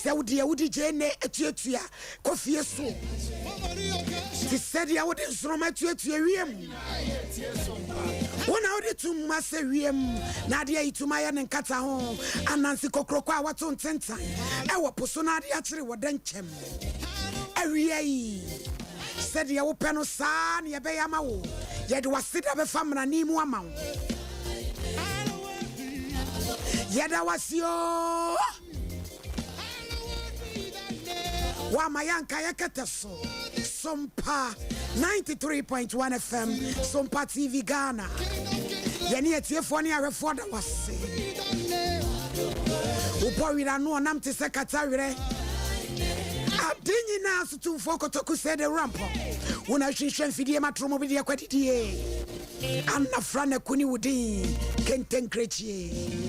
sɛ wo deɛ wode gyeene atuatua kɔ fie soɔ, te sɛ deɛ wode nsoromma atuatua wiem. Wo na wode tum ma sɛ wiem, na adeɛ ayi tum ayɛ ne nkataho, ananse kokroko a wɔato ntentan wɔ po so na ade akyere wɔ dɛnkyɛm. Awiei, sɛdeɛ wopɛ no saa na yɛbɛyɛ ama wo, yɛde w'aseda bɛfa mmarane mu ama wo. Yɛda wo ase oo. Woama yɛanka yɛ kɛtɛ so. Sompa 93.1 FM, Sompa TV Ghana. Yɛne atiefoɔ ne ahwɛfoɔ da wase. Wobɔ werɛ ano ɔnam te sɛ kata werɛ. Ade nyinaa so tumfoɔ kotoku sɛ de wurampɔ. Wo na hwehwɛ mfidie ma toro mu bi deɛ kwadidie. Anna fra na kuni wo din kentenkrechie.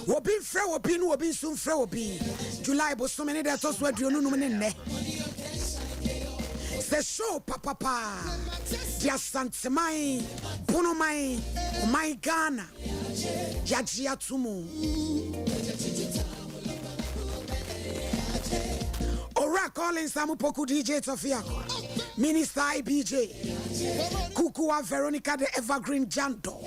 Obi mfrɛ obi ne obi nso mfrɛ obi. July bosome ne da ɛtɔ so 25 ne nnɛ. Sɛ show papapa de Asanteman, Bonoman, ɔman Ghana yagye ato mu. Owura Collins Amupoku DJ Tofiakwa, Minister IBJ, Kukuwa Veronica the Evergreen Jando.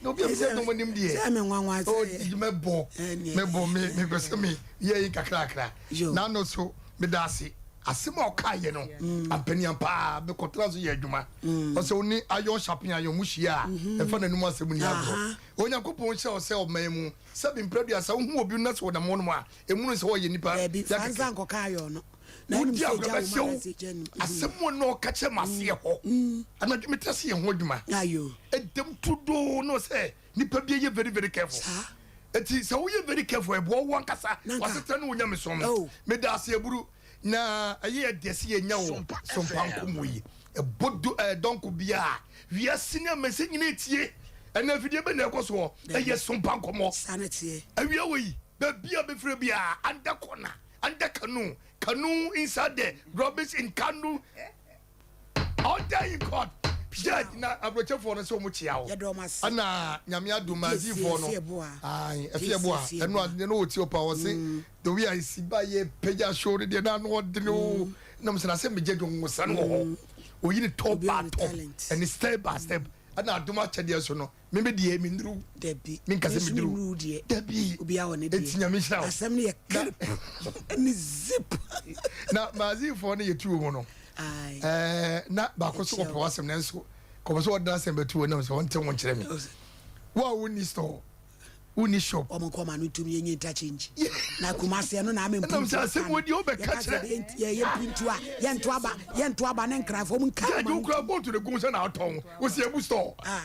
Na obi a sɛ ɛdɔm anim deɛ sɛ me nwanwa sɛ oh, mɛbɔ mɛbɔ me mepɛ sɛ me yɛ yi kakrakra na ano so meda ase asɛm a ɔkaeɛ no mm. ampaniam paa mekɔtena so yɛ adwuma mm. ɔsɛ wo ne ayɔn hyapen ayɔn mu hyia a mm-hmm. ɛmfa n'anom asɛm ni agorɔ Onyankopɔn hyɛ wo sɛ ɔman mu sɛ bi mprɛduasa wohu obi na sɛ ɔnam hɔnom a, ɛmunu sɛ ɔyɛ nipa Daabi, ya fa kɛkɛ. nsa nkɔka ayɔn no. Na wonim Wodi sɛ agorɔ egya wɔ bɛhyɛ mu wo anaasɛ egya nnim. asɛm a na ɔka kyerɛ m'aseɛ hɔ anadwo mete ase yɛ ho adwuma Ayo. ɛdam tudoo na ɔsɛ nipa bi yɛ very very careful Saa. eti sɛ woyɛ very careful ɛboa wo ankasa Nanka. wasetena ne wo nyamesom no Oh. meda ase aburu Na ɛyɛ yɛ dɛ sɛ yɛnya wo sompa nkɔmmɔ yi. Ɛbɔ do ɛɛ dɔnko bia a wiase ne amansan nyinaa etie. Ɛnɛ afidie bɛ na ɛkɔ soɔ. Ɛyɛ sompa nkɔmmɔ. Saa na ɛteɛ. Awia wɔ yi, baabi a bɛfiri biara, under corner, under canoe, canoe inside the rubbish in canoe. Order in court. Judge na aburokyefoɔ no sɛ wɔn kyea wo. Yɛda wɔn ase. Ɛna nyame adum Piesie, azifoɔ no. Efieboa. Ayi Piesie, efieboa. Efieboa. Ɛno ade no wɔtie ɔpa wɔ se the way a esi ba yɛ pagya show no deɛ na ano ɔdene o. Na mo sɛ na sɛ megye dwom nwosa no wɔ hɔ. Oyi ne top Obi by wɔ ne top talent. ɛne step by step. Ɛna adom akyɛdeɛ so no me me deɛ me nnuru. Dabi. Me nka sɛ Me nso me duru. mennuru deɛ. Dabi. Obiara wɔ ne deɛ. Eti nyame nhyira wo. Asɛm no yɛ Na clip ne zip. na maazifoɔ no yɛ tuo mu no. Aye. Ɛɛ na baako so wɔpɛ w'asɛm nanso kɔpɛ sɛ ɔde n'asɛm bɛto w'anim sɛ ɔnte ho nkyerɛ me. Wo a wonni store, wonni shop. Wɔn nkɔ ma no ntum yɛnyɛ interchange. Na Kumasi ɛno na ame Ɛnam mpintu sɛ asɛm aka no. wɔ deɛ wobɛka Yɛka sɛ kyerɛ. yɛyɛ mpintu a yɛnto aba yɛnto aba ne nkrafoɔ mu nka Judge ma no wokura ntum. boat de gu sɛ na atɔn wosi ebu store. Ah,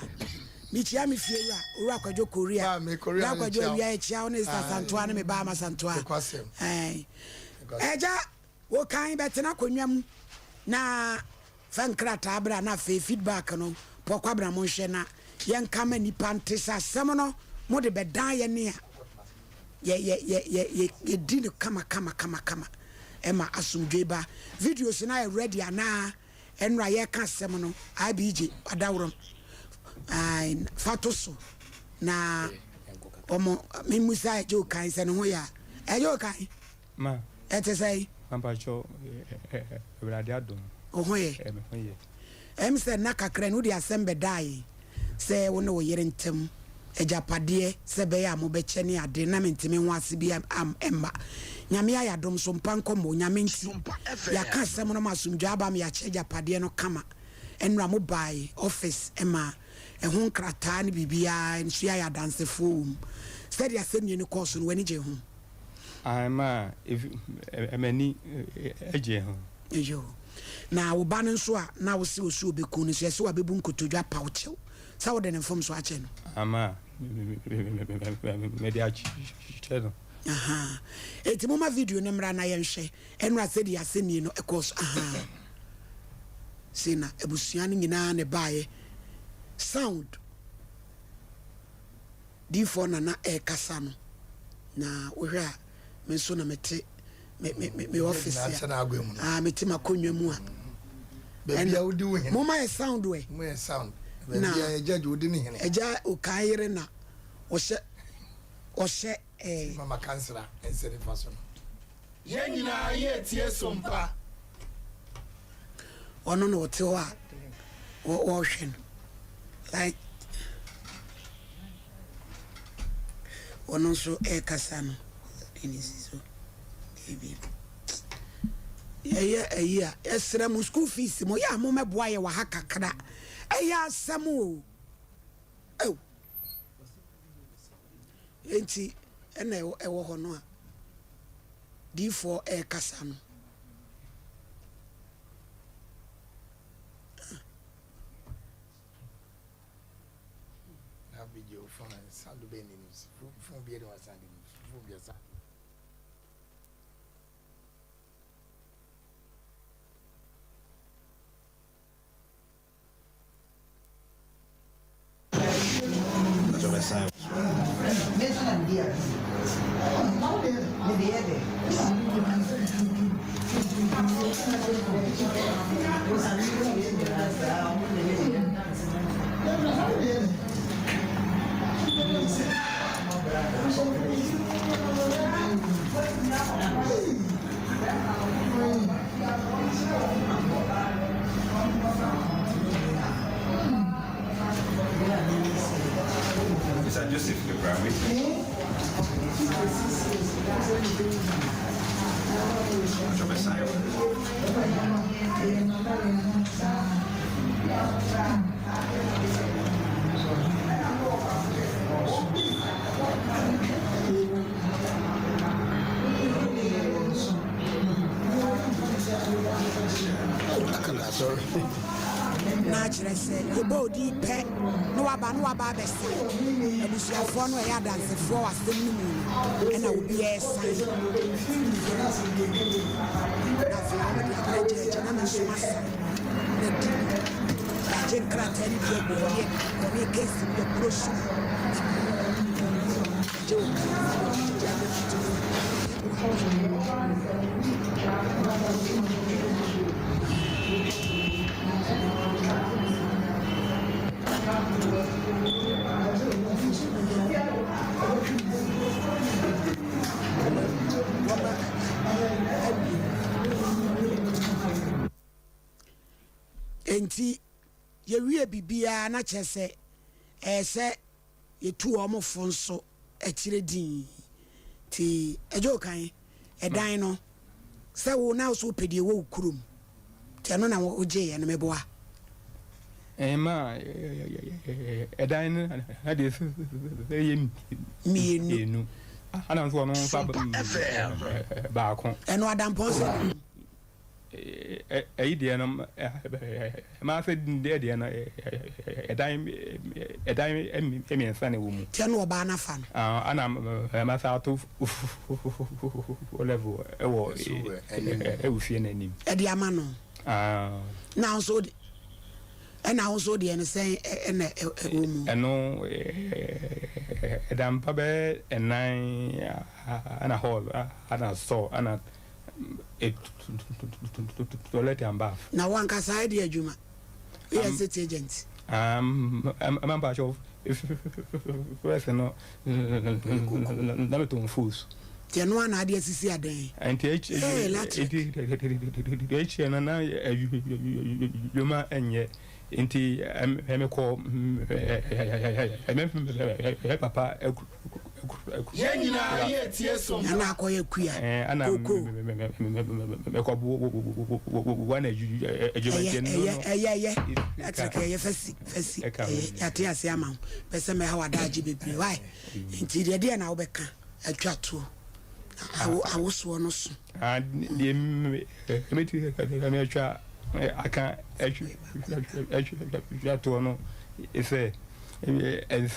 mekyia me fie wura owura Kwadwo Korea. Maame Korea Bra Kwadwo mekyia wo. awia yɛkyia wo ne Sister Aye. Santoa ne me ba Ama Santoa. Nokwasɛm. Ɛɛ. Nokwasɛm. Ɛgya Wo kan bɛtena akonnwa mu na fa nkrataa bra na afei feedback no Paul Kwabena monhwɛ na yɛnka ma nnipa nte sɛ asɛm no mode bɛdan yɛne a yɛ yɛ yɛ yɛ yɛ yɛdi no kama kama kama kama ɛma asomdwoe ba. Videos no ayɛ ready anaa? Ɛnora yɛka asɛm no IBJ adaworɔm ae fa to so na wɔn memusa ɛgye okan sɛ ne ho yɛ a ɛgye okan. Ma. Ɛte sɛn? Mpakyɛw, Awurade adom. Wo ho yɛ? Me ho yɛ. Ɛm sɛ nna kakra ni wode asɛm bɛdaa yɛn sɛ wo ne wo yere ntam agyapadeɛ sɛ ɛbɛyɛ a mobɛkyɛ ne ade na mente me ho ase bi mma. Nyame ayɛ adom so mpa nkɔmmɔ. Nyame nti yɛaka asɛm no ma asomdwoeɛ aba ma yɛakyɛ agyapadeɛ no kama. Ɛnora mobae office ma ɛho nkrataa ne biribiara nso yɛayɛ adansefoɔ wɔ mu. Sɛdeɛ asɛmnie no kɔɔ so no w'ani gyee ho? Aane, ma m'ani gyee ho. Yoo. Na wo ba no nso a na wose osu obeku no nso, yɛse wabebu nkotodwe apaw kyɛw sɛ wode ne mfomso akyɛ no. Aane, ma mede akyɛ no. Ahaa. Enti momma video no mmra na yɛnhwɛ ɛnora sɛdeɛ asɛnnie no ɛkɔɔ so. Ahaa. Sei na abusua no nyinaa na ɛbaeɛ. Sound. Diifoɔ na na ɛrekasa no, na wohwɛ a me nso na mete me me me me office a, ah mete m'akonnwa mu a. Baabi a wodi wo hene. Moma yɛ sound ɛ. Mo yɛ sound. Na Agya Okan yere na ɔhyɛ ɔhyɛ ɛɛ. Mama kansra nsa nifa so no. Yɛn nyinaa yɛ tie som pa. Ɔno na ɔte hɔ a wɔrehwɛ no like ɔno nso ɛrekasa no ɛne si so ebi yɛyɛ ayi a yɛsrɛ mo school fees mo yɛ a mo mɛboa yɛ wɔ ha kakra ɛyɛ asɛm o ɛw enti ɛna ɛwɔ hɔ no a diifoɔ ɛrekasa no. Na kyerɛ sɛ yɛbɔ odin pɛ na waba na waba abɛsan abusuafoɔ no ɛyɛ adansefoɔ wɔ asɛm no mu no ɛna obiara san na afei wɔn de abrɛ gyɛɛgye na me nso masan na di yɛagye nkrataa no bi agu hɔ ne wɔne kɛsi no yɛkuro so yɛgye wɔ gyegye abɛtutu Enti yɛwie biribiara na kyerɛ sɛ ɛyɛ sɛ yɛtu wɔn fo nso akyire dinn. Nti Agya Okan, ɛdan no, sɛ wo na wo so wopɛ deɛ ɛwɔ wo kurom, nti ɛno na wogyeeɛ no, meboa? Ɛma ɛdan no na deɛ ɛyɛ mmienu. Ana nso ɔno nfa baako. Ɛno adampɔn sɛ. Ɛyi deɛ no maasɛ deɛ deɛ no ɛdan ɛdan mmiɛnsa na ɛwɔ mu. Tiɛ no ɔbaa n'afa no. Ana maasɛ ato level ɛwɔ ɛwɔ fie n'anim. Ɛde ama no. Na nso de ɛna nso deɛ no sɛn ɛna ɛwɔ mu. Ɛno ɛdan mpa bɛyɛ ɛnan ɛna hall ɛna store ɛna. Toilet and bath. Na wankasa ayɛ de adwuma. Woyɛ estate agent. Ɛma mpakyɛw first no na metɔn foods. Nti ɛno ara na ade asisi adan. Nti akyire no na adwuma nyɛ nti mekɔ me papa Yɛn nyinaa yɛ tie som pa. Nana akɔyɛ kuya koko. Ɛyɛ ɛyɛ ɛyɛ ɛyɛ ɛtrɛkɛ ɛyɛ fɛsi fɛsi ɛyɛ yate ase ama wo pɛ sɛ mɛha w'adaagye bebree why nti deɛ deɛ na wobɛka atwa toɔ awo awosoɔ no so. Deɛ mɛtumi atwa aka atwa toɔ no sɛ nsɛm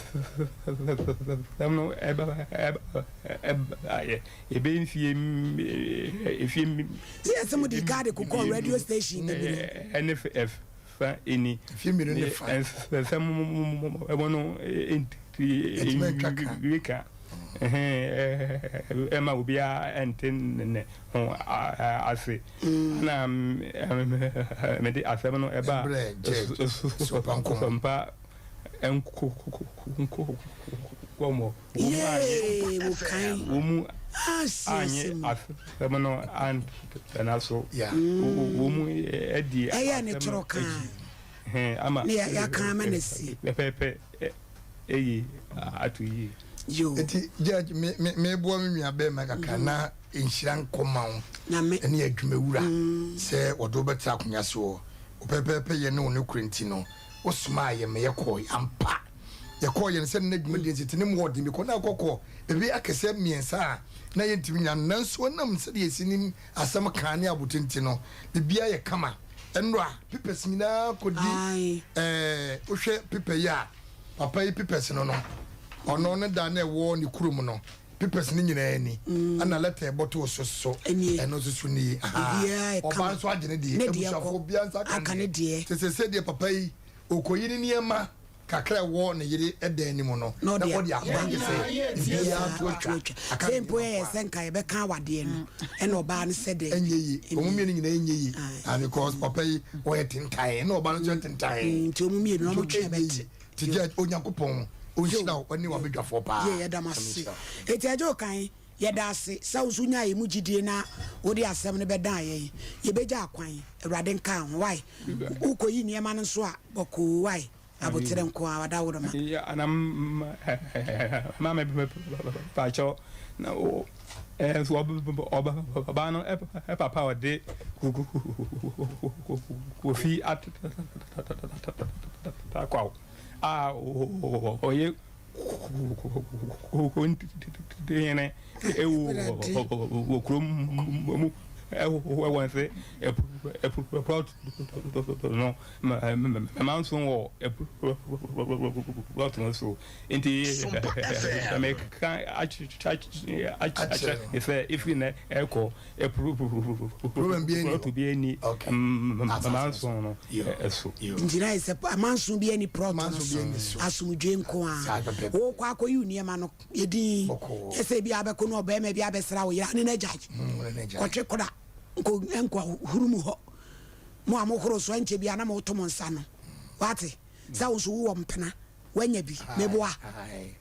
no ɛbaeɛ ɛbɛyɛ mfie mfie Sɛ yɛsɛ mo de kaade kokɔ radio station bebree. Ɛne fa ɛni mfie mmienu ne fa nsɛm mo no ɛntumi ntwa ka. Ɛmma obiara nte ne ho ase. Ɛnna mede asɛm no baa Sompa nkɔmmɔ. Wɔn mu annye asɛm no antena so. Wɔn mu dii asɛm no akyi ama pɛpɛɛpɛ. Eyi ato yie. Yoo. Nti judge me me meboa me nua bɛrima kakra na nhyira nkɔ ma wo ɛne adwumawura sɛ wɔde wo bɛtra akonya soɔ wo pɛpɛɛpɛ yɛ ne wo nokorɛ nti no wo somaa yɛ ma yɛkɔɔe ampa yɛkɔɔ yɛ no sɛ na dwumadie nti te ne mu ɔden bikɔ na akɔkɔ baabi akɛsɛ mmiɛnsa a na yɛntumi nyina no nanso ɛnam sɛdeɛ yɛsi nim asɛm kaa ne abote nti no biribiara yɛ kama Nnora pipɛs nyinaa kɔdi ɛɛ wohwɛ pipɛ yi a papa yi pipɛs no no ɔno ne da na ɛwɔ ne kurom no pipɛs no nyinaa ni mm. ɛna lɛtɛ ɛbɔtoo so so ɛno nso so nie ɔbaa nso agye ne deɛ abusuafoɔ biara nsa aka ne deɛ te sɛ sɛdeɛ papa yi ɔkɔyi ne nneɛma kakra a ɛwɔ ne yere dan no mu no, na ɔde akɔ agye sɛ biribiara to atwa. Aka Sɛ mpo ɛyɛ sɛ nka yɛbɛka awadeɛ no, ɛna ɔbaa no sɛ daabi. Ɛnyɛ yie. Wɔn mmienu nyinaa ɛnyɛ yie. Ah, because papa yi ɔyɛ tentan, ɛna ɔbaa no nso yɛ tentan. Nti wɔn mmienu no wɔn twe bɛte. Ti gya Onyankopɔn ɔnhyira wo ne wabadwafoɔ paa. Yie, yɛda mo ase. Eti agya Okan, yɛda ase sɛ wo nso nyaa yɛn mu gyidie na wode asɛm no bɛdaa yɛn. Yɛbɛgya akwan. Awurade nka ho. Wai? Wokɔyi nneɛma no nso a, bɔkoo wai? Aboterɛ nko ara, wadaworoma. Ana maame pakyɛw na nso ɔbaa no papa a ɔde Kofi Atakwaw a ɔyɛ Kontihene wɔ kurom mu wɔ nse plot no manso wɔ plot no so nti meka akyerɛ ne sɛ ɛfiri nɛ ɛkɔ plot bi ani manso no so. Nti na ayɛ sɛ amanso bi ani plot no so asomdwe nko a wokɔ akɔyi nneɛma no yɛ din yɛ sɛ ebi abɛko no ɔbɛrima bi abɛsra wo yere ne n'agya kɔtwe kora nkɔ nkɔ huru mu hɔ mo a mohoro so ɛnkyɛ bi a na moto mo nsa no wate sɛ wo nso wowɔ mpena wanya bi meboa.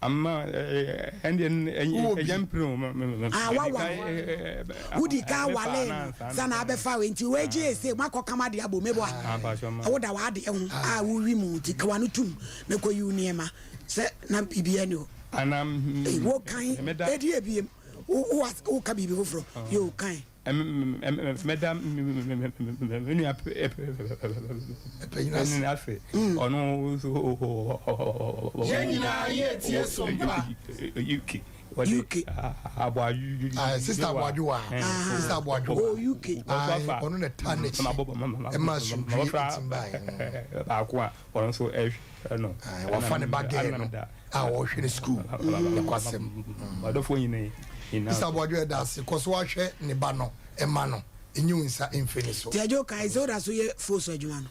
Ama ɛndeɛ ɛnyɛ mpene o. Ah wawa wodi ka wale no sa na abɛfa we nti wei gye ese makɔ kama de abɔ meboa woda w'adeɛ ho a wowi mu nti kawa no tum na kɔ yi wo nneɛma sɛ na biribi ani hɔ. Ana wo kan edi ebiem wo wo ka biribi foforɔ yo kan. Mɛda me nua panin ase ɔno nso Yɛn nyinaa yɛretie Sompa. UK wɔde aboadwowa Sister Aboadwowa Sister Aboadwowa Oh UK ɔno na ɛtaa n'akyi ɛma asomdwie ntim baeɛ. Baako a ɔno nso ɛhwɛ no. Wafa ne ba gɛɛ no a ɔhwɛ ne sukuu ne kwasɛm. Ɔdɔfoɔ nyina nyinaa. Mr. Aboadwo ɛda ase kɔ so ahwɛ ne ba no ɛma no enyi wo nsa mfiri ne so. Ti adwo kae sɛ woda so yɛ fo so adwuma no.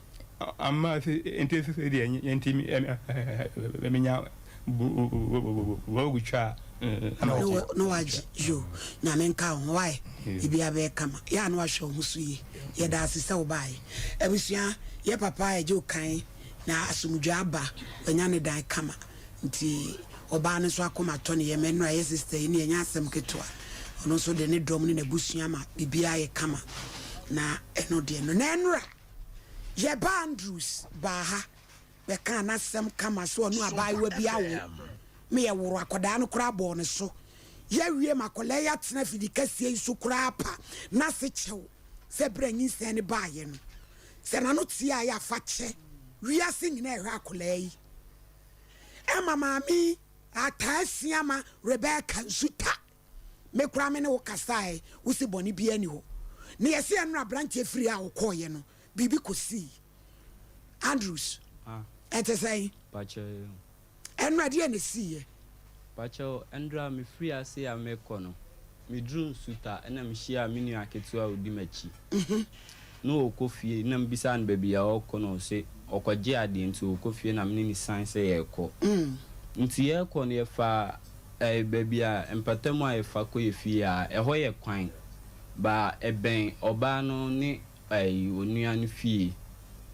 Ama se nti sese deɛ nti menya blog twa a na wagye yo nyame nka wo ho wae biribiara bɛyɛ kama yɛ a na wahwɛ wo ho so yie yɛda ase sɛ wobaeɛ abusua yɛ papa a ɛgye wo kan na asomdwoe aba wanya ne dan kama nti ɔbaa no nso akoma tɔ ne yam ɛno a ɛyɛ sister yi ne ɛnyɛ asɛm ketewa ɔno nso de ne dɔm ne n'abusua ma biribiara yɛ kama na ɛno deɛ no na ɛnora yɛba Andrews baa ha bɛkaa n'asɛm kama sɛ ɔne abaayewa bi awo me yɛ woro akwadaa no koraa bɔɔ ne so yɛawie ma akwadaa yi atena afidi kɛseɛ yi so koraa pa n'ase kyɛw sɛ berɛ a nyinsɛn no baeɛ no sɛ n'ano teɛ a yɛ afa kyɛ wiase nyinaa ɛhwɛ akwadaa yi ɛma maame yi ataa asia ma Rebecca nsu ta me koraa me ne wo kasae wo se bɔne biara ni hɔ na yɛse ɛno aberanteɛ firi a wokɔɔyɛ no biribi kɔsii Andrews ɛte sɛn? Ɛno ɛdeɛn na ɛsiiɛ? Pakyɛw, ɛndra me firi ase a merekɔ no, me duru Nsuta ɛna me hyiaa me nua ketewa a odi m'akyi. Na ɔrekɔ fie na me bisaa no baabi a ɔrekɔ na ɔse ɔkɔ gye adeɛ nti ɔrekɔ fie na me ne no san sɛ yɛrekɔ. Nti yɛrekɔ no yɛfaa. Ɛɛ baabi a mpatamu a yɛfa kɔ yɛ fie a, ɛhɔ yɛ kwan, ba ɛbɛn ɔbaa no ne ɛɛ onua no fie.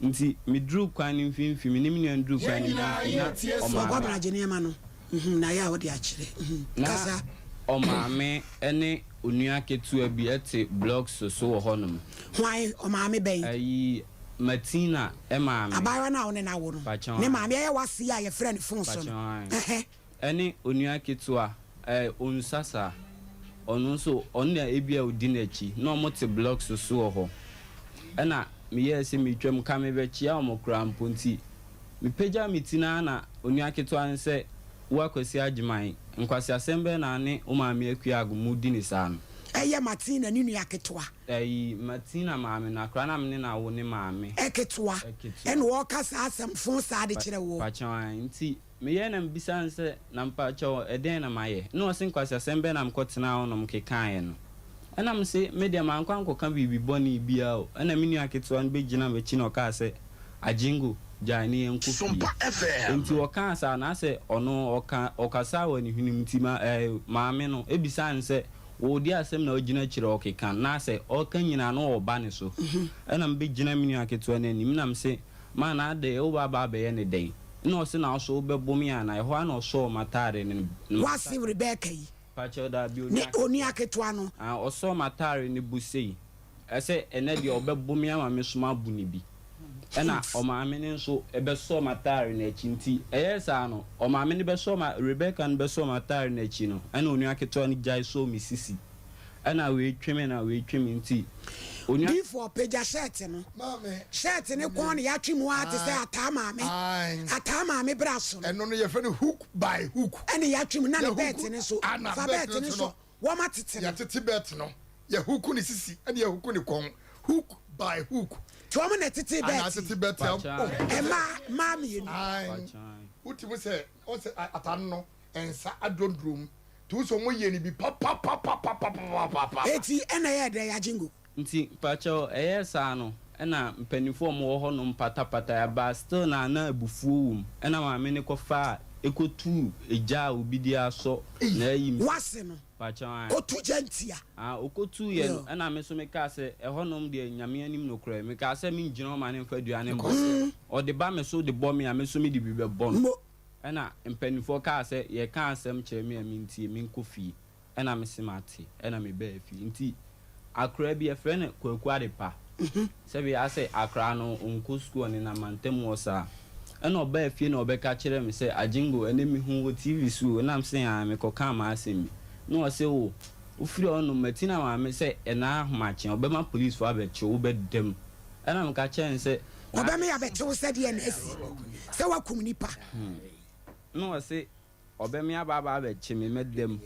Nti meduruu kwan no mfimfini, me ne me nua no duruu kwan no mfimfini na ɔmaame. Ɔkɔ agye nneɛma no na yɛ a wode akyerɛ. Na Kasa. ɔmaame ne onua ketewa bi te blocks so wɔ hɔnom. Hwan? Ɔmaame bɛn? Ayi, Martina maame. Abaayewa no a wo ne no awo no. Pakyɛw Ne ae. maame ɛyɛ w'ase yi a yɛfrɛ no fon so no. Pakyɛw ae. Ɛhɛ. Ɛne onua ketewa, ɛɛ, Onsasa. Ɔno nso, ɔno na ebia odi n'akyi. Na wɔte blocks so wɔ hɔ. Ɛna meyɛɛ sɛ meretwam, nka merebɛkyea wɔn koraa mpo nti, mepagyaa me ti no ara na onua ketewa no sɛ, Wo Akwasi Agyeman, nkwaseasɛm bɛn na ne wo maame Akua Ago modi no saa no? Ɛyɛ Martina ne nua ketewa. Ɛyi, Martina maame no, akwadaa no a me ne no awo ne maame. Ketewa. Ketewa. Ɛna ɔreka saa asɛm fo saa de kyerɛ woɔ. Pakyɛw ae. Nti meyɛɛ na mebisaa no sɛ, Na mpakyɛw, ɛdeɛn na mayɛ? Ɛna ɔse, Nkwaseasɛm bɛn na mekɔtenaa hɔnom kekaeɛ no? Ɛna mese, Me deɛ mankɔ ankɔka biribi bɔne biara o. Ɛna me nua ketewa no bɛgyinaa m'akyi na ɔkaa sɛ, Agyengo, gyae na yɛnkɔ fie. Enti ɔkaa saa no, asɛ ɔno ɔka ɔkasaa wɔ ne hwenem nti ma ɛɛ maame no bisaa no sɛ, Wo deɛ asɛm na wogyina akyire ɔkeka? Na asɛ ɔreka nyinaa na ɔreba ne so. Ɛna mebɛgyina me nua ketewa no anim na mese, Ma na adɛn, wo ba aba abɛyɛ no dɛn? Ɛna ɔse, Na wo so wobɛbo me anaa? Ɛhɔ ara na ɔsɔɔ m'ataare no, na W'ase Rebeka yi. Pakyɛw daabi, Ne onua onua ketewa no. Ah, ɔsɔɔ m'ataare no bo sei, sɛ ɛnnɛ deɛ ɔbɛbo me ama me nso mabo no bi. Ɛna ɔmaame no nso bɛsɔɔ m'ataare no akyi. Nti ɛyɛɛ saa no, ɔmaame no bɛsɔɔ ma, Rebeka no bɛsɔɔ m'ataare no akyi no, ɛna onua ketewa no gyae sɔɔ me sisi. Ɛna wei twe me na wei twe me nti, onua. Difoɔ, pagya shirt no. Shirt no kɔn na yɛatwe mu ara te sɛ ataa maame. Ataa maame bra so no. Ɛno no yɛfrɛ no hook by hook. Ɛna yɛatwe mu na ne bɛɛte no nso. Fa bɛɛte no nso wɔn atete no. Yɛatete bɛɛte no. Yɛhuku ne sisi ɛna yɛhuku ne kɔn. Hook by hook. Nti wɔn na ɛtetee bɛɛte yi. Ana atete bɛɛte a. Mmaa mmaa mmienu. Wotumi sɛ ɔsɛ ataade no nsa aduronduro mu. Nti wosɛ wɔn yɛ no bi papapapapapapapa. Eti ɛna ɛyɛɛ dɛn Agyengo? Nti mpakyɛw ɛyɛɛ saa no ɛna mpaninfoɔ a ɔmo wɔ hɔ nom pata pataeɛ but still na na abufuo wɔ mu ɛna maame no kɔ faa ɛkɔ tuu egya a obi de asɔ n'ayi mu W'ase no mpakyɛw ae. kɔ tu gya ntia. Ah ɔkɔ tuu yɛ no ɛna me nso me kaa sɛ ɛhɔ nom deɛ Nyame anim nokorɛ me kaa sɛ me ngyina hɔ ma no nfa dua no mbɔ me ɔde ba me so de bɔ me a me nso me de bi bɛ bɔ no ɛna mpaninfoɔ kaa sɛ yɛ ka asɛm kyerɛ me a me ntie me nkɔ fie. Ɛna me se mate, ɛna me baa fie. Nti akora bi yɛfrɛ no Kwaku Adepa. Sɛbi asɛ akora no ɔnkɔ sukuu ɔnenam mantam hɔ saa. Ɛna ɔbaa fie na ɔbɛka kyerɛɛ me sɛ Agyengo ɛnɛ me hu wo wɔ TV so o. Ɛna me se aane me kɔ kaa m'asɛm bi. Na ɔse o wo firi hɔ nom Matina maame sɛ ɛna ahomakye ɔbɛma police foɔ abɛkye wo wobɛda mu. Ɛna me ka kyerɛɛ no sɛ. Ɔbɛma yɛabɛkye wo sɛ deɛ na asi sɛ woakum nipa. Na ɔse Ɔbɛme aba aba abɛkye me mɛda mu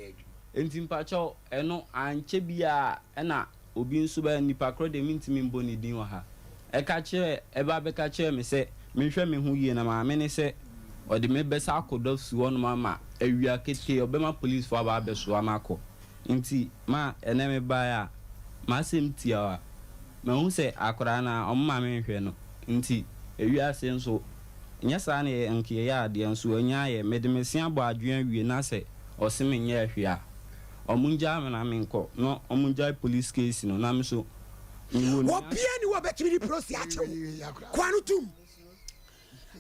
nti mpakyɛw ɛno ankyɛ biaa ɛna obi nso bɛ nipa korɔ deɛ mentumi mbɔ ne din wɔ ha ɛka kyerɛ ɛba bɛka kyerɛɛ me sɛ menhwɛ me ho yie na maame ne sɛ ɔde me bɛsa akɔ dɔfsi hɔ nom ama awia ketee ɔbɛma police foɔ aba abɛsoa makɔ nti ma ɛnɛ me baeɛ a masɛm tiawa mahu sɛ akwadaa no a ɔmo ma menhwɛ no nti ewiase nso Nyɛ saa na nka yɛyɛ adeɛ nso anya ayɛ mede me se abɔ adwene awie na sɛ ɔse menyɛɛ hwee a ɔmo ngyaa me na menkɔ na ɔmo ngyae police case no na me so mewɔ nua. Obiara nni hɔ a obetumi de prosi akye wo. Koa no tom.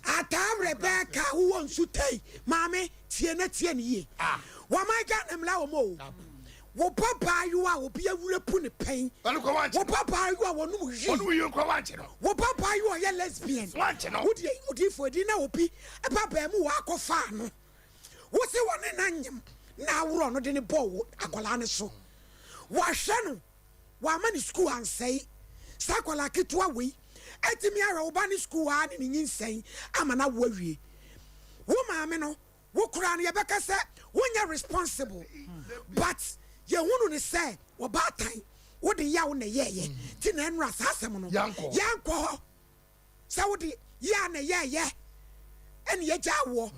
Ataa Rebecca wowɔ nsu tei. Maame, tie na tie no yie. Wɔman Ghana mmara wɔ mu o. Wo ba baayewa a obi awurapu no pɛn. Wo ba baayewa a wɔnom wii. Wo ba baayewa a ɔyɛ lesbian. Wo deɛ odiyifoɔ adi na obi ba baamuwa akɔfaa no. Wo se wɔne no anyem na aworɔ no de no bɔɔ wo akwadaa no so. Wahwɛ no, wamma ne sukuu ansɛe. Saa akwadaa ketewa wei atumi ahwɛ wo ba ne sukuu ara ne ne nyinsɛn ama no awo awie. Wo maame no, Wo koraa no yɛbɛka sɛ wonyɛ responsible but yɛhunu no sɛ ɔbaatan wode yaw na ɛyɛɛyɛ nti na ɛnora saa asɛm no yɛnkɔ hɔ sɛ wode yaw na ɛyɛɛyɛ ɛne yɛgyaa woɔ.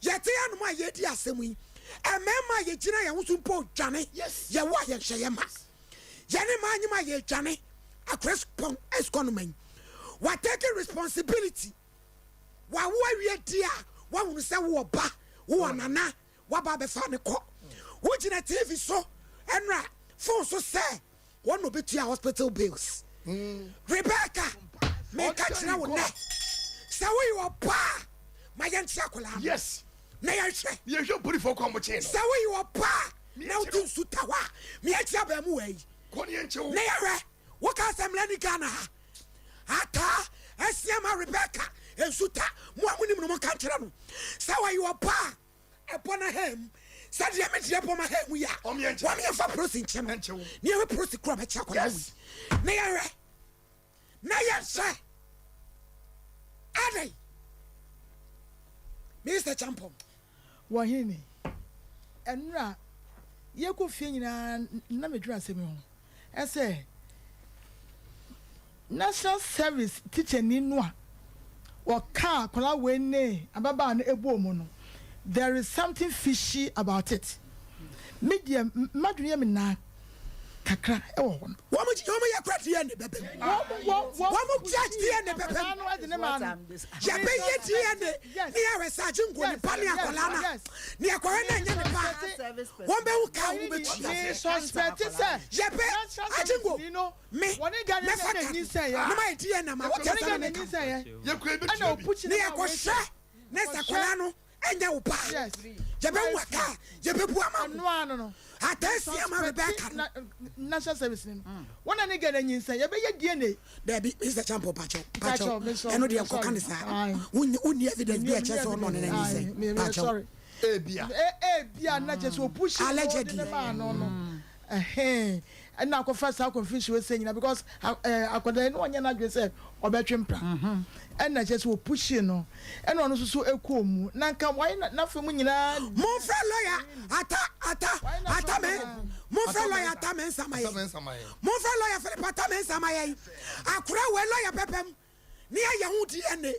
Yɛte hanom a yɛredi asɛm yi mmarima a yɛgyina yɛn ho so mpo dwane yɛwo a yɛnhwɛ yɛn mma yɛne mmaa nyem a yɛdwane akora sukɔnoma yi wa take responsibility. Wawo awie deɛ a, wahunu sɛ wowɔ ba, wowɔ nana, Woaba abɛfa no kɔ. Wogyina TV so ɛnora phone so sɛ wɔn na obetua hospital bills. Rebecca, meka kyerɛ wo nnɛ sɛ woyɛ ɔbaa a, ma yɛnkyere akwadaa no. Yes. Na yɛnhwɛ. Yɛhwɛ polisifoɔ kɔ a wɔkyee no. Sɛ woyɛ ɔbaa na wode nsu ta hɔ a, ma yɛnkyere abaamuwa yi. Kɔ ne yɛnkyɛ wo. Na yɛhwɛ. Woka sɛ mmara ni Ghana ha. Ataa asia ma Rebecca nsu ta. Mo a monim no monka nkyerɛ no sɛ ɔyɛ ɔbaa a. Ɛbɔ n'aha mu sɛdeɛ me deɛ bɔ m'aha mu yi a, wɔn yɛmfa prosi nkyɛ no, na yɛhwɛ prosi koro a bɛkyɛ akwadaa wei, na yɛhwɛ, na yɛhwɛ adɛn. Mr. Champon. Wɔhene, ɛnora yɛkɔ fie nyinaa na medwene asɛm yi ho. Ɛsɛ National Service tikyani no a ɔkaa akwadaa wei ne ababaa no bɔɔ mu no, there is something fishy about it. Me deɛ m'adwene yɛ me naa kakra wɔ hɔ no. Wɔn wɔn yɛ kura DNA bɛbɛ mu. Wɔn gya DNA bɛbɛ mu. Yɛbɛyɛ DNA ne yɛahwɛ sɛ agye nko nipa ne akwadaa no a ne yɛkɔhwɛ na ɛnyɛ ne ba a wɔn bɛhu ka a wɔn bɛtua. Me suspect sɛ Yɛbɛ agye nko me mɛfa ka na ma yɛ DNA ma wote asɛm na meka ne yɛkɔhwɛ ne sɛ akwadaa no ɛnyɛ wo ba a yɛbɛhu aka a yɛbɛbu ama wo. Atɛnsia ma Rebecca no. National service ni no wɔn na ne gɛ na nyinsɛn yɛbɛyɛ DNA. Dabi Mr Champon pakyɛw pakyɛw ɛno deɛ nkɔka ne saa wonni evidence bi a ɛkyerɛ sɛ ɔno ɔne na nyinsɛn pakyɛw. Ebia. Ebia na kyerɛ sɛ opushi no Allegedly. ɔde ne maa no no ɛhɛn ɛna akɔfa saa confusion wei sɛ nyina because ɛɛ akwadaa yi na ɔnyɛ n'adwene sɛ ɔbɛtwe mpra ɛna kyerɛ sɛ opushi no ɛna ɔno nso so ɛkɔɔ mu na nka wayɛ na n'afa mu nyinaa Momfrɛ lawyer Ata Ata Ata me Momfrɛ lawyer Ata Mensah ma yɛn Momfrɛ lawyer Philip Ata Mensah ma yɛn Akora wei lawyer pɛpɛm ne yɛayɛ ho DNA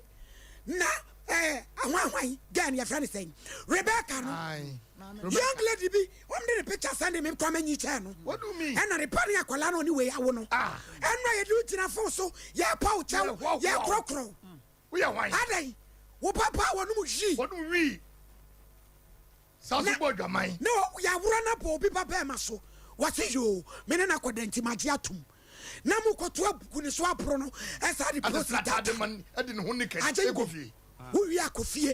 na eh, ahwanhwan girl no yɛfrɛ no sɛn Rebecca no young lady bi wɔn de ne picture send me kɔ m'anyi kyɛn no ɛna ne ba ne akwadaa no ɔne wei awo no ɛnna yɛde wo gyina fon so yɛpa wo kyɛw yɛkorɔkorɔ adɛn wo papa wɔnom yii Saa Na so bɔ adwaman. na yɛaworɔ no abɔ obi ba bɛɛma so, wɔse yoo me ne no akɔda nti magye atom, na mokɔto agu ne so aboro no ɛsaa de Ade prosi srataa de data ma no de ne ho naked agye kɔ ngo fie. wowie akɔ fie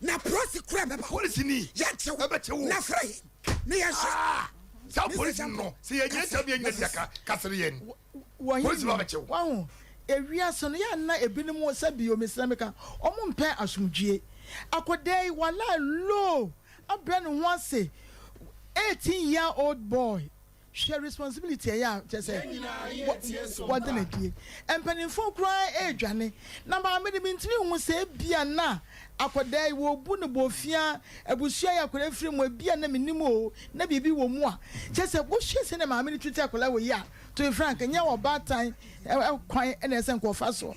na prosi kora ɛbɛba hɔ Polisini yɛnkye wo ɛbɛkye wo. na frɛ yɛn ne yɛnhwɛ. Ah! Saa Mr. polisi Champon, no sɛ yɛnyɛ kasa ntɛm yɛnyɛ na tia sisi. ka kasere yɛn. Wɔ Polisi he ba ni? bɛkye wo. Wahu, ewiase no, yɛ a na ebinom sɛ bio, mesrɛ meka, wɔn mpɛ asomdwie. Akɔdaa yi, walai low, abrɛ ne ho ase, 18 year old boy, hwɛ responsibility ɛyɛ a kyerɛ sɛ wɔde no adie. Mpanimfoɔ koraa ɛredwane. Na maame no mentumi nhu sɛ ebia na akɔdaa yi wɔrebu no bɔfia, abusua yi akɔdaa firi mu, ebia na menim o, na biribi wɔ mu a, kyerɛ sɛ wohwɛ sɛdeɛ maame no treat akɔdaa wɔ yi a, To be frank, nyɛ ɔbaatan kwan na ɛsɛ nka ɔfa so.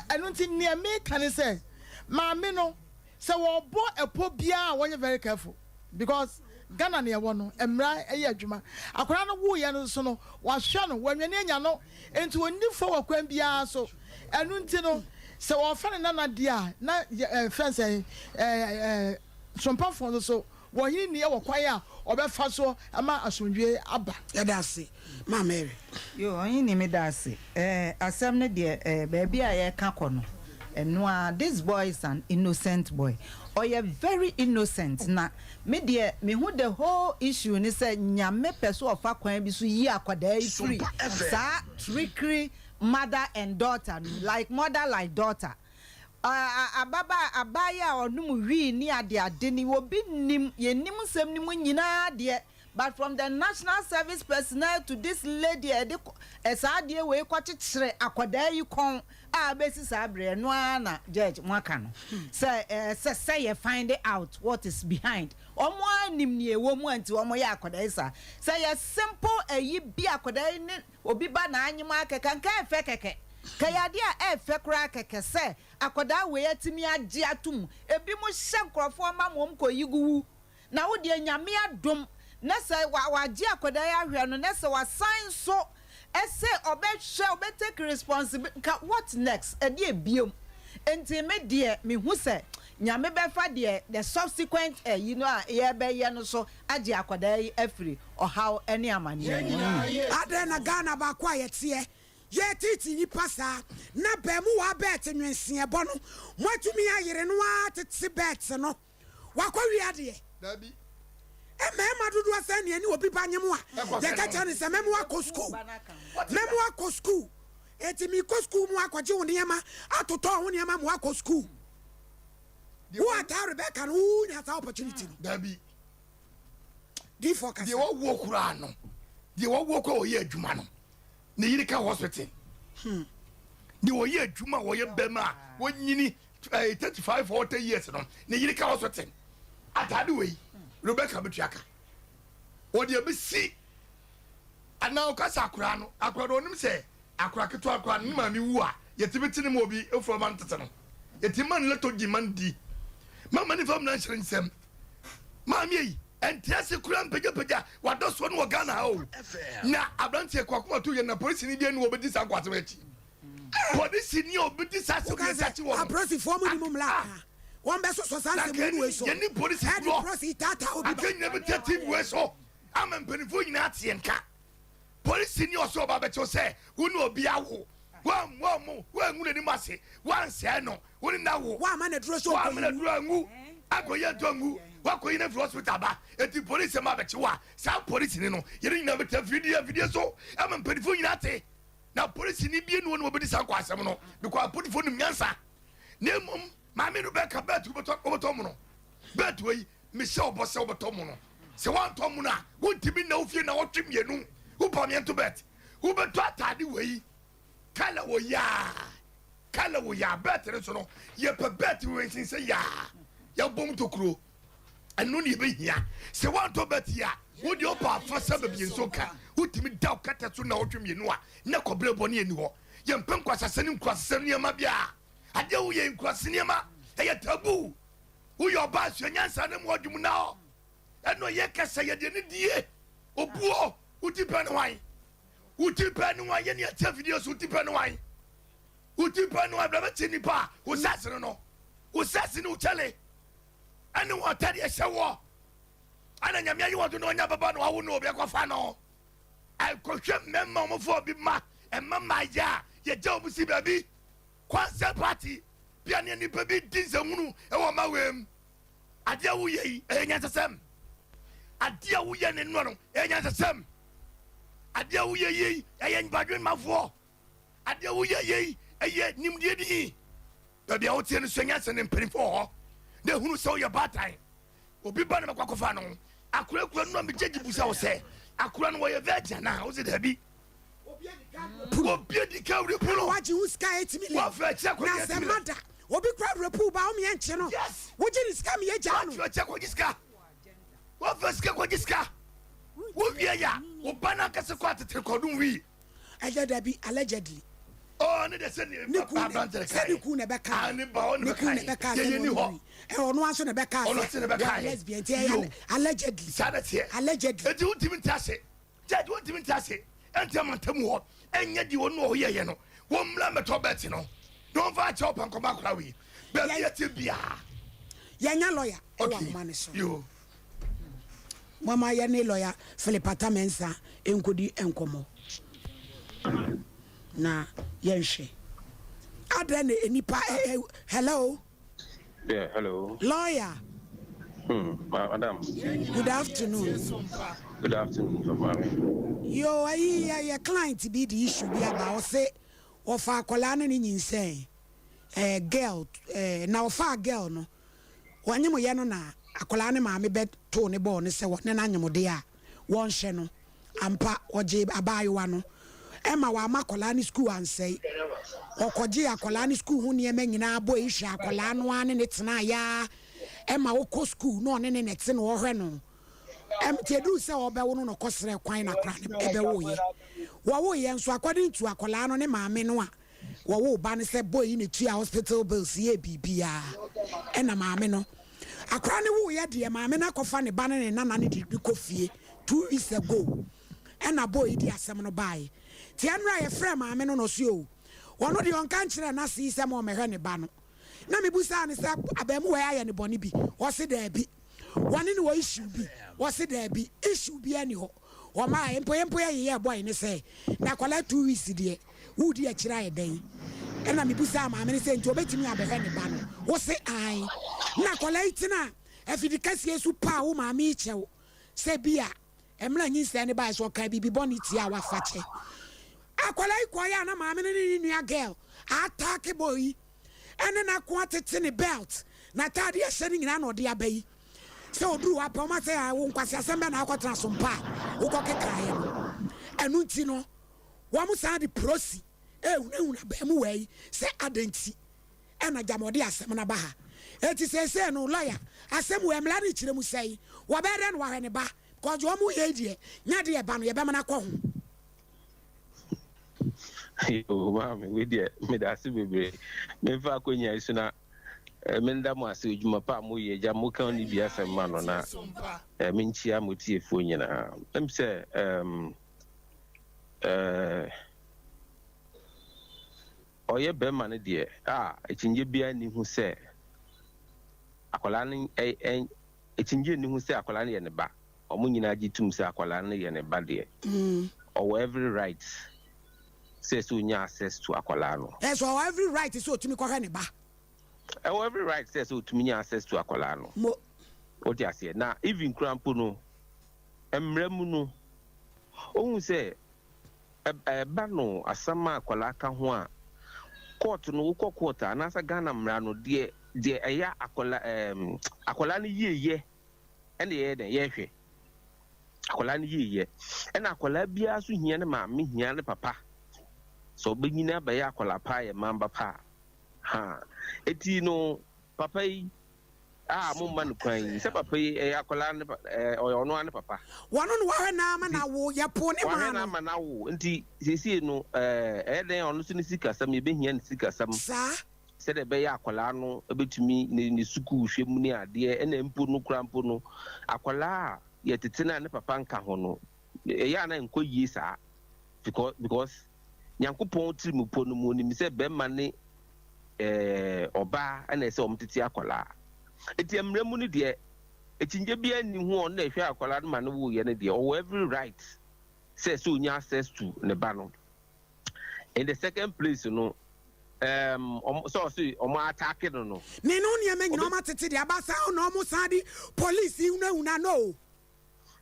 Ɛno nti nea meka ne sɛ, maame no sɛ wɔbɔ ɛpɔ biara a wɔnyɛ very careful because Ghana na yɛwɔ no, mmara yɛ adwuma. Akwadaa no woeɛ no nso no, wahwɛ no, wanwane anya no, nti ɔnni fɔ wɔ kwan biara so. Ɛno nti no, sɛ wɔfa ne nana deɛ a, na yɛfrɛ no sɛ sompafoɔ nso so Wɔ hene nni wɔ kwan a ɔbɛfa so ama asomdwoe aba. Yɛda ase ma Mary. Yoo ɔhene me da ase eh asɛm no deɛ eh baabi a yɛka kɔ no ɛno ara this boy is an innocent boy ɔyɛ very innocent na me deɛ me hu the whole issue ne sɛ Nyame pɛ so ɔfa kwan bi so yi akwadaa yi firi saa trickery mother and daughter no mu like mother like daughter Ababaa, abaayewa a ɔnom wii ne adeade no, obi nnim, yɛnnim nsɛm no mu nyinaa deɛ, but from the national service personnel to this lady a yɛde saa adeɛ wei kɔkyekyere akwadaa yi kɔn a abɛsi saa berɛ, ɛno ara na judge moaka no sɛ ɛsɛ sɛ yɛ find out what is behind. Wɔn ara nim nea ɛwɔ mu a nti wɔyɛ akwadaa yi saa. Sɛ yɛ simple ayi bi akwadaa yi ne Obi ba na anyem ara kɛkɛ, anka ɛyɛ fɛ kɛkɛ. Ka ɛyɛ adeɛ a ɛyɛ fɛ koraa kɛkɛ sɛ akwadaa wei atumi agye atom. Ebinom hyɛ nkorɔfoɔ ma ma wɔn kɔ yi gu wu. Na wo deɛ Nyame adom na sɛ wagye akwadaa yi ahwɛ no na sɛ wasan nso sɛ ɔbɛhwɛ, ɔbɛ take responsibility, nka what next? Ɛdeɛ biom? Nti me deɛ mehu sɛ. Nyame bɛfa deɛ the subsequent ayi no a yɛbɛyɛ no so agye akwadaa yi afiri ɔhaw ne amaneɛ mu. Adɛn na Ghana baako a yɛteɛ yɛreteetee nnipa saa na baamuwaa bɛɛte nwenseɛbɔ no moatumi ayere no ara tete bɛɛte no wakɔ wia deɛ? Dabi. Mmarima dodoɔ sɛn na ɛne obi ba nyem a yɛka kyerɛ no sɛ mɛma wakɔ sukuu mɛma wakɔ sukuu enti mekɔ sukuu mu akɔgye wo nneɛma atotɔ wo nneɛma ma wakɔ sukuu wo ataa Rebecca no wonya saa opportunity no. Dabi. Difoɔ kasa. Deɛ wawoɔ koraa no deɛ wawoɔ koraa ɔyɛ adwuma no ne yere ka hospital hmm. Deɛ ɔyɛ adwuma wɔyɛ bɛma a wɔnyini 35 40 years no ne yere ka hospital ataade wei Rebecca bɛtua ka wɔde abɛsi anaa ɔkasa akora no akora no ɔnim sɛ akora ketewa akora no ne maame wu a yɛtumi te ne ma obi efura ma no tete no yɛtumi ma no lɛtɔ gyi ma no di mama ne fam na nhyerɛ nsɛm maame yi ɛnte ase kura mpagyapagya wadɔsoɔ no wɔ Ghana ha o na aberanteɛ kɔ akoma to yɛ na polisi ni bi ɛnu wɔbɛdi saa nkɔ asɛm akyi polisi ni a ɔbɛdi saa asɛm akyi wɔ no apolisifoɔ mu ni mu mmla aka wɔn bɛ sosɔ saa nsɛm mu wei so yɛne polisi ɛde polisi taataa obi ba aka nyina bɛtia tv wei so ama mpanimfoɔ nyinaa ateɛ nka polisi ni ɔsɛ ɔba bɛkyɛw sɛ wo ne obi awo woammu woangu n'anim ase woansɛe no wo ne na wo woama no aduro so woama no aduro angu akɔyɛ nto angu woakɔyi no afiri hospital ba enti polisi ma bɛkye wo a saa polisi ni no yɛne nyinaa bɛtia fidie afidie so ama mpanimfoɔ nyinaa te na polisi ni bie nuo na wɔbɛdi saa nkɔ asɛm no because apolisifoɔ nim nyansa na mmom maame no bɛka bɛɛtu wobɛtɔ wobɛtɔ mono bɛɛtu wei mehyɛ ɔbɔ sɛ wobɛtɔ mono sɛ woantɔ mono a wontumi nna wo fie na wɔtwe mmienu wopɔ meɛnto bɛt wobɛtɔ ataade wei kala wɔ yaa kala wɔ yaa bɛɛt no so no yɛpɛ bɛɛt wei nsensɛ yaa yɛbom tokuro ɛno ne yɛbɛhia sɛ woantɔ bɛt yi a wode ɔpa afa sɛ baabi nso ka wotumi da wo kɛtɛ so na wotwe mmienu a na kɔbrɛ bɔne ani hɔ yɛmpɛ nkwasasɛ ne nkurasesɛm nneɛma bi a adeɛ woyɛ nkurase nneɛma ɛyɛ tabu woyɛ ɔbaa sua nyansa ne mu adwum na hɔ ɛno yɛ kɛsɛ yɛdeɛ ne die obuo woti pɛ ne hwan woti pɛ ne hwan yɛne atia fidie so woti pɛ ne hwan woti pɛ ne hwan brɛ bɛkye nnipa a wo sɛse no no wo sɛse ne wo kyɛle ɛne wɔn atadeɛ hyɛ woɔ ɛna nyame ayi wɔn do na ɔnya bɛba na wawo no obi akɔfa no ɛkɔhwɛ mmarima wɔn fo obi ma ɛma mmaa yɛ a yɛgya wɔn si baabi concert party bia ne nipa bi di nsɛnhunu ɛwɔ ɔma wei adeɛ a woyɛ yi ɛyɛ nyansasɛm adeɛ a woyɛ ne nnɔ no ɛyɛ nyansasɛm adeɛ a woyɛ yi ɛyɛ badwenmafoɔ adeɛ a woyɛ yi ɛyɛ nimdeɛ ni baabi a woteɛ no sua nyansa ne mpanimfoɔ wɔ hɔ na ehunu sɛ woyɛ baatan obi ba na bɛkɔ akɔfa no akurakura no a megye gye busa wo sɛ akora no wɔyɛ virgin anaa wose daabi obi adi ka wure pono wagye wo sika 8 million wafɛ akyɛ na kɔgye sɛ 8 million mada obi kora wura ba wo meɛ nkye no yes wogye ne sika meyɛ gyaa no wafɛ akyɛ kɔgye sika wafɛ sika kɔgye sika wowie ya wo ba no ankasa kɔ atete kɔdom wii ɛyɛ dabi allegedly ɔ ne de sɛ ne ne kun aberante na sɛ ne kun na ɛbɛka Ah, ne ba ɔne ne kun na bɛka ɛbɛka yɛ sɛ yɛ ni hɔ ɛ ɔno aso na ɛbɛka Ɔno nso na ɛbɛka sɛ yɛ. lesbian nti ɛyɛ Yo. allegedly saa na teɛ allegedly eti wontumi nte ase judge wontumi nte ase ɛnti amantam hɔ ɛnyɛ deɛ ɔno ɔyɛyɛ no wɔmmra mmɛtɔ bɛɛte no na wɔmfa akyɛ wo pankɔma akora wei baabi ɛte biaa yɛnya lawyer ɛwɔ okay ahoma ne so yo mama yɛne lawyer Philip Atamensa nkɔdi nkɔmmɔ na yɛnhwɛ adɛn na nipa ɛ ɛ hello Yeah, hello. lawyer Madam, good afternoon good afternoon, Papa. yo ayi yɛ yɛ client bi de issue bi aba ɔse wɔfa akwadaa no ne nyinsɛn ɛɛ girl ɛɛ na ɔfa girl no wɔnyem yɛ no na akwadaa ne maame bɛ too ne bɔɔl no sɛ wɔne n'anyemode a wɔnhyɛ no ampa ɔgye abaayewa no ɛma wama akwadaa ne sukuu ansɛe ɔkɔgye akwadaa ne sukuu ho nneɛma nyinaa bɔ yi hwɛ akwadaa no ara ne ne tena yaa ɛma ɔkɔ sukuu na ɔne ne ne te na ɔhwɛ no ɛm te eduru sɛ ɔbɛwo no na ɔkɔsrɛ kwan na akwadaa no ɛbɛwo yɛ wɔwo yɛ nso according to akwadaa no ne maame no a wɔwo ba no sɛ boy yi ne tua hospital bills yɛ biribiara ɛna maame no akwadaa no wo yɛ deɛ maame no akɔfa ne ba no ne nana no de bi kɔ fie 2 weeks ago ɛna boy yi di asɛm no baeɛ tia nnura yɛfrɛ maame no na ɔso o wɔno deɛ ɔnka nkyerɛ n'ase yi sɛ ma ɔmɛhwɛ ne ba no. Na mebusaa no sɛ abaamuwa yi ayɛ no bɔne bi? Ɔse daabi. Wɔne no wɔ issue bi? Ɔse daabi, issue biara nni hɔ. Wɔmaa mpo yɛn mpo yɛyeyɛɛ boy no sɛ na akwadaa 2 weeks deɛ woredi akyire ayɛ dɛn? Ɛna mebusaa maame no sɛ nti ɔbɛtumi abɛhwɛ ne ba no? Wose ae. Na akwadaa yi tena afidi kɛseɛ so paa wo maame yi kyɛw sɛ bi a mmerɛ a nyinsɛn no baeɛ so ɔkaa biribi bɔne tiaa wo afa kyɛ. Akwadaa yi kɔeɛ a na maame no ne ne nua girl ataake boy yi ɛne n'ako atete ne belt, n'ataade a ɛhyɛ no nyinaa na ɔde aba yi. Sɛ ɔduru hɔ a pɛ ɔma sɛ wo nkwaseasɛm bɛn na akɔtena so mpa a wokɔkekaeɛ no. Ɛno nti no wɔn san de prosi rehunahuna abaamuwa yi sɛ adɛn nti ɛna gyama ɔde asɛm no aba ha. Enti seesei no lɔya, asɛm wei mmara no kyerɛ mu sɛn? Wɔbɛyɛ dɛn na wɔahwɛ ne ba? Because deɛ wɔyɛ yi deɛ, nyɛ adeɛ ɛba no yɛbɛma no akɔ ho. Yoo, maame, wei deɛ meda ase bebree. Memfa akonnwa yi so na eh, menda mo ase adwuma pa a moyɛ agya moka ne bi asɛm ma no na eh, menkyia mo tiefoɔ nyinaa. Ɛm sɛ um, eh, ɔyɛ bɛrima no deɛ a akyinnye biara nni ho sɛ akwadaa no akyinnye nni ho sɛ akwadaa no yɛ ne ba. Wɔn nyinaa gye tom sɛ akwadaa no yɛ ne ba deɛ, ɔwɔ every right sɛ ɔnya access to akwadaa no. Ɛsɛ ɔwɔ every right sɛ ɔtumi kɔhwɛ ne ba. Ɛwɔ every right sɛ ɔtumi nya access to akwadaa no. Mo. Wote aseɛ? Na even kura mpo no, mmerɛ mu no, ohun sɛ ɛba no asɛm a akwadaa ka ho a, court no, wokɔ court a, anaasɛ Ghana mmara no deɛ ɛyɛ akwadaa no yie yɛ ɛna yɛyɛ dɛn yɛhwɛ akwadaa no yie yɛ. Ɛna akwadaa biara so hia ne maame, hia ne papa sɛ ɔbɛnyini abɛyɛ akwadaa pa, yɛ mamba pa ha. Eti no papa yi a mo mma no kwan yi sɛ papa yi ɛyɛ akwadaa ne ɔyɛ ɔno ara ne papa. Wɔno no wahwɛ n'ama na wo yɛ po ne maa wahwɛ no. N'ama na wo nti siesie no ɛyɛ dɛn ɔno nso ne sikasɛm, yɛbɛhia ne sikasɛm saa sɛdeɛ ɛbɛyɛ akwadaa no ɛbɛtumi ne sukuu hwɛ mu ne adeɛ. Ɛna mpo no kora mpo no, akwadaa a yɛtete no a ne papa nka ho no, ɛyɛ a na nkɔ yie saa because Nyankopɔn tiri mu po no mu onim sɛ bɛrima ne ɔbaa ɛna ɛsɛ wɔn tete akwadaa. Eti mmerɛ mu no deɛ, ekyingye biara nni ho, ɔno na ɛhwɛ akwadaa no ma no woyɛ no deɛ, ɔwɔ every right sɛ onya access to ne ba no. In the second place no, sɛ ɔsi ɔmo attack no. Ne no nneɛma nyina ɔmo atete de aba saa na ɔmo san de police hunahuna no o.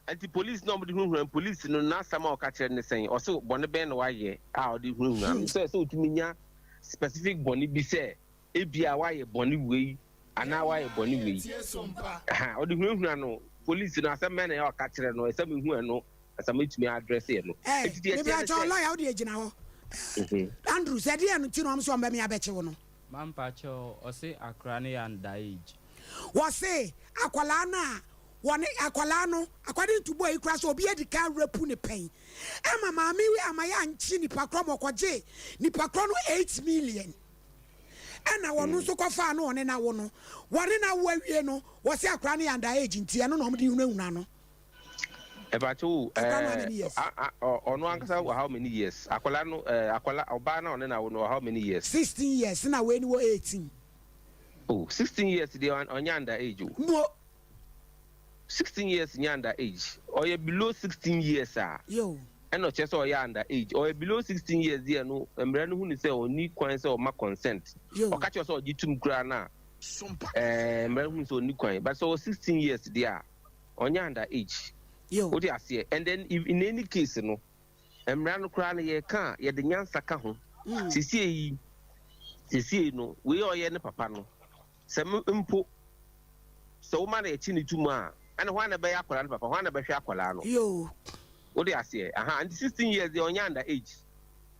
Nti police na ɔmo de hunahuna police no, n'asɛm a ɔka kyerɛ ne sɛn? Ɔsɛ bɔne bɛn na wayɛ a ɔde hunahuna no? Sɛ otumi nya specific bɔne bi sɛ ebia wayɛ bɔne wei anaa wayɛ bɔne wei ha ɔde hunahuna no, police no asɛm bɛn na ɛyɛ ɔka kyerɛ no? Ɛsɛ mi hu ɛno ɛsɛ mi tumi address yɛ no. Ɛɛ, mebakyɛ, lawyer, wode agyina hɔ. Andrew, sɛ deɛ no nti na ɔm sɛ ɔmbɛme abɛkye wo no. Mampakyɛw, ɔse akora no yɛ under age. Wɔse akwadaa no a wɔne akwadaa no, according to boy yi koraa, sɛ obi adi kan rape ne pɛn ɛma maame yi ama yɛ ankye nipa korɔ ma ɔkɔgye nipa korɔ no 8 million, ɛna wɔn nso kɔfaa no ɔne n'awo no, wɔne n'awo awie no, wɔse akwadaa no yɛ under age, nti ɛno na wɔn de hunahuna no. Ɛbàkyɛ o. Akwadaa no how many years? Ɔno ankasa wɔ how many years? Akwadaa no, akwadaa ɔbaa na ɔne n'awo no wɔ how many years? 16 years na wei ni wɔ 18. Oh, 16 years deɛ, ɔnyɛ under age o. Mo. 16 years nyɛ under age. Ɔyɛ below 16 years a yo ɛna ɔkyerɛ sɛ ɔyɛ under age. Ɔyɛ below 16 years deɛ no, mmerɛ no hu ne sɛ ɔni kwan sɛ ɔma consent. Yo. Ɔka kyerɛ sɛ ɔgye tum koraa na mmerɛ no hu sɛ ɔni kwan, but sɛ ɔwɔ 16 years deɛ a, ɔnyɛ under age. Yo. Wote aseɛ? And then if in any case no, mmara no koraa no yɛka a, yɛde nyansa ka ho. Siesie yi no, wei a ɔyɛ ne papa no, sɛ mpo sɛ woma no akyi ne tum a, ɛna hɔ a na ɛbɛyɛ akwadaa no papa, hɔ a na ɛbɛhwɛ akwadaa no. Yo. Wode aseɛ? Aha, nti 16 years deɛ, ɔnyɛ under age.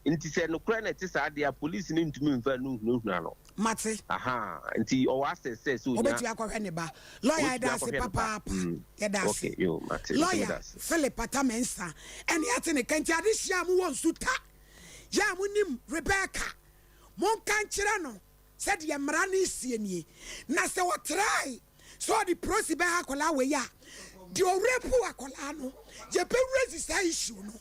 Nti sɛ nokorɛ na ɛte saa deɛ a, police no ntumi mfa no nhunahuna no. Mate. Aha, nti ɔwɔ access sɛ onya. Obetumi akɔhwɛ ne ba. Lawyer, yɛda ase papaapa. Yɛda ase. Okay, yo, mate. Lawyer Philip Atamensa ɛne ate ne ka. Nti ade hyia a mowɔ nsu ta yɛ a monim Rebecca, monka nkyerɛ no sɛdeɛ mmara no sie nie, na sɛ ɔtrae sɛ ɔde prosi bɛha akwadaa wei a, deɛ ɔrape akwadaa no, yɛbɛwura si saa issue no,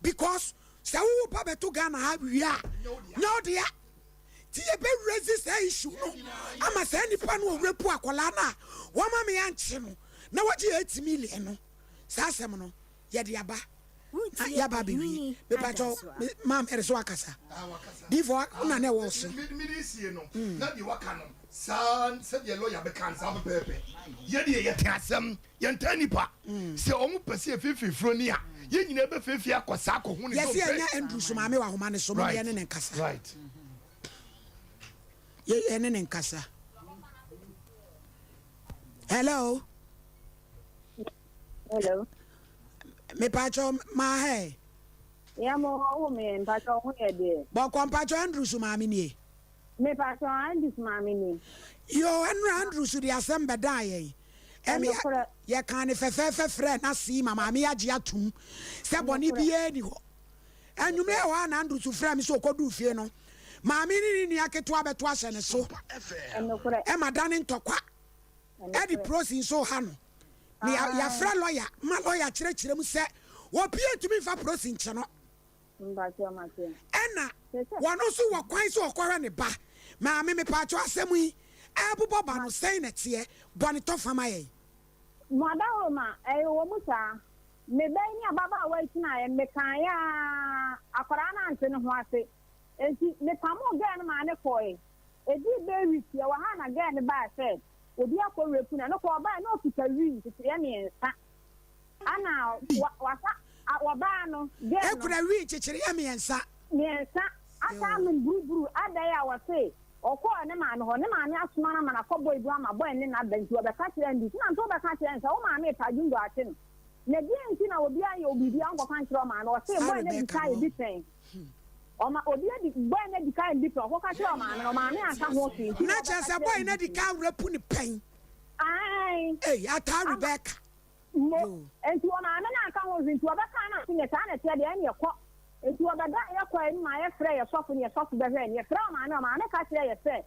because sɛ wowo ba bɛto Ghana ha wie a, nyɛ wo dea. Nti yɛbɛ raise saa issue no ama saa nipa no ɔrape akwadaa no a wama me ankye no na wagye 8 million no. Saa asɛm no yɛde aba na yɛaba abɛwie. Mepakyɛw maam ɛde so akasa. Diifo wo na na ɛwɔ wo so. Mede sie no na deɛ waka no saa sɛdeɛ lɔya bɛka no saa pɛpɛɛpɛ. Yɛdeɛ yɛte asɛm Yɛntaa nnipa. Sɛ wɔn pɛ sɛ yɛfeefee funu ani a, yɛn nyinaa bɛfeefee akɔ saa akɔhu ne Yɛse dompe. yɛnya Andrews maame wɔ ahoma no so, mom yɛne no nkasa. Right. Yɛ yɛne no nkasa. Hello. Hello. Mepatwɔ maa hɛ. Yeah, mo wo me mpatwɔ ho yɛ deɛ. Bɔkɔ mpatwɔ Andrews maame nie. Mepatwɔ Andrews maame nie. Yoo ɛnora Andrews de asɛm bɛdaa yɛn. Ɛm yɛ yɛkaa no fɛfɛɛfɛ frɛɛ n'ase ma maame agye atom sɛ bɔne biara nni hɔ. Anwummere hɔ ara na Andrews frɛɛ me sɛ ɔkɔduu fie no, maame ne ne nua ketewa bɛto ahyɛ ne so ma dane ntɔkwa de prosi nso reha no. Na yɛafrɛ lɔya ma lɔya kyerɛkyerɛ mu sɛ obiara ntumi mfa prosi nkye no. Ɛna wɔno nso wɔ kwan sɛ ɔkɔhwɛ ne ba. Maame mepaakyɛw asɛm yi ɛbobɔ ba no sɛn na ɛteɛ? Bɔ ne tɔfa ma yɛn. Mo adahoroma, ɛyɛ wɔ mu saa. Me ba yi ne ababaawa yi tenaeɛ, mekaeɛ ara, akwadaa no ante ne ho ase. Enti mepamoo girl no maa no kɔeɛ. Ɛdii bɛyɛ week, yɛwɔ ha na girl no baa sɛ obi akɔ rape no. Ɛno koraa ɔbaeɛ na ɔkita wii nteteeɛ mmiɛnsa. Ana wasa wɔbaa no girl no. Ekura wii nkyekyereɛ mmiɛnsa. Mmiɛnsa asa anom buruburu adae a wɔse ɔkɔɔ ne maame hɔ ne maame asoma no ama no akɔ boy bi ama boy ne no aba nti ɔbɛka kyerɛɛ no bi nti na nti wobɛka kyerɛ no sɛ wo maame repɛ adwundɔ akye no na deɛn nti na obi ayɛ wo biribi a wonkɔka nkyerɛ ɔmaame ɔse boy no adi kan ayɛ bi pɛn ɔma obi adi boy no adi kan ayɛ bi pɛn ɔkɔka kyerɛ ɔmaame no ɔmaame anka ho hwee nti na na ɔbɛka kyerɛ sɛ kyerɛ boy no adi kan rapu no pɛn. Ae. Ei ataa Rebecca. Mo. Enti wɔn maame no anka ho hwee, nti wɔbɛkaa no ase, nyɛ saa na ɛteɛ deɛ, ɛneɛ kɔ. Enti wɔbɛdaa yɛ kɔɛ no maa yɛfrɛɛ yɛ sɔfo ne yɛ sɔfo bɛhwɛɛ no. Yɛfrɛɛ ɔmaame, ɔmaame ka kyerɛɛ yɛ sɛ,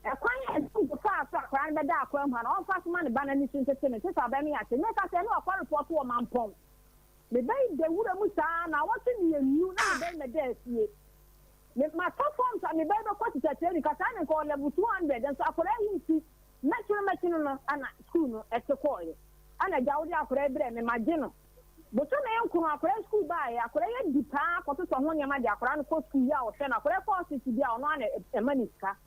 ɛkwan a Junko faa so akwadaa no bɛdaa akwan mu ha no, ɔmfa so ma ne ba no ani so ntete no, nte saa ɔbɛme ate. Meka sɛ, ɛne wakɔ repɔto wɔ Mampɔn. Me ba yi da wura mu saa naawɔtwe mmienu na me ba yi mmɛdaa fie. Me, matɔ forms a me ba yi bɛkɔ teacher training, ka saa ne nka ɔwɔ level 200, nso akwadaa yi nti, Mɛkyene mɛkyene no na sukuu no te kɔɔeɛ. Ɛna agya wode akwadaa yi brɛɛ me magye no. Bosome nkono akwadaa yi sukuu baeɛ, akwadaa yi adi paa kɔtotɔ ho nneɛma de akwadaa no kɔ sukuu yɛ a ɔhwɛ no, akwadaa yi kɔ hospital bi a ɔno ara na ɛma no sika.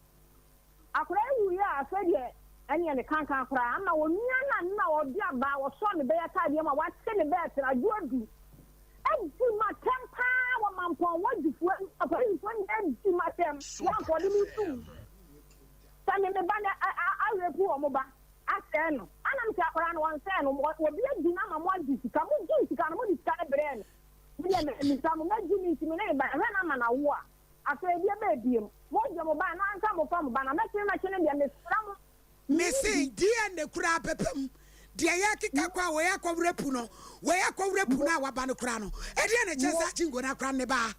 Akwadaa yi wuiɛ a afei deɛ ɛneɛ ne kankan koraa ama onua no a na ɔde abaa wɔsɔ ne bɛyɛ ataadeɛ mu a wate ne bɛɛt no adwo adu. Adi m'atɛm paa wɔ mampɔn wɔgyefoɔ apolisifoɔ nyinaa adi m'atɛm yɛ anka ɔde me tum. Sɛ me me ba no arepu wɔn ba asɛe no ana me sɛ akwadaa no wɔnsɛe no obi adi no ama mo agye sika mo gyee sika no mo de sika no brɛɛ no me deɛ me misa mo mɛgye me nti me ne me ba hwɛ no ama no awo a afei deɛ bɛɛ biem mo gye mo ba no ansa mo fa mo ba no mɛkyene mɛkyene deɛ mesra mo. Mese DNA koraa pɛpɛm deɛ yɛkeka kɔ a wei akɔ werɛ pu no wei akɔ werɛ pu no a waba no koraa no ɛdeɛ na ɛkyerɛ sɛ akyingo no akora ne baa.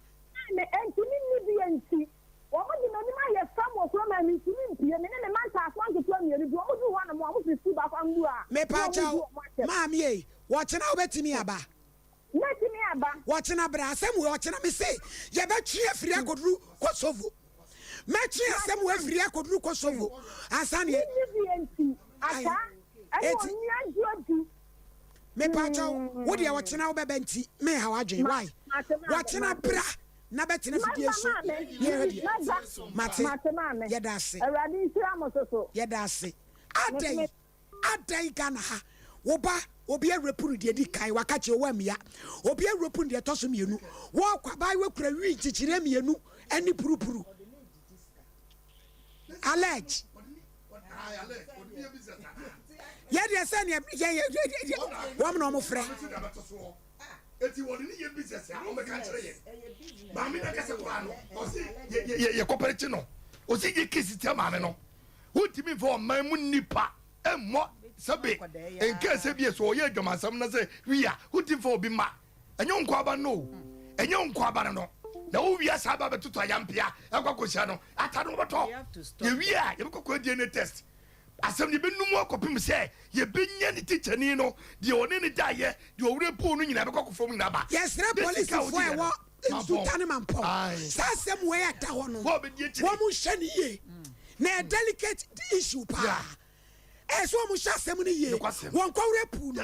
Me ntumi nni bie nti Wɔde m'anim ayɛ fam wɔ kurom a mintumi mpue. Me ne me mma ntaafoɔ nketewa mmienu bi, wɔduu hɔnom a, wɔfiri sukuu baako angu a, na Mepaakyɛw, wɔdi wɔn atɛm. maame ei, wɔkyena wobɛtumi aba? Mɛtumi aba. Wɔkyena bra, asɛm wei ɔkyena mese yɛbɛtwe afiri akɔduru Kosovo. Mɛtwe asɛm wei afiri akɔduru Kosovo ansa ne. Me gyidie nti, Ae, Ataa ɛne eti. Onua Duodu. Mepaakyɛw, wo deɛ ɔkyena wobɛba nti, menha w'adwene, Ma, wai? mate maame, Wɔkyena mate. bra. Na bɛtena fidie so yɛhwɛ deɛ. Mate. Yɛda ase. Yɛda ase. Adɛn adɛn Ghana ha wo ba obi awurapu no deɛ di kan waka kyerɛ wo ammia obi awurapu no deɛ ɛtɔ so mmienu wɔkɔ abaayewa kura wii nkyekyereɛ mmienu ɛne purupuru allege yɛdeɛ sɛ neɛ yɛ yɛ yɛ wɔn na wɔn frɛ. Eti wɔde ne yɛ business a wɔbɛka kyerɛ yɛn. Maame no akasa koraa no, ɔse yɛ kɔpɛrɛkye no. Ɔse yɛ kesi tia maame no. Wontumi mfa ɔman mu nnipa mmɔ sɛbe nka sɛ bi sɛ ɔyɛ adwamansɛm na sɛ wi a wontumi mfa obi mma. Ɛnyɛ wo nko aba no o. Ɛnyɛ wo nko aba no no. Na wowia saa ba bɛtoto ayampea akɔ akɔhyia no ata no wobɛtɔ. Yɛwie a yɛbɛkɔ kɔ DNA test. Asɛm no, yɛbɛnu mu akɔpem sɛ yɛbɛnya ne tikyani no, deɛ ɔne no daeɛ, deɛ ɔwerɛ poo no nyinaa, yɛbɛkɔ akɔfa wɔn nyinaa aba. Yɛsrɛ Ne sika a polisifoɔ a wogyeeɛ no. ɛwɔ. Nsuta ne Mampɔn. Saa asɛm wei a ɛda hɔ no, wɔn nhwɛ no yie. Na ɛyɛ delicate issue paa. Ɛyɛ sɛ wɔn hyɛ asɛm no yie. Wɔn kɔ rape no.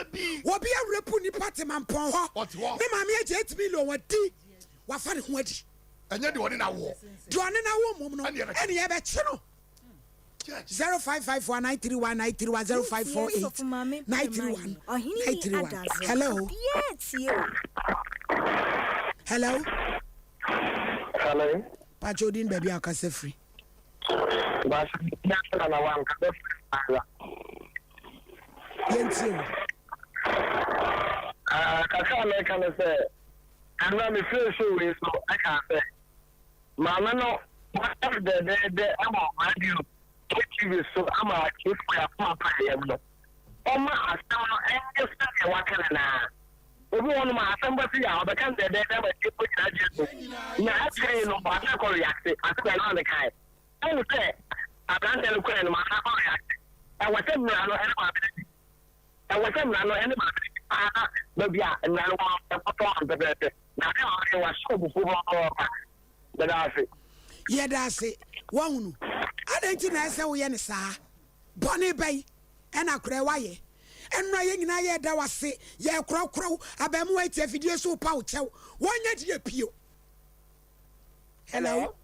Obi awurapu nipa te Mampɔn hɔ. Ne maame agye 8 million wadi. Wafa ne ho adi. Ɛnyɛ deɛ ɔne no awoɔ. Deɛ ɔne no awo mmom no, ɛne yɛbɛkye no. 0554 931 931 0548 931 931. Hello. Hello. Hello. Pacho din baabi a ɔkasa firi. Yɛntie o. Kakra a mɛka ne sɛ ɛnna mefiri show wei so ɛka sɛ Maame no wayɛ no dɛdɛɛdɛ wɔ radio ne TV so ama atiefo yi akoma atɔ yɛn yam no, ɔmma asɛm no nyɛ sɛdeɛ waka no no ara. Obi wɔ hɔnom a, asɛm ba sei a, ɔbɛka no dɛdɛɛdɛ ama atiefo nyinaa agye atom, na akyire yi no, wasan akɔ reacte, asɛm a ɛno na mekaeɛ. Wohu sɛ aberanteɛ no kɔeɛ no, maame no akɔ reacte. Ɛwɔ sɛ mmara no ne maame no di. Ɛwɔ sɛ mmara no ne maame no di paa na baabi a mmara no wɔ no, ɛkɔtɔ ma no pɛpɛɛpɛ. Na ade a ɔyɛ, wahyɛ abufuo papaapa. Meda ase. Yɛda ase. Woahunu? Adɛn nti na ɛsɛ sɛ woyɛ no saa? Bɔne bɛn na koraa woayɛ? Ɛnnora yɛn nyinaa yɛreda wo ase, yɛrekorɔkorɔ wo, abarimaa yi te afidie so repa wo kyɛw. Wɔnyɛ deɛ pio. Hello.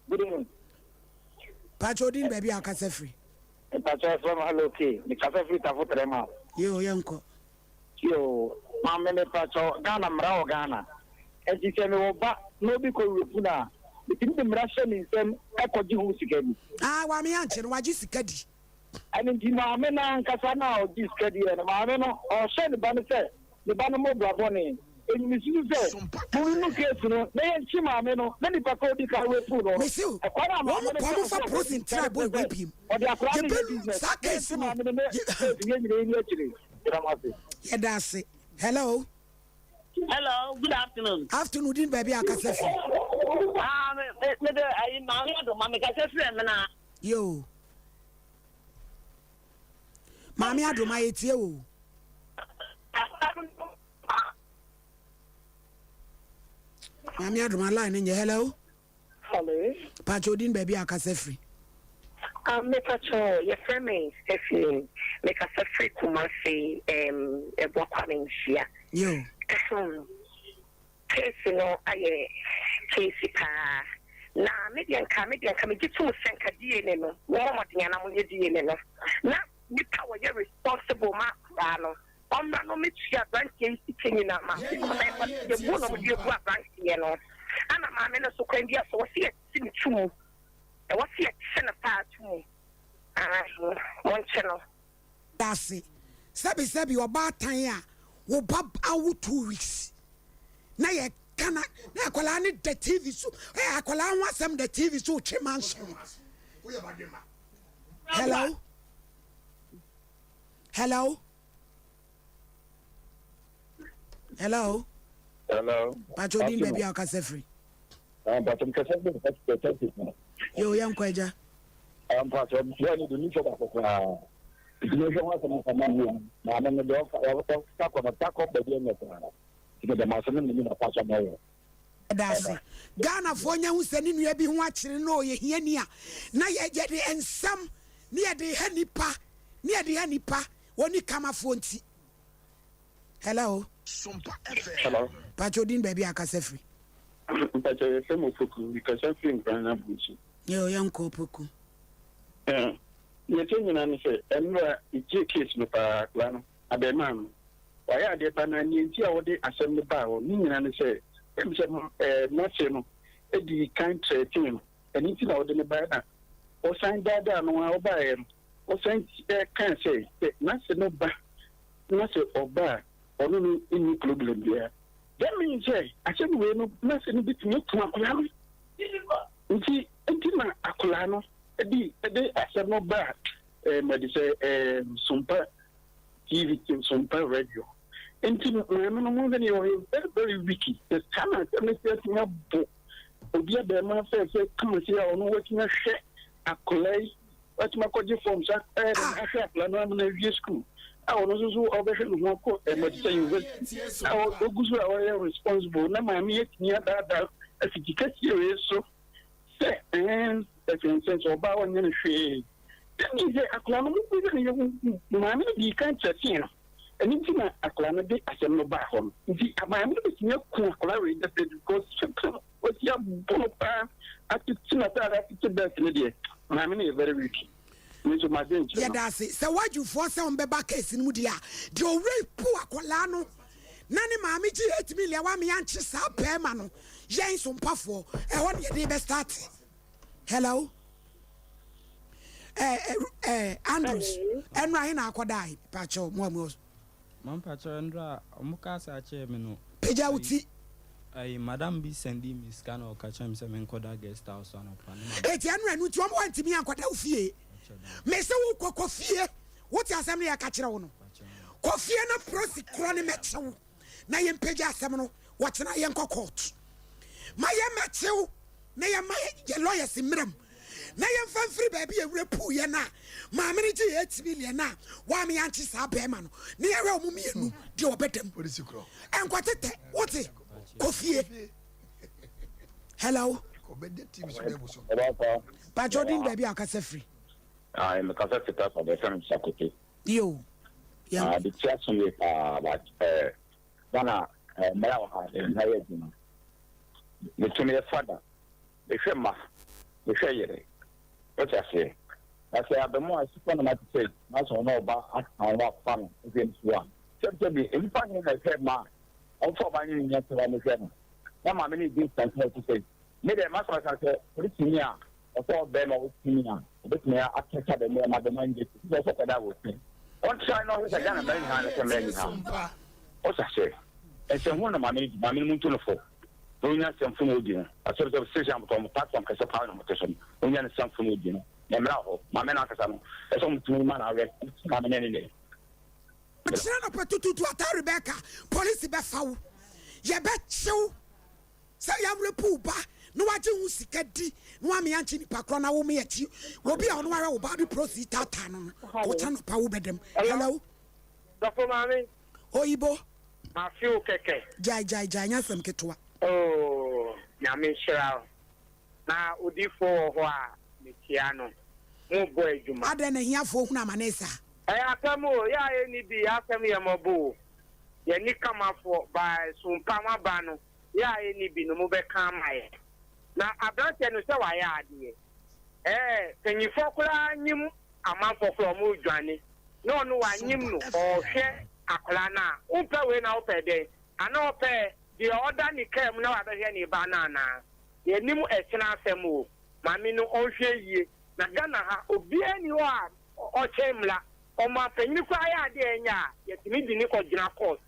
Good evening. Pacho odin baabi a akasa firi. Mpacho ɛfrɛ mo hello K. Mekasa firi Tafo Trɛma. Yo, yɛnkɔ. Yoo maame mepakyɛw Ghana mmara wɔ Ghana nti sɛ mewɔ ba na obi kɔ rape no a metumi de mmara hyɛ me nsam kɔ gye ho sika di. Ah wame ankye no wagye sika di. Ɛno nti maame no ankasa no a ɔgye sika diɛ no maame no ɔhyɛ ne ba no sɛ ne ba no mmɔ bra bɔne nti mesusu sɛ mo mu case no na yɛnkye maame no na nipa ko odi kan rape no no Mese o ɛkwan a wɔn maame no pɔ faa wɔn so fa a ɔgye prison sika tra no boy kyerɛ wei sɛ biem ɔde akwadaa no yɛ yɛbɛ business saa na case yɛnkye no maame no na yɛ case no yɛn nyinaa ni akyire. Yɛda mo ase. Yɛda ase. Hello. Hello, good afternoon. Afternoon, din baabi a akasa firi. Ah, me me me de ayi maame adoma me kasa firi ɛmena. Yo. Maame adoma yɛ tie o. Maame adoma line nyɛ hello. Hello. Pacho odin baabi a akasa firi. Um, me pacho, yɛfrɛ me Stephanie. Me kasa firi Kumasi, um, Ɛboa Kwame Nhyia. Yo. Ahem. Case no ayɛ case paa. Na me deɛ nka, me deɛ nka megye tom sɛ nka DNA no, mommɔ mmɔden ana monyɛ DNA no. Na nipa a wɔyɛ responsible ma akwadaa no, ɔmmra na ɔmmɛtua aberanteɛ yi sika nyinaa ma because ɛyɛ kwasea buo na wɔde abu aberanteɛ no. Ana maame no nso kwan bi a so wɔsi yɛte ne to mu. Ɛwɔ sɛ yɛkye no paa to mu. Aane, monkye no. Ase. Sɛbi sɛbi ɔbaatan a wo ba awo 2 weeks na yɛ ka na na akwadaa ne da TV so ɛ akwadaa ho asɛm da TV so twe manso. Hello. Hello. Hello. Hello. Pacho din baabi a ɔkasa firi. Mpacho mkasa firi Texas. Yo, yɛnkɔ agya. Mpacho bɛɛ no de nifa baako koraa. Nti mehwɛ ho asɛm afa ma mu maame no deɛ ɔfa ɔfa kɔ no takɔ baabi ɛnyɛ koraa. Nti meda mo ase ne mo nyina pa so mɔyɛ. Ɛda ase. Ghanafoɔ nya hu sɛ ne nua bi ho akyere no ɔyɛ hiani a na yɛ yɛde nsɛm ne yɛde ha nipa ne yɛde ha nipa wɔni kamafoɔ nti. Hello. Hello. Pacho din baabi a akasa firi. Mpacho yɛfrɛ mo Opoku, mekasa firi Nkran Aburusu. Yo, yɛnkɔ Opoku. Nea ɛkyɛ nyinaa ne sɛ ɛnora ɛgye case no paa akora no abɛɛmaa no wayɛ adeɛ paa na nea nti a wɔde asɛm no baa hɔ ne nyinaa ne sɛ ɛm sɛ ɛɛ n'ase no di kan trɛtee no ɛno nti na wɔde no baeɛ na ɔsan daadaa no a ɔbaeɛ no ɔsan ɛka sɛ sɛ n'ase no ba na sɛ ɔba a ɔno no nni problem biara. That means sɛ asɛm wei no n'ase no bɛtumi aku akwadaa no nti nti na akwadaa no de de asɛm no ba ɛɛ mɛde sɛ ɛɛ Sompa TV, Sompa Radio. Nti maame no mo sɛ ɔyɛ very very weak sɛ saa na asɛm no sɛ atumi abo obi abɛɛma fɛɛfɛ kama si a ɔno watumi ahwɛ akwadaa yi, watumi akɔgye form sa ɛɛ ahwɛ akwadaa no ama no awie school. a ɔno nso so ɔbɛhwɛ ne ho akɔ Mɛtisa University a ɔgu so a ɔyɛ responsible na maame atumi adaadaa afiti kɛseɛ wei so sɛ ɛn ɛsɛnsɛn sɛ ɔbaa ɔnyɛ no hwee. That means sɛ akwadaa no mo sɛ ne yɛ maame no dii kan kyerɛkyerɛ no ɛno nti na akwadaa no de asɛm no baa hɔ no nti maame no bɛtumi aku akwadaa wei definitely because Wasi abɔ no paa atete n'ataade atete belt no deɛ maame no yɛ very weak me nso m'adwen nkyerɛ no. Yɛda ase. Sɛ Wajoofoɔ sɛ wɔn bɛba case no mu deɛ a, deɛ ɔrape akwadaa no na ne maame gye 8 million wame ankye saa barima no, yɛn Sompafoɔ, ɛhɔ na yɛde bɛ starte. Hello? Eh, eh, eh, Andrews, ɛnora he na akɔdae? Pakyɛw, mo a mo Ma mpakyɛw ndra a ɔmo kaa saa kyerɛɛ me no. Pagya wo ti. Ayi madam bi sɛndii me sika na ɔka kyerɛɛ me sɛ menkɔ da guest house anɔpa ne ma. Eti ɛno ɛno nti ɔmo wantumi ankɔda wo fie. Mese wo kɔ kɔ fie. Wote asɛm no yɛka kyerɛ wo no. Kɔ fie na prosi korɔ no mɛkye wo na yɛmpagya asɛm no wɔkyena yɛnkɔ court. Ma yɛmmɛkye wo. na yɛmma yɛn lawyers mmra mu na yɛmfa mfiri baabi a ewura puu yɛn a maame no gye 8 million a wame ankye saa bɛrima no na yɛhwɛ wɔn mmienu deɛ ɔbɛda mu nkɔtetɛ wote kɔ fie. Hello. Patrɔ din baabi a ɔkasa firi. Ayi mekasa fi kasa bɛfɛ no sakote. Yo. Yɛn. De ti aso yie paa but ɛɛ Ghana mmara wɔ ha mmara yɛ adwuma. Meto meyɛ fada, mehwɛ mma, mehwɛ yere. Wote aseɛ? Na sɛ abɛmoa a sukuu na mate sɛ na sɛ ɔne ɔba aka ho afa no hwɛ nsuo a, sɛbisɛbi nnipa he na ɛhwɛ mma a ɔmfa ɔba ne ne nya sɛ wɔmehwɛ no. Na maame no redi nsɛmfo a ɛte sɛ me deɛ m'asɛm asa sɛ polisini a ɔsɛ ɔbɛrima ɔtumi a ɔbɛtumi akasa bɛmɛ ma bɛma ngye sɛ ɔsɛ kɔda wɔ fi. Ɔntra na ɔhwɛ sɛ Ghana mmara nyinaa ne sɛ mmara nni ha. Ɔsa sɛ, Nsɛmhunu na maame no di, maame no muntu no fo na onya nsɛmfo na odi no. Asɛm sɛ station abotɔ wɔn platform kɛse paa na wɔte so no, onya ne nsɛmfo na odi no. Na mmara wɔ hɔ. Maame no ankasa no, ɛsɛ sɛ wɔtumi ma no awɛ maame no ne ne. Ɔkyena anɔpa tutuutu ataa Rebecca, polisi bɛfa wo, yɛbɛkye wo sɛ yɛarepu wo ba na wagye ho sika di na wame ankye nipa korɔ na wo me akyi obi a ɔno ahwɛ wo ba de prosi taataa no no, ɔkyena anɔpa wo bɛdam. Hello. Dɔfo maame. Oyibo. Mafe wo kɛkɛ. Gyae gyae gyae nyɛ asɛm ketewa. Oh Nyame nhyira wo. Na odifoɔ wɔ hɔ a mekyia no. Mo bɔ adwuma. Adɛn na ahiafoɔ hunu amane saa? Ɛyɛ asɛm o, yɛ a yɛnni bi, yɛ asɛm yɛ mmɔbɔ o. Yɛnni kamafoɔ, by sumpa mo aba no, yɛ a yɛnni bi no mo bɛka ama yɛn. Na abranteɛ no sɛ wayɛ adeɛ. Ɛɛ panyinfoɔ koraa nyim amanfoɔ koraa ɔmo redwane na ɔno wanyim no ɔɔhwɛ akwadaa no a wompɛ wei na wopɛ dɛn anaa ɔpɛ deɛ ɔda ne kaa mu na wabɛhwɛ ne ba no anaa yɛnim ɛkyena asɛm o maame no ɔnhwɛ yie na Ghana ha obiara nni hɔ a ɔkyɛn mmra ɔmanpanyini koraa yɛ adeɛ a ɛnyɛ a yɛtumi de no kɔ gyina court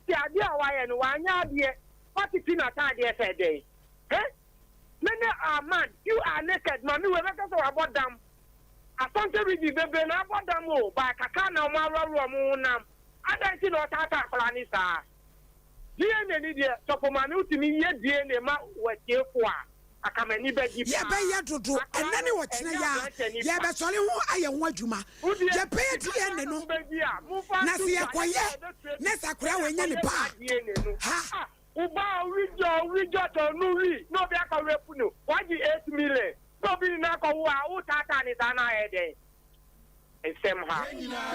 nti adeɛ a wayɛ no wanyɛ adeɛ watete n'ataadeɛ sɛ dɛn he many are mad few are naked maame wei bɛka sɛ wabɔ dam Asante region bebree na abɔ dam o but kakra na ɔmo aworɔworɔ ɔmo ho nam adɛn nti na ɔtaataa akwadaa no saa? DNA no deɛ sɔfo maame wotumi yɛ DNA ma w'atiefo a aka m'ani bɛgye paa. Yɛbɛyɛ dodo Akwadaa ɛnnɛ ne no ɔkyena ɛnyɛ yi ara aberanteɛ nipa. yɛbɛsɔre ho ayɛ ho adwuma. Wo deɛ Yɛbɛyɛ sika koraa DNA na no mobɛgye a momfa na nto sɛ dwa yɛkɔyɛ yɛn na yɛbɛtua na bi sɛ akwadaa na wei nyɛ ne yɛakɔyɛ ba saa a DNA no. ha. Ah wo ba a ɔwe dwa ɔwe dwa tɔ no wi na obi akɔ rape no wagye 8 million. Sɛ obi ne no akɔwo a, wotaataa ne saa na ayɛ dɛn? Nsɛm ha.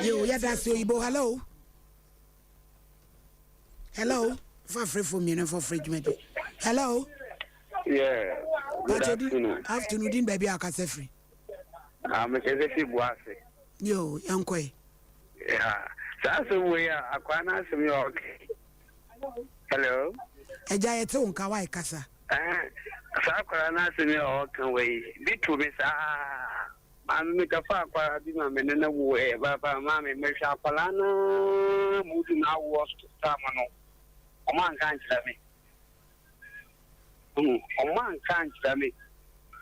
Yo, yɛda ase oyibo. Hello. Hello. Fa frɛfo mmienu fa frɛ dwumadi. Hello. Yeah. Good Pacho di afternoon. afternoon din baabi a ɔkasa firi. Ah, mekasa fi Boase. Yo, yɛnkɔ yi. Yeah. Saa asɛm wei a akwaa no asɛm yɛ ɔkɛ. Hello. Agya yɛte wo nka wae kasa. Ɛɛ saa akwadaa no asɛm yi a ɔreka wɔ yi bi to me saa. Maame mi kɛfa akwadaa bi ma me ne no wo ɛ baaba maame mehwɛ akwadaa no mu du na awoɔ saa mu no ɔmo anka ankyerɛ me. Ɔmo anka ankyerɛ me.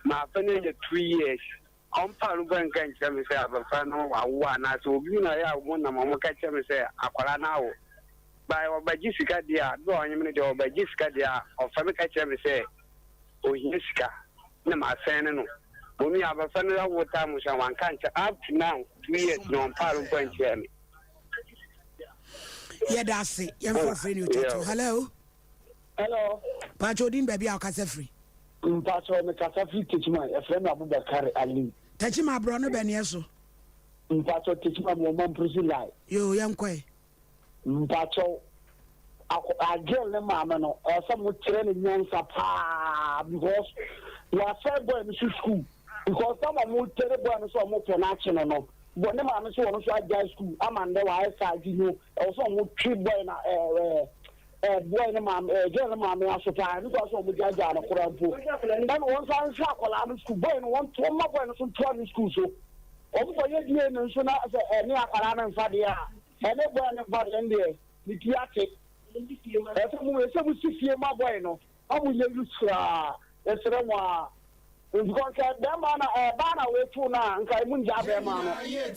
Maafa no yɛ 2 years. Ɔmpa no bɔ nka nkyerɛ me sɛ abɔfra no awo anaasɛ obi na ɔyɛ a wɔn nam wɔn ka kyerɛ me sɛ akwadaa no awo. Ba ɔbɛgye sika deɛ a, bi a ɔnyem no deɛ ɔbɛgye sika deɛ a, ɔfa me ka kyerɛ me sɛ ohia sika na masɛn ne no. Omi abɔfra no awo time so a wanka nkyerɛ up to now 2 years na ɔmpa no bɔ nkyerɛ me. Yɛda ase. Yɛmfa ɔfrɛ ni otwa to. Hello. Hello. Pacho odin baabi a ɔkasa firi. Mpacho me kasa firi Techiman. Yɛfrɛ me Abubakar Ali. Techiman aborɔ no bɛneɛ so. Mpacho Techiman mewɔ Mamprusi line. Yoo yɛnkɔɛ. Mpakyɛw akɔ a girl ne maame no ɛwɔ sɛ mo kyerɛ no nyansa paa because wasɛe boy no so school because time a mo kyerɛ boy no sɛ ɔmo pɛ no akye no no bɔ ne maame so ɔno so agyae school ama ndɛ wayɛ saa nti no ɛwɔ sɛ ɔmo twe boy na ɛɛ ɛɛ boy ne maame ɛɛ girl ne maame aso paa ɛno kora sɛ ɔmo gyaagyaa no koraa mpo ɛna wɔn nsa nhwɛ akwadaa no school boy no wɔn wɔn ma boy no so ntoa ne school so wɔn kɔ yɛ DNA nso na sɛ ɛne akwadaa no nfa deɛ a. Ɛne boy no ba no ɛndeɛ ne ti ate. Ɛsɛ mo ɛsɛ mo si fie ma boy no ma mo nyɛ use koraa yɛsrɛ mo aa because sɛ bɛɛma na ɛɛ baa na wei too no a nka emu ngyaa bɛɛma no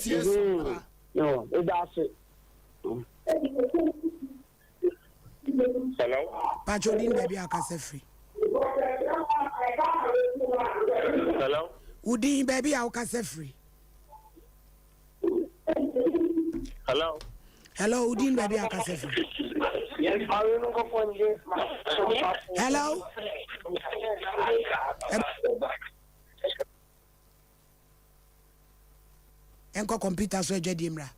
mhm yoo eda ase. Hello. Pacho din baabi a ɔkasa firi. Hello. Wo din baabi a wokasa firi. Hello. Hello, wo din baabi a wokasa firi. Hello. Ɛnkɔ kɔmputa so adwadie mmra.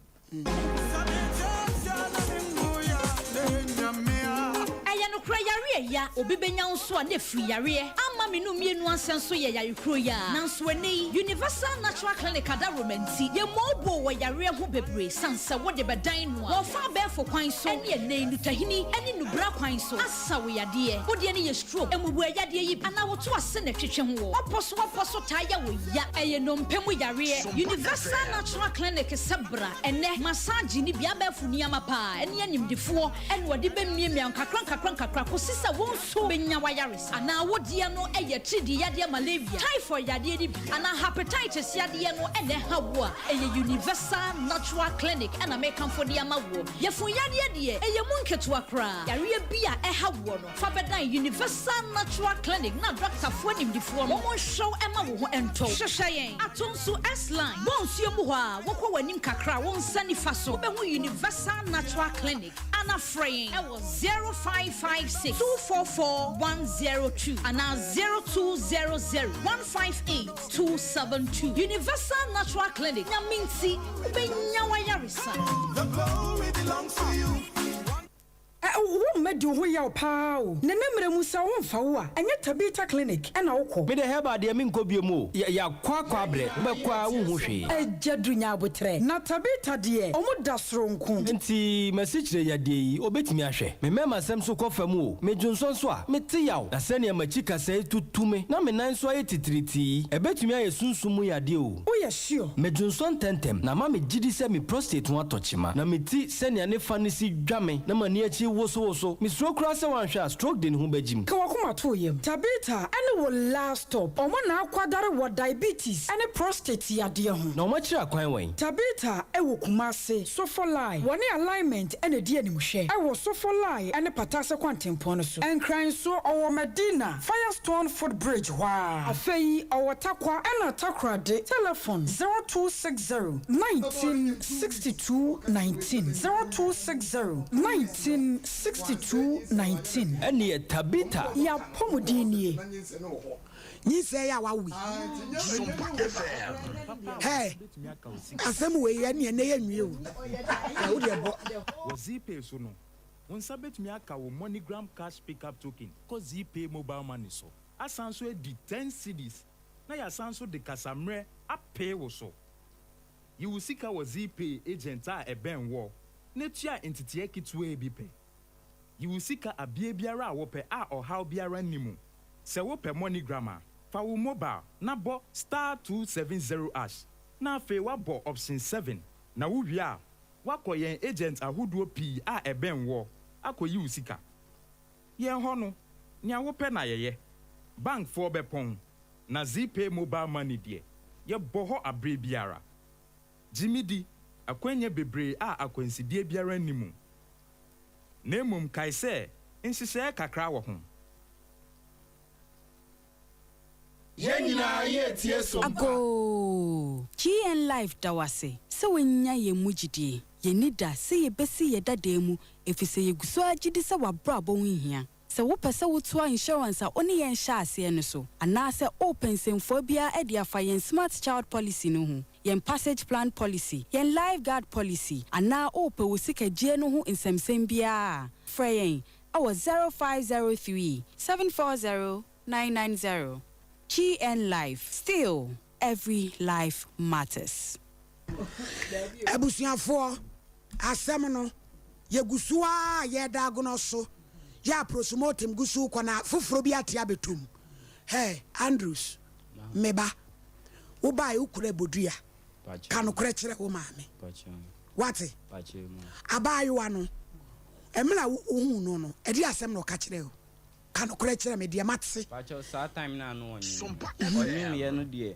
Ɛyɛ nokorɛ yareɛ ya obi bɛnya wo nso a na ɛfiri yareɛ ama me no mmienu ansɛ nso yɛ yare kuro yi ara nanso ɛnnɛ yi Universal Natural Clinic adaworoma nti yɛmmɔɔboo wɔ yareɛ ho bebree sane sɛ wode bɛdan no a wɔfa abɛɛfo kwan so ɛne ɛnnɛ yi nnutahini ɛne nnubra kwan so asa wo yadeɛ wo deɛ no yɛ stroke mmubuɛ yadeɛ yi bi anaa woto ase na ɛtwetwe ho wɔ wapɔ so wapɔ so taa yɛ wo ya ɛyɛ nnompe mu yareɛ Universal Natural Clinic sɛ bra ɛnnɛ massage ne bi abɛɛfo nneɛma paa ɛne animdefoɔ ɛna wɔde bɛmiamia wo nkakra nkakra nkakra kɔsi sɛ wo nso bɛnya w'ayaresa. Anaa wo deɛ no yɛ atiridii yadeɛ malaria, typhoid yadeɛ no bi, anaa hepatitis yadeɛ no na ɛha wo a, ɛyɛ Universal Natural Clinic na mekamfo de ama woɔ. Yafunu yadeɛ deɛ, ɛyɛ mu nketewa koraa. Yareɛ bi a ɛha woɔ no, fa bɛdan Universal Natural Clinic na dɔktafoɔ animdefoɔ no wɔnhwɛ wo mma wo ho ntɔ wo. Hwehwɛ yɛn ato nso S-Line, bɔ nsuo mu hɔ a, wokɔ w'anim kakra a, wo nsa nifa so, wobɛhu Universal Natural Clinic. Ana frɛ yɛn wɔ 0556 244 102 anaa 0200 158 272. Universal Natural Clinic, Nyame nti wobɛnya w'ayaresa. The glory belongs to you. Ɛ wo mma di wo ho yaw paa o. Nana mmerɛ mu sɛ wo nfa wo a ɛnyɛ Tabitha clinic ɛna wo kɔ. Me deɛ herbal deɛ menkɔ biom o, yɛ yakɔ akɔ abrɛ, wobɛkɔ a wonhu hwee. Agya duru nya aboterɛ. Na Tabitha deɛ ɔmo da soronko. Nti masikyire yadeɛ yi obetumi ahwɛ? Me mɛma sɛm so kɔ fam o, me dwonsɔ nso a, mete yaw, na sɛnea makyi kasɛe tutu me na me nan nso ayɛ titiritii yi, ɛbɛtumi ayɛ sunsum mu yadeɛ o. Woyɛ sure? Me dwonsɔ ntɛntɛm, na ama me gyidi sɛ me prostate ho atɔ kyema, na me ti sɛnea ne fa no si dwa me na m'ani akyi wosowoso. Misuro koraa sɛ wanhwɛ a stroke de ne ho bɛgyim. Ka w'akoma to wo yam. Tabitha ne wo last stop. Wɔn na akwadare wɔ diabetes ne prostate yadeɛ ho. Na wɔn akyiri akwan wɛn? Tabitha wɔ Kumasi, Sofolai. Wɔne Alignment na ɛdi animhwɛ wɔ Sofolai ne Patase kwantempɔn no so. Nkran nso, ɔwɔ Madina, Firestone foot bridge hɔ ara. Afei ɔwɔ Tarkwa ɛna Takoradi. Telefon, 0260 19 62 19, 0260 19 62 19. Ɛneɛ Tabitha. Y'apɔmuden nie. Nyinsɛn yi a wawo yi. Hey, asɛm wei ɛne ɛnɛ yɛ nwie o. Ɛ wo deɛ bɔ. Wɔ Zeepay so no, wo nsa bɛtumi aka wo MoneyGram Cash Pickup Token kɔ Zeepay Mobile Money so, asan nso adi ten cedis na yɛasan nso de kasammerɛ apee wo so. Yi wo sika wɔ Zeepay agent a ɛbɛn woɔ na tua nteteɛ ketewaa bi pɛ. Yi wo sika abea biara a wopɛ a ɔhaw biara nni mu. Sɛ wopɛ MoneyGram a, fa wo mobile na bɔ star 270 ash na afei woabɔ option 7 na wowie a, woakɔ yɛn agent ahodoɔ pii a ɛbɛn woɔ akɔyi wo sika. Yɛn hɔ no, nea wopɛ na yɛyɛ. Bankfoɔ bɛpɔn, na Zeepay Mobile Money deɛ, yɛbɔ hɔ aberɛ biara. Gye me di, akwannya bebree a akwansideɛ biara nni mu. Na mmom kae sɛ nhyehyɛɛ kakra wɔ ho. Yɛn nyinaa yɛretie sompa. Agoo! GN Live da wo ase sɛ woanya yɛn mu gyidie. Yɛnni da sɛ yɛbɛsi yɛn dadaa mu efisɛ yɛgu so ara gye di sɛ w'abrabɔ ho hia. Sɛ wopɛ sɛ wotoa insurance a wo ne yɛn hyɛɛ aseɛ no so, anaasɛ worepɛ nsɛmfua biara de afa yɛn Smart Child Policy no ho, yɛn Passage Plan Policy, yɛn Life Guard Policy, anaa worepɛ wo sikagyie no ho nsɛmsɛm biara a, frɛ yɛn wɔ 0503 740 990. GN Life, still every life matters. Abusuafoɔ, asɛm no, yɛgu so ara a yɛreda agono so, yɛ a prosmotem gu so rekɔ na foforɔ bi ate abɛtɔ mu. Hey, Andrews, me ba, wobaeɛ wokura bodua, ka nokorɛ kyerɛ wo maame. Woate? Abaayewa no, mmerɛ a wohuu no no, ɛdeɛ asɛm na ɔka kyerɛɛ wo? Ka nokorɛ kyerɛ me, deɛ mate. Pakyɛw saa time no a na ɔnye no ɔnyem yɛ no deɛ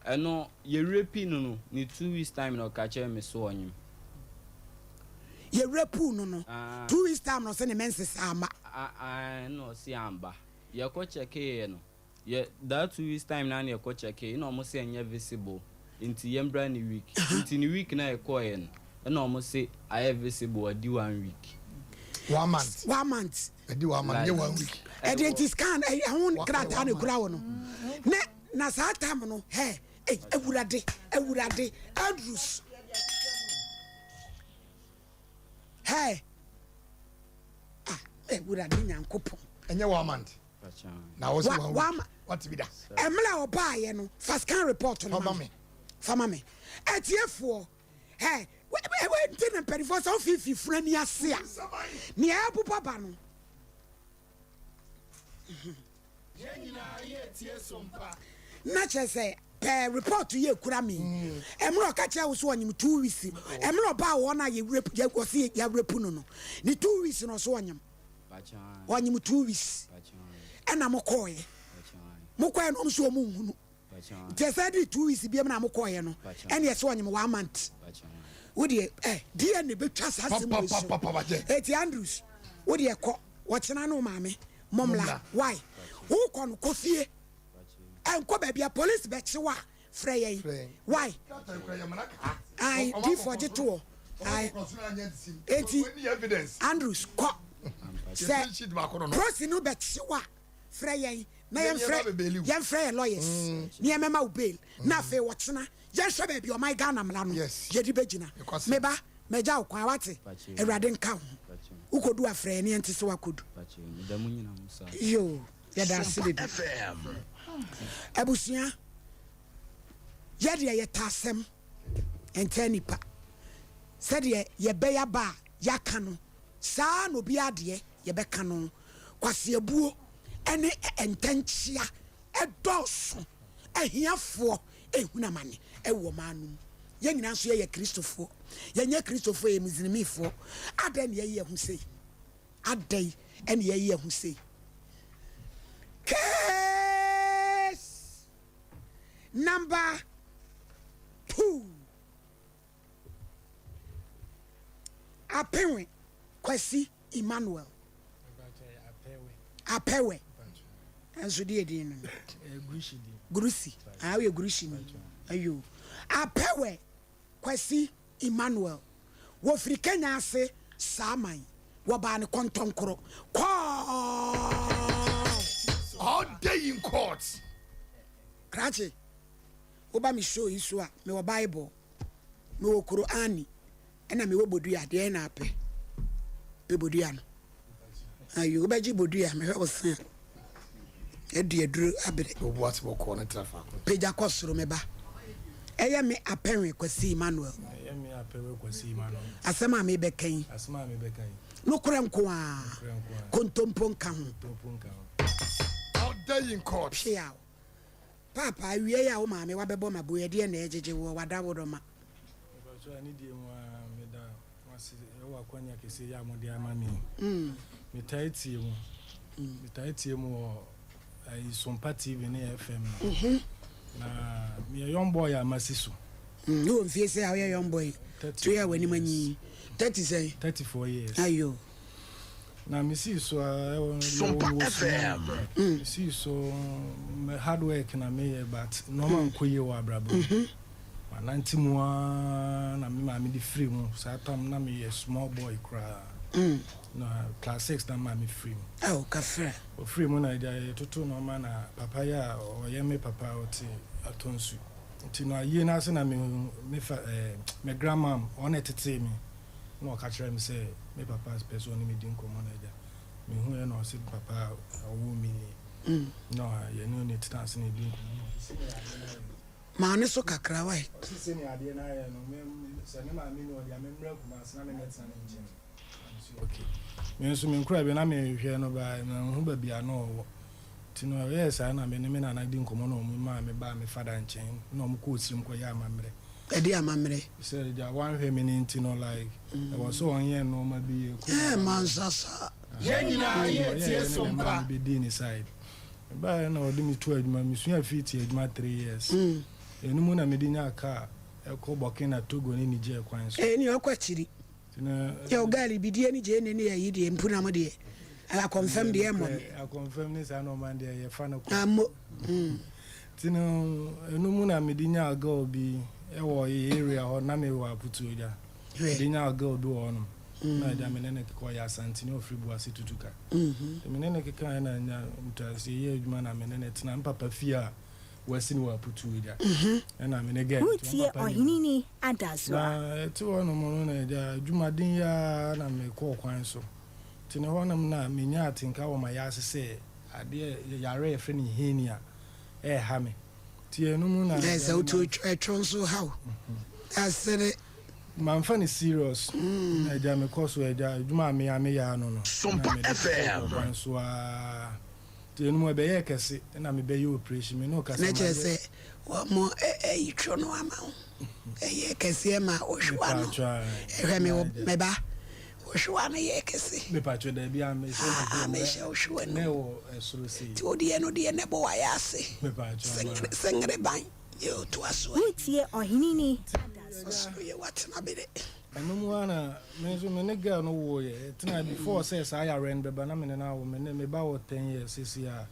ɛno yɛ rape no no ne 2 weeks time na ɔka kyerɛ me so ɔnyem. Yɛ rape no no 2 weeks time na ɔse ne menses amma. Aah ɛna ɔse amba yɛ kɔ checkee yɛ no yɛ that 2 weeks time no a na yɛ kɔ checkee ɛna ɔmo se ɛnyɛ visible nti yɛ mbra ne week nti ne week no a yɛ kɔɔ yɛ no ɛna ɔmo se ayɛ visible adi one week. One month. One month. Ɛdi one month, nyɛ one week. Ɛdi nti scan ɛho krataa na ekura wo no. Ne na saa time no hɛ ey awurade awurade Andrews hɛ ah awurade nyankopɔn. Ɛnyɛ one month. Na wɔ sɛ one week. Wate bi da. Ɛmla ɔbaayɛ no fa scan report no ma me. Fa ma me. Atiefoɔ. Ɛ wei nti na mpanimfoɔ sɛ wofiifii funu ani ase a, nea ɛbobɔ ba no. Na kyerɛ sɛ pɛɛ report yɛ kura mi. Ɛmmerɛ ɔka kyerɛ wo so ɔnyem 2 weeks. Ɛmmerɛ ɔbaa wɔ no a yɛ wɔsi yɛrape no no. Ne 2 weeks na ɔso ɔnyem. Ɔnyem 2 weeks. Ɛna mo kɔɔɛ. Mo kɔɛ no ɔmo so ɔmo nhunu. Nti ɛsɛ de 2 weeks biam na mo kɔɔyɛ no ɛne ɛsɛ ɔnyem one month. Wo deɛ ɛ DNA bɛtwa saa asɛm wei so. Eti Andrews wo deɛ kɔ wɔkyena ne wo maame mommla why wokɔ no kɔ fie ɛnkɔ baabi a police bɛkye wo a frɛ yɛn why ai difoɔ gye toɔ ai eti Andrews kɔ sɛ prosi no bɛkye wo a frɛ yɛn na yɛmfrɛ yɛmfrɛ yɛ lawyers na yɛmɛma wo bail na afei wɔkyena yɛnhwɛ baabi ɔman Ghana mmara no yɛde bɛgyina. Me ba, magya wo kwan wate? Awurade nka wo ho. Wokɔdu a frɛ yɛn na yɛnte sɛ woakɔdu. Yoo, yɛda ase bebree. Abusua, yɛdeɛ yɛtɔ asɛm ɛnkyɛ nipa. Sɛdeɛ yɛbɛyɛ aba a yɛaka no, saa na obiara deɛ yɛbɛka no. Kwaseabuo ne ntɛnkyea dɔɔso. Ahiafoɔ rehunu amane wɔ ɔman no mu. Yɛn nyinaa nso yɛyɛ Kristofoɔ. Yɛnyɛ Kristofoɔ, yɛyɛ Muslimifoɔ. Adɛn na yɛyɛ yɛn ho sei? Adɛn na yɛyɛ yɛn ho sei? Case number 2. Apewe Kwasi Emmanuel. Apɛwɛ. Nso deɛ din no. Gurusi. Ah, woyɛ Gurusi ni. Ayo. Apɛwɛ Kwasi Emmanuel. Wɔfiri Kenya ase Saaman. Wɔbaa ne kɔntɔnkorɔ. Kɔɔ. All day in court. Krakye, woba me show yi so a, mewɔ Bible, mewɔ Qur'ani, ɛna mewɔ bodua, deɛn na apɛ? Pɛ bodua no. Ayo, wobɛgye bodua, mehwɛ wo se a, adi aduro abere. Obu ase bɔkɔɔ ne tra faako. Pagya kɔ soro, me ba. Ɛyɛ me Apɛnwe Kwasi Emmanuel. Ɛyɛ me Apɛnwe Kwasi Emmanuel. Asɛm a mebɛka yi. Asɛm a mebɛka yi. Nokorɛ nko ara. Nokorɛ nko ara. Kontompo nka ho. Kontompo nka ho. All day in court. Peaw. Paapa, awia yi a wo maame wabɛbɔ m'abo yi, ɛdeɛn na ɛregyegye woɔ? W'adaworoma. Mepakyɛw anidie mu ara meda mo ase wɔ akwanya kɛseɛ yi a mode ama me yi. Metaa tie mo. Metaa tie mo wɔ ayi Sompa TV ne FM no. Na meyɛ young boy a masi so. Wowɔ mfie sɛ a woyɛ young boy? To yɛ a w'anim anyi. 30 sɛn? 34 years. Ayo. Na mesii so a ɛwɔ Sompa FM. Mesii so me hard work na meyɛ but nneɛma nkɔ yie wɔ abrabɔ mu. Manante mu ara na me maame de firi mu. Saa tam na meyɛ small boy koraa. Na class 6 na maame firi mu. Ao, kafra. Ɔfiri mu na agya yɛtoto nnoɔma na papa yi a ɔyɛ me papa a ɔte Atonsu. Nti no ayie no ase na me me fa eh, me grandmam ɔno na ɛtetee me na ɔka kyerɛɛ me sɛ me papa pɛ sɛ ɔne me di nkɔmmɔ na agya mehuiɛ na ɔse papa a ɔwoo me nie na yɛne no tena ase na yɛdi nkɔmmɔ na ɔse sɛnea adeɛ no ayɛ no. Ma ne so kakra wai. Ɔse sɛnea adeɛ no ayɛ no me sɛ me maame ni ɔde a memmra Kumasi na memmɛtena ne nkyɛn. Na mese okay. Me nso me nkura bi na mehwɛ no baa manhu baabi a na ɔwɔ. Nti no ɛyɛɛ saa na me ne me nana di nkɔmmɔ na wɔn maa me baa me fada nkyɛn na wɔn kɔɔ sirim kɔyɛɛ amammerɛ. Ɛdeɛ amammerɛ? Sɛ agya wanhwɛ me no nti no like ɛwɔ sɛ ɔnyɛ nnoɔma bi yɛ kɔ. Ɛɛ mansa saa. Yɛn nyinaa yɛ tie so mpa. Ɔyɛɛ ne bɛdii ne side. Mebaeɛ na ɔde me too adwuma, mesuaa fiti adwuma 3 years. Ɛno mu na mede nyaa car ɛkɔ Burkina, Togo ne Niger kwan so. Ɛɛ nea ɔkɔ akyiri. Yɛ o girl bidie ne gyeene ne ayi deɛ mpunam deɛ akɔnfɛm deɛ ɛmmɔ me. Akɔnfɛm ne saa nnoɔma no deɛ yɛfa no kɔ. Ammo. Nti no ɛno mu na mede nyaa girl bi ɛwɔ yɛ area hɔ na mewɔ Aputuogya. Mede nyaa girl bi wɔ hɔnom na agya me ne no keka ɔyɛ Asanteni ɔfiri Boase Tutuka. Nti me ne no kekaeɛ na nya ntaseɛ yɛ adwuma na me ne no tena me papa fie a wasi no wɔ Aputuogya. Ɛna me ne girl no nti Woretie wɔn papa nim. Ɔheneni Adazoa. Na ɛte hɔ nom no na agya adwumaden yi ara na mekɔɔ kwan so. Nti ne hɔ nom na menyaa atenka wɔ m'ayaase sɛ adeɛ yareɛ a yɛfrɛ no hernia ɛreha me. Nti ɛno mu na Ɛɛ agya sɛ me wotu ma. ɛtwo nso ha wo. Ɛsere. Mamfa no serious. Na agya mekɔ so agya adwuma a me ara meyɛ ano no na Sompa mede kɔɔ FM. kwan so ara. Nti ɛno mu ɛbɛyɛɛ kɛse na mebɛyɛ operation me ne wo kasa Na kyerɛ mayɛ. sɛ wɔn ɛyi two no ama wo. Ɛyɛ kɛseɛ ma wohwewa no. Mepatwɔ ae. Ɛhwɛ me Na wo agya. me ba wohwewa no yɛ kɛse. Mepatwɔ daabi a mehyɛ Ah no bio mehyɛ wohwewa na no. ɛwɔ ɛsoro sei. Nti wodeɛ no deɛ na ɛbɔ wayɛ ase. Mepatwɔ ama. Sengere sengere ban yɛ otoa so ɛ. Woretie Ɔheneni Adazoa. Ɔsoro yɛ watena bere. Ɛno mu ara na me nso me ne girl no woeɛ. Ɛtenae before sɛ saa yareɛ no bɛba na me ne no awo. Me ne me ba wɔ ten years seesei a.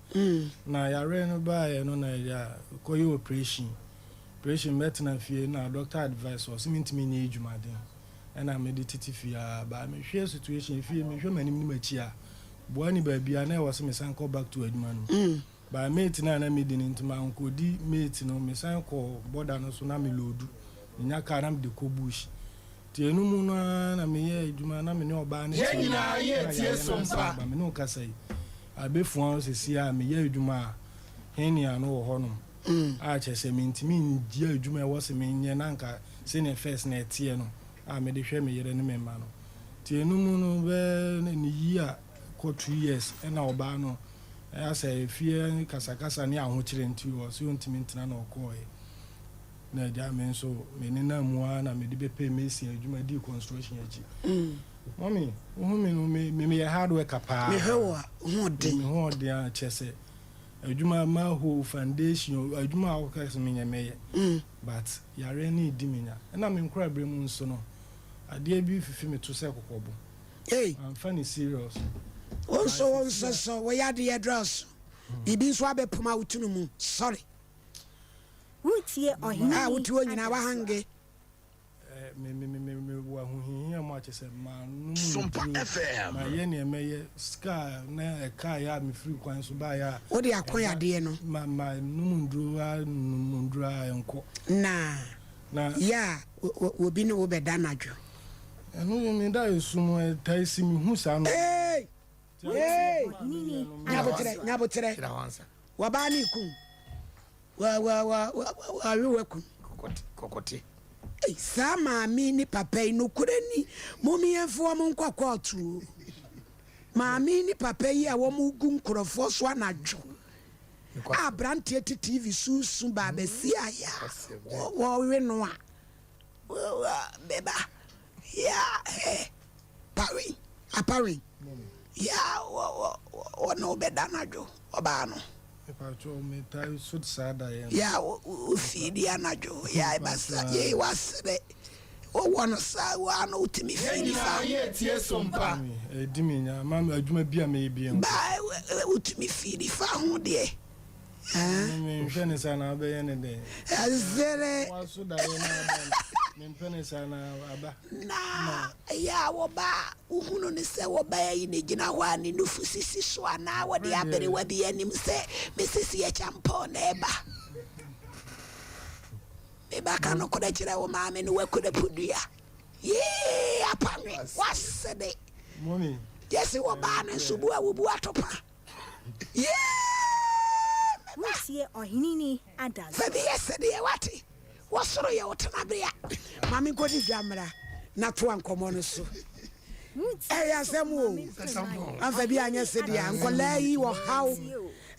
Na yareɛ no baeɛ no na agya kɔyɛ operation. Operation mɛtena fie na doctor advice ɔse mentumi nyɛ adwumaden. Ɛna mede tete fie ara. But mehwɛ situation efie mehwɛ m'anim ne m'akyi a, boa ni baabi a na ɛwɔ sɛ mesan kɔ back to adwuma no mu. By mate no a na medi no nti mankɔdi mate no, mesan kɔɔ border no so na me loodu, menya car na mede kɔ bush. Nti ɛno mu no ara na meyɛɛ adwuma na me ne ɔbaa no Yɛn tee nyinaa na yɛ tie yareɛ no so asan mpa. aba. Me ne wo kasa yi, abɛfua hɔ seesei a meyɛ adwuma a hernia no wɔ hɔnom a kyerɛ sɛ mentumi nyɛ adwuma a ɛwɔ sɛ menyɛ na anka sɛdeɛ first na ɛteɛ no a mede hwɛ me yere ne me mma no. Nti ɛno mu no bɛyɛ ne year kɔ 2 years ɛna ɔbaa no ɛyɛ sɛ efie kasakasa ne ahokyere nti ɔse ɔntumi ntena na ɔkɔɔɛ. Na agya me nso me nenam mu ara na mede bɛpɛ mason adwuma dii construction akyi. Mɔmi, wohu me no me me meyɛ hard worker paa. Mehwɛ wo a, wo ho ɔden. Me ho ɔden a kyerɛ sɛ adwuma manhole foundation adwuma a wɔka sɛ menyɛ mɛyɛ. But yareɛ no redi me nya. Ɛna me nkorabere mu nso no adeɛ bi fifi me to sɛ kɔkɔbo. Hey. Mamfa no serious. Wo nso wo nso so wo yadeɛ dɔɔso. Biribi nso abɛpem a wotunu mu. Sorry. Woretie Ɔhene A ni wote hɔ nyinaa Adasoa. wahange. Me me me me me wɔ ahohiahia mu akyɛ sɛ manom Sompa nnuro FM. mayɛ nea mɛyɛ sika a na ɛkaeɛ a mefiri kwan so baeɛ a Wode ako ɛba yadeɛ no. ma manom nnuro a nom nnuro a ɛnkɔ. Na Na yɛ a obi ne wo bɛda anadwo. Ɛno yɛ me da esum ɛtae si me hu saa no. Hey! Hey! Ɔhene ni Nyabotrɛ, Adasoa. nyabotrɛ. Wɔbaa ne kum. Wa wa wa wa wawe wakum. Kɔkɔte. Ei, saa maame ne papa yi nokorɛ ni mom yɛmfa wɔn nkɔ kɔɔto o. Maame ne papa yi a wɔn gu nkorɔfoɔ so anadwo a aberanteɛ te TV so su ba abɛsi ayɛ a wɔwe no a bɛba ya ɛ pawen apawen ya wɔ ne wobɛda anadwo ɔbaa no ya wofii anadwo ya ɛba sa yei wasere wowɔ no saa waa no wotumi fii Yɛn fa nyinaa yɛ tie so mpa. Ɛdi mi nya ma adwuma bi a meyɛ bi ba wotumi fii fa ho deɛ. Menhwɛ ne saa na wobɛyɛ ne dɛn? Ɛsere. Waso daeɛ na aba no, mempɛ ne saa na aba. Na ɛyɛ a wɔba a, wohunu no sɛ wɔbaa yi na ɛgyina hɔ a ne nufu sisi so anaa wɔde aberewa bi anim sɛ Mrs. Yɛkyampɔn na ɛreba. Me ba ka nokorɛ kyerɛ wo maame no wakura podua. Yee apanwe, wasede. Gyese wɔbaa no nso bu a wobu atopa. Yee me ba. Wotie ɔhene ni ada Fa bi yɛ sedeɛ wate. Wɔ soro yɛ wo tenabea. Ma me nkɔdi dwa mmra na toa nkɔmmɔ no so. Ɛyɛ asɛm o. Amfa bi anyɛ sedeɛ a nkɔlaa yi wɔ haw.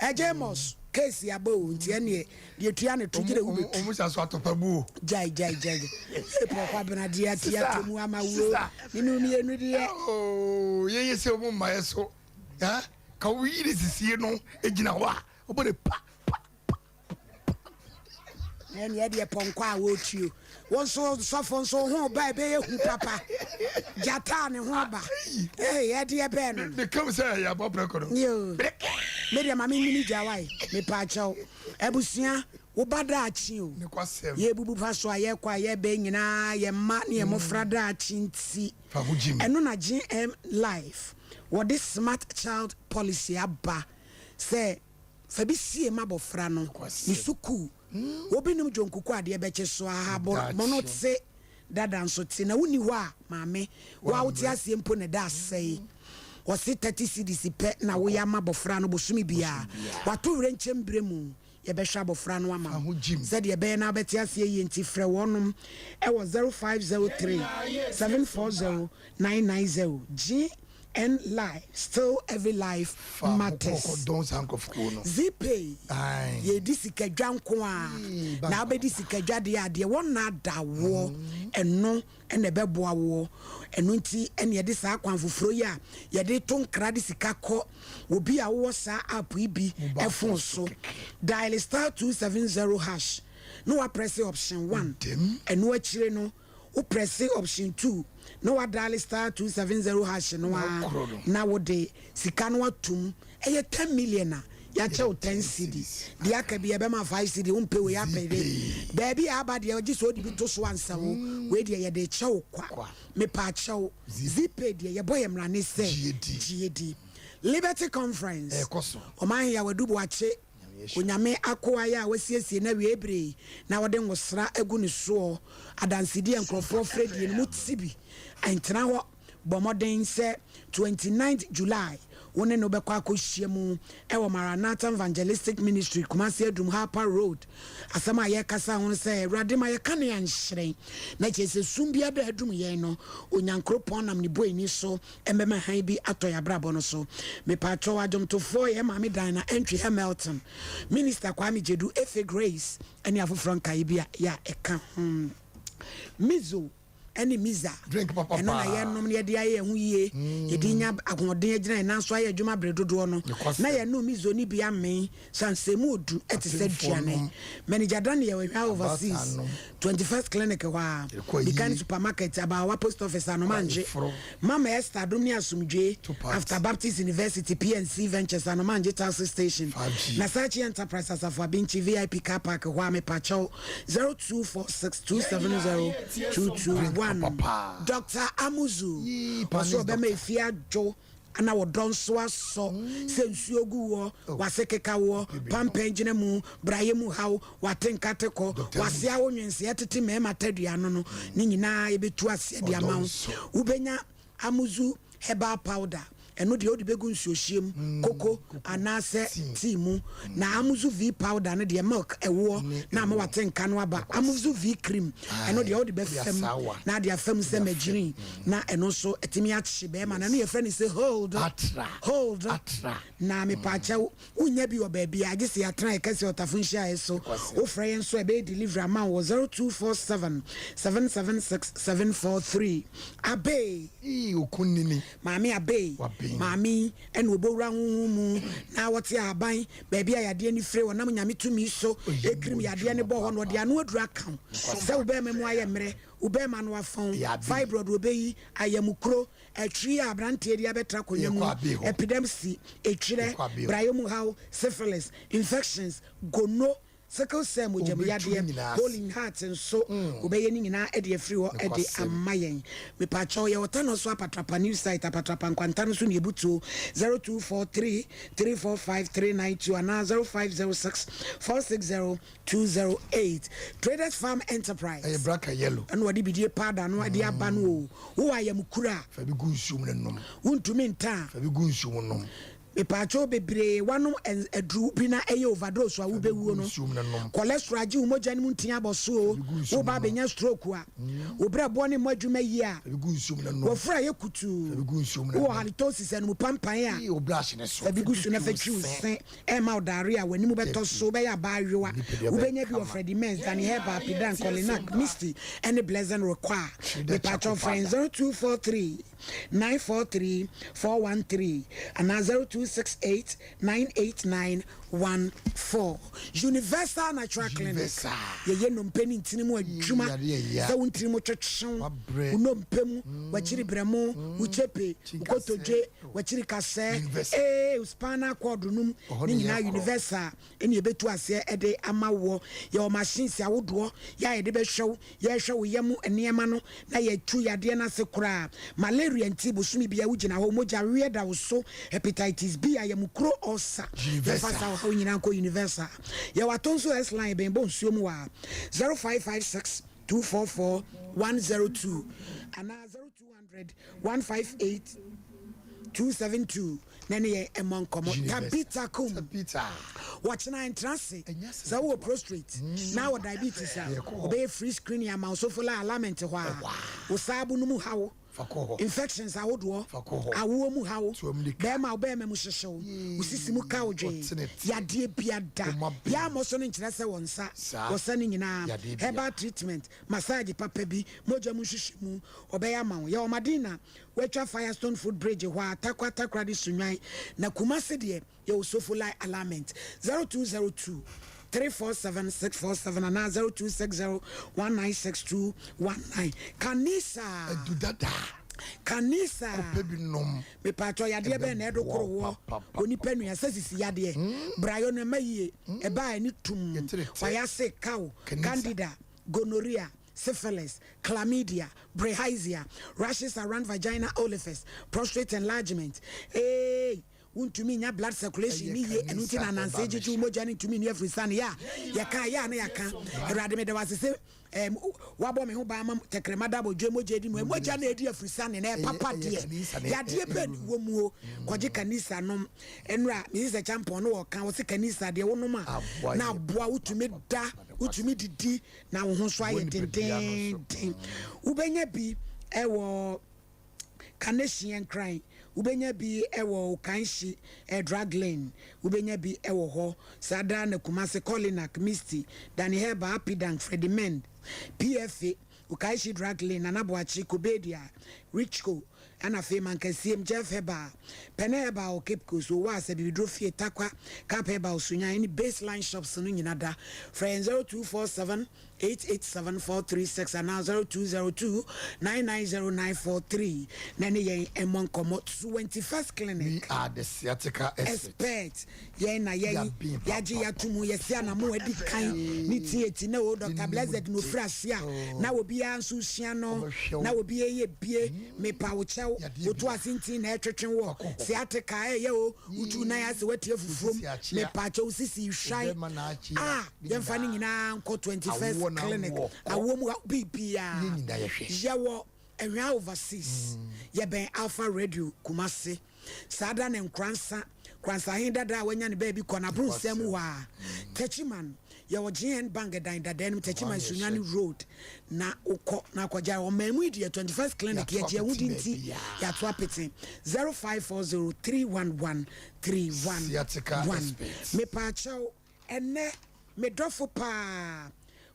Ɛgye case aba o nti ɛneɛ deɛ tua ne to gyere wo bɛtu. Ɔmo sa so atɔpa bu o. Gyae gyae gyae gyae. Ee pɔkɔ abena deɛ ati ato mu ama wuo. Ne nu mmienu deɛ. Oo yɛyɛ sɛ ɔmo mma yɛ so. Ka wo yere sisie no gyina hɔ a wobɔ ne pa pa pa pa. Na ɛneɛ deɛ pɔnkɔ a wɔretuo. Wo nso sɔfo nso wo ho ba ɛbɛyɛ hu papa. Gyata a ne ho ba. Ee ɛdeɛ bɛɛ no. Me kam sɛ ɛyɛ abɔ prɛko no. Yoo. Me deɛ ma me nwini gya wae. Mepaakyɛw. Abusua wo ba daakye o. Yɛbubu fa so a yɛkɔ a yɛbɛ nyinaa yɛ mma ne yɛ mmɔfra daakye nti. Ɛno na GM Life wɔde Smart Child Policy aba sɛ fa bi sie ma abɔfra no ne sukuu. Obi nom dwonkuku adeɛ bɛkye so ahabɔ mono te dada nso te na wonni hɔ a maame wo a wote aseɛ mpo na ɛda asɛe. Wɔse 30 cedis pɛ na woyɛ ama abɔfra no bosome biara. Wato werɛ nkyɛm berɛ mu. Yɛbɛhwɛ abɔfra no ama wo. Sɛdeɛ ɛbɛyɛ na wobɛte aseɛ yie nti, frɛ wɔnom wɔ 0503 740 990. GN Life, still every life matters. Zeepay, yɛredi sikadwa nko ara. Na wobɛdi sikadwa deɛ a, deɛ wɔnnaadaa woɔ, ɛno na ɛbɛboa woɔ. Ɛno nti na yɛde saa kwan foforɔ yi a yɛde to nkra de sika kɔ obi a wowɔ saa app yi bi phone so. Dial star 270 hash na woaprɛse option one. Ɛno akyire no, woprɛse option two na woadial star 270 hash no ara na wode sika no atom. Ɛyɛ ten million a yɛakyɛ wo ten cedi. Deɛ aka bi yɛbɛma five cedi. Wompɛ wei apɛ wei. Baabi a aba deɛ gye sɛ wode bi to so ansa o. Wei deɛ yɛde rekyɛ wo kwa. Mepaakyɛw, Zeepay deɛ yɛbɔ yɛn mmara ne sɛ gye di. Liberty Conference, Ɔman Heaw Adu Boakye, Onyame akoa yi a wasiesie n'awiei bere yi na ɔde ngosra agu ne soɔ, adansedi a nkurɔfoɔ frɛ die no, mote bi? Ɛntena hɔ. Bɔ mmɔden sɛ 29th July wo ne no bɛkɔ akɔhyia mu wɔ Maranatha Evangelistic Ministry, Kumasi Adum, Harper Road. Asɛm a yɛrekasa ho no sɛ, Awurade ma yɛn kanea nhyerɛn, na kyerɛ sɛ sum biara da adum yɛn no, Onyankoropɔn nam ne boani so mbɛma hann bi atɔ yɛn abrabɔ no so. Mepaakyɛw, adwomtofoɔ, yɛn Maame Dinah Antwi Hamilton, Minister Kwame Gyedu, Efe Grace, ne afoforɔ nkaeɛ bi a yɛ a ɛka ho. Mizo. ne Miza. Ɛno na yɛnom na yɛde ayɛ yɛn ho yie, yɛde nya ahoɔden agyina yɛn nan so ayɛ adwuma bere dodoɔ no. Na yɛnom Mizo no bi amee, sane sɛ emu odu te sɛ aduane. Manager Daniel Ahwia Overseas, 21st Clinic hɔ ara, Bikani Supermarket, Abawa Post Office, Anomangye. Mama Esther Adom ne Asomdwoe, After Baptist University, PNC Ventures, Anomangye Taxi Station, Nasachi Enterprise, Asafo Abinkyi, VIP Car Park hɔ ara, mepakyɛw. 0246270221 Doctor Amuzu ɔsɛ ɔbɛma efie adwo na ɔdɔ nso asɔ sɛ nsuo gu woɔ wase keka woɔ pampɛn gyina mu brayɛ mu haw wate nkate kɔ wase awo nwenseɛ tete mmarima tadua ano no ne nyinaa yɛbɛtu aseɛ de ama wo wobɛnya Amuzu herbal powder, ɛno deɛ wode bɛgu nsuohyeɛ mu, koko anaasɛ tea mu. Na Amuzu V powder no deɛ milk, ɛwoɔ, na ama wate nka no aba. Amuzu V cream, ɛno deɛ wode bɛfa mu na ade afa mu sɛ margarine na ɛno nso atumi akye bɛrima no. Ɛno yɛfrɛ no sɛ hold, hold. Na mepaakyɛw, Wonnya bi wɔ baabiara gye sɛ yɛatena yɛn kɛseɛ ɔtafo nhyiaeɛ so. Wofrɛ yɛn nso a, yɛbɛyɛ delivery ama wo wɔ 0247 776 743. Abee! Ii okunini. Maame Abee. Waben. Maame yi ɛna ɔbɔ wura honhom mu na ɔte ahaban baabi a yadeɛ no fire. Ɔnam Nyame tumi so Oyi ɛkirim mu yadeɛ no adwuma bɔ hɔ na ɔde papaapa. ano aduru aka wo sɛ wo bɛɛma mu ayɛ mmerɛ. Wo bɛrima no afɔn, Ɛyɛ abe. fibroid wɔbɛyi, ayamukuro, atwiri a aberanteɛ de abɛtra akonnwa mu, Yɛkɔ abe hɔ. epilepsy, etwerɛ, Yɛkɔ abe hɔ. brayɛ mu haw, syphilis, infections, gono, sickle cell mogya mu Ɔbɛtu ne yadeɛ, nyinaa ase. hole in heart nso, wɔbɛyɛ ne nyinaa de afiri hɔ de Nokwasɛm. ama yɛn. Mepakyɛw, yɛwɔ Tano so Apatrapa new site, Apatrapa Nkwanta no so na yɛbutuo, 0243 345 392 anaa 0506 460 208 Traders Farm Enterprise. Ɛyɛ braka yellow. Ɛna wɔde bidie powder no de aba no o. Wowɔ ayamkuro a. Fa bi gu nsuo mu na nom. Wontumi nta a. Fa bi gu nsuo mu nom. Mepaakyɛw bebree wanom aduru bi na ɛyɛ overdose a wobɛwuo no. Nsuo mu na nom. Cholesterol agye wo mogya no mu ntin abɔ so o. Woba abɛnya stroke a. Wo brɛboɔ no mmɔ adwuma yie a. Fa bi gu nsuo mu na nom. Wafuru ayɛ kutuu. Fa bi gu nsuo mu na Wowɔ nom. halitosis anum pampan a. Yii wo brush ne so. Fa bi gu so na fa twi wo se. Ɛremma wo diarrhea, w'anim bɛtɔ so, wobɛyɛ abaayewa. Wobɛnya bi wɔ Freddie Merz, Danny Herbal, Pidan, Kolinak, Misty, ne Blessing Require. Mepakyɛw frɛ yɛn 0243 943 413 anaa 0268 989 14. Universal Natural Clinic, yɛyɛ nnompe ne ntini mu adwuma. Sɛ wo ntini mu twetwe wo, wo nnompe mu, w'akyiri berɛmo, wo kyepe, wo kotodwe, W'akyiri kasɛɛ ee wo spinal cord nom ne nyinaa universal ɛne yɛbɛtu aseɛ ɛde ama woɔ. Yɛwɔ machines ahodoɔ yɛ a yɛde bɛhwɛ wo, yɛhwɛ wo yam nneɛma no na yɛtu yadeɛ no ase koraa. Malaria nti bosome biara wogyina hɔ, mogya weɛ da wo so, hepatitis B, ayamukuro, ulcer, yɛmfa saa ɔhaw nyinaa nkɔ universal. Yɛwɔ Atonso S line bɛn bɔ nsuo mu wɔ a 0556 244 102 anaa 0200 158 272 na ne yɛn mmɔ nkɔmmɔ. Tabitha kum wɔkyena ntra ase sɛ wowɔ prostrate na wɔ diabetes a wɔbɛyɛ free screening ama wo sofola alignment hɔ a wo saabo no mu haw infections ahodoɔ awoɔ mu haw bɛrima wo bɛrima mu hyehyew wo sisi mu ka wo dwen yadeɛ biada yɛammɔ so no nkyerɛ sɛ wɔ nsa wɔsa no nyinaa herbal treatment massage papa bi mogya mu nhwehwɛmu Ɔbɛyɛ ama wo. Yɛwɔ Madina, wɔatwa Firestone Foot Bridge hɔ a, Tarkwa Takoradi Sunyani, na Kumasi deɛ, yɛwɔ Sofolai Alignment. 0202 347 647 anaa 0260 1962 19. Kanisa! Adu dada. Kanisa! Kɔpɛ bi nom. Mepaatwɔ yadeɛ bɛn na ɛdo koro woɔ? Onipa nua, sɛ sisi yadeɛ, brayɔ no ɛma yie, ɛba a ɛne tum, wayase, kaw, candida, gonorrhea, syphilis, chlamydia, bilharzia, rashes around vagina orifice, prostate enlargement, eei, wontumi nnya blood circulation ne yie, ɛno nti na ananse gyegye wo mogya no ntumi nni afiri sane yɛ a yɛka yɛ a na yɛaka. Awurade meda wo ase sɛ ɛɛm wabɔ me ho ban ama tɛkrɛma da abɔdwe mogya adi mu, mogya na ɛdi afiri sane na ɛpapa deɛ yadeɛ bɛn ne wɔ muo, kɔgye kanisa nom. Ɛnora mesi sɛ kyampɔn no wɔka wɔ se kanisa deɛ wonom a na aboa wotumi da wotumi didi na wo ho nso ayɛ dendeenden. Wobɛnya bi wɔ Kaneshie Nkran, wobɛnya bi wɔ Okanshi Drug Lane, wobɛnya bi wɔ hɔ. Saa daa na Kumasi, Kolinak, Misty, Danny Herbal, Apidank, Freddie Mend, PFA, Okaishi Drug Lane, Nana Boakye, Kobedia, Richco, Ɛna afei Mankasiem, Jeff Herbal, Pɛnɛ Herbal wɔ Cape Coast, Owas, Abibiduro Fie, Tarkwa, Cap Herbal, Sunyani ne Baseline Shops no nyina da. Frɛ yɛn 0247 887 436 anaa 0202 990 943 na ɛne yɛn mmɔ nkɔmmɔ. 21st Clinic. We are the sciatica experts. Expert. Yɛn na yɛn yɛagye yɛato mu, yɛsi anamo adi kan ne tiati na o Dr. Blessed na ofiri ase a na obiara nso sua no na obiara yɛ bie mepa wo kyɛw woto ase ntin na ɛtwetwe wɔ sciatica ɛyɛ o wotu nan ase watie fufuom mepa kyɛw sisi hwan a yɛmfa ne nyinaa nkɔ 21st clinic awoɔ mu biribiara yɛwɔ Ɛnwea Overseas, yɛbɛn Alpha Radio, Kumasi. Saa da no Nkoransa, Nkoransa Ahen dada a wanya ne baabi kɔ no, Abronsam mu hɔ ara. Techiman, yɛwɔ GN Bank dan dadaa no mu, Techiman Sunyani Road na wokɔ na akɔgyae. Ɔman mu yi deɛ, 21st Clinic, yɛgye ɛho di nti yɛato apete. 0540 311 311. Mepaakyɛw, Ɛnnɛ, me dɔfo paa,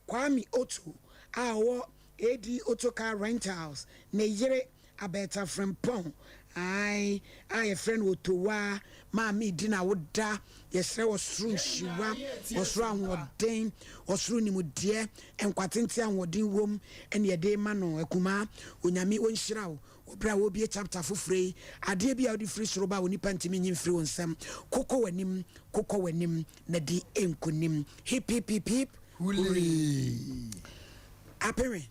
Kwame Otto a ɔwɔ AD Auto Car Rentals, ne yere, Aberta Frimpong, Ae a yɛfrɛ no Otowa maame di na woda yɛsrɛ ɔsoro nhyira ɔsoro ahoɔden ɔsoro nimdeɛ nkwa tenten ahoɔden wom ɛne yɛde ma no akumaa Onyame ɔnhyira wo wɔ berɛ a wɔrebie chapter foforɔ yi adeɛ bi a wode firi soro ba a onipa ntumi nyi mfiri wo nsam kokɔ w'anim kokɔ w'anim na di nkonim hip hip hip hip hurray Apewe.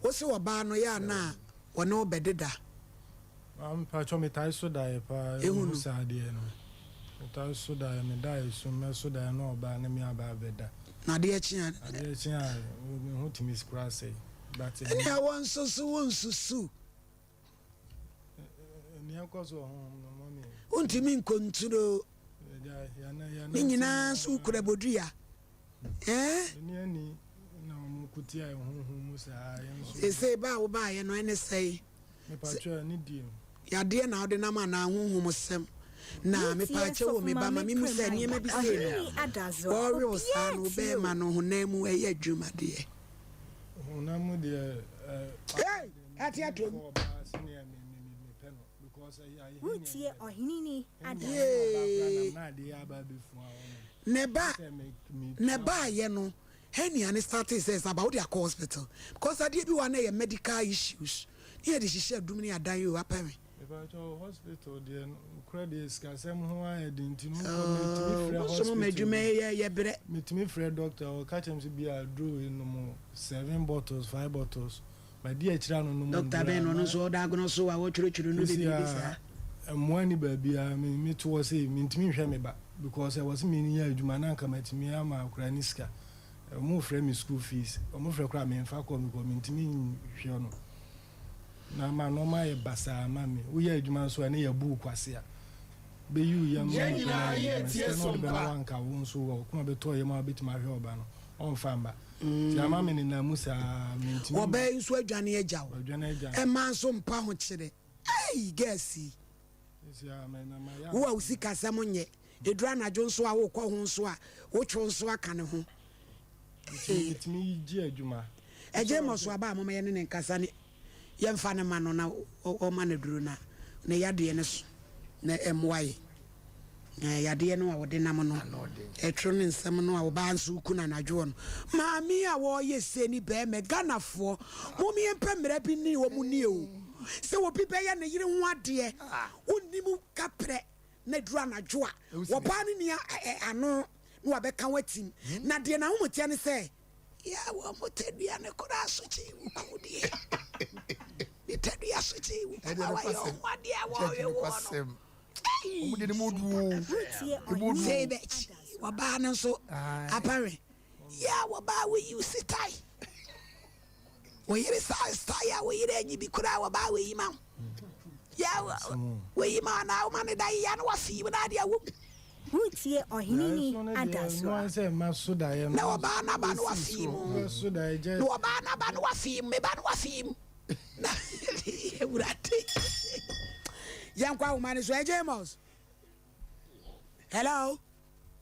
Wo se ɔbaa no yɛ a na ɔne wo bɛdeda. Maame mpakyɛw metae so daeɛ paa Ehu mehu no. saa adeɛ no metae so daeɛ meda esum mɛso daeɛ na ɔbaa ne me aba abɛda. Na adeɛ kye a. Adeɛ kye a me ho tumi koraa sɛe but. Ɛnea wo nso so wo nsusu. Nea ɛkɔ so wɔ honhom no mummy. Wontumi nkonturo. Ne nyinaa nso wokura bodua. Eh? Seesei ba a wobaeɛ no ɛne sɛe? Yadeɛ na wode nam anaa honhom sɛm? Na mepaakyɛ wɔ me ba ma memu sɛ nneɛma bi sei no wɔrewe wo saa no wobɛɛma no honam mu ɛyɛ adwuma deɛ. Honam mu deɛ. Hey! Ate atom. Woretie Ɔheneni Ada. Yee. Ne ba na ɛbaayɛ no hernia no startee sɛ sɛ aba wode akɔ hospital because adeɛ bi wɔ a na ɛyɛ medical issues ne yɛde hyehyɛ adum ne adan o apɛ me. Mepakyɛw hospital deɛ nokorɛ deɛ sikasɛm ho ayɛ den nti no wokɔ metumi frɛ Oh, bosom hospital adwuma yi yɛ yɛ brɛ. Metumi frɛ doctor ɔka kyerɛ me sɛ bi a aduro wei nom seven bottles five bottles Madi akyire ano nom Doctor nnuro bɛn a na ɔno na nso ɔdiagnose wo a wɔtwerɛtwerɛ nnuro Seesei bebree bi a saa? mmoa nni baabiara me me to hɔ sei mentumi nhwɛ me ba because ɛwɔ sɛ menya adwuma na anka matumi ama akwadaa no sika. Wɔfrɛ me school fees, wɔfrɛ koraa a memfa kɔ because mentumi nhwɛ no. Na ama nneɛma ayɛ basaa ama me. Woyɛ adwuma nso a ne yɛbu wo kwasea. Bɛyi wo yam ma Yɛn wo nyinaa na yɛ adwuma. tie Sika no so ɔde bɛma mpa. wo anka wo nso wɔ koma bɛtɔ wo yam a wobɛtumi ahwɛ wo ba no, ɔmfa mma. Nti ama me nenam mu saa mentumi. Ɔbaa yi nso adwane agya wo. Wadwane agya me. Ɛmaa nso mpa ho kyerɛ. Ei girls yi. Sisi a me na mayɛ Wo a wo sikasɛm nyɛ. Ɛduru anadwo nso a wokɔ ho nso a wotwe wo nso aka ne ho. Metumi metumi gye adwuma. Ɛgye mmɔ so aba a momma yɛne no nkasa ne yɛmfa no ma no na ɔma no aduro na ne yadeɛ no so na ɛmmoa yɛ. Na yadeɛ no a wɔde nam no ɛtwerɛ ne nsɛm no a ɔbaa nso ku no anadwoɔ no. Maame a wɔreyɛ sei ne bɛrima Ghanafoɔ mom yɛmpɛ mmara bi ne wɔn nie o. Sɛ obi bɛyɛ ne yere ho adeɛ wonnim kaprɛ na ɛduru anadwo a wɔbaa no nia ano na wabɛka wo atim. Na deɛ n'ahometeɛ ne sɛ yɛ a wɔn tadua no koraa so kyɛn wo kunu deɛ. Ne tadua so kyɛn wo kunu a wayɛ ɔho adeɛ a wɔrewe woɔ no. Sei bɛkyi wɔbaa no nso apare yɛ a wɔbaa woyi wo sitae wɔyere saa style a wɔyere anyi bi koraa wɔbaa wɔyi ma wo yɛ a wɔyi ma anaa woma ne da yia no wafe yi na adeɛ awom Woretie Ɔheneni Adasoa. Na wɔbaa no aba no wafe yi mu na wɔbaa no aba no wafe yi mu meba no wafe yi mu Na Awurade. Yɛnkɔ ahoma no so. Ɛgye Amos. Hello.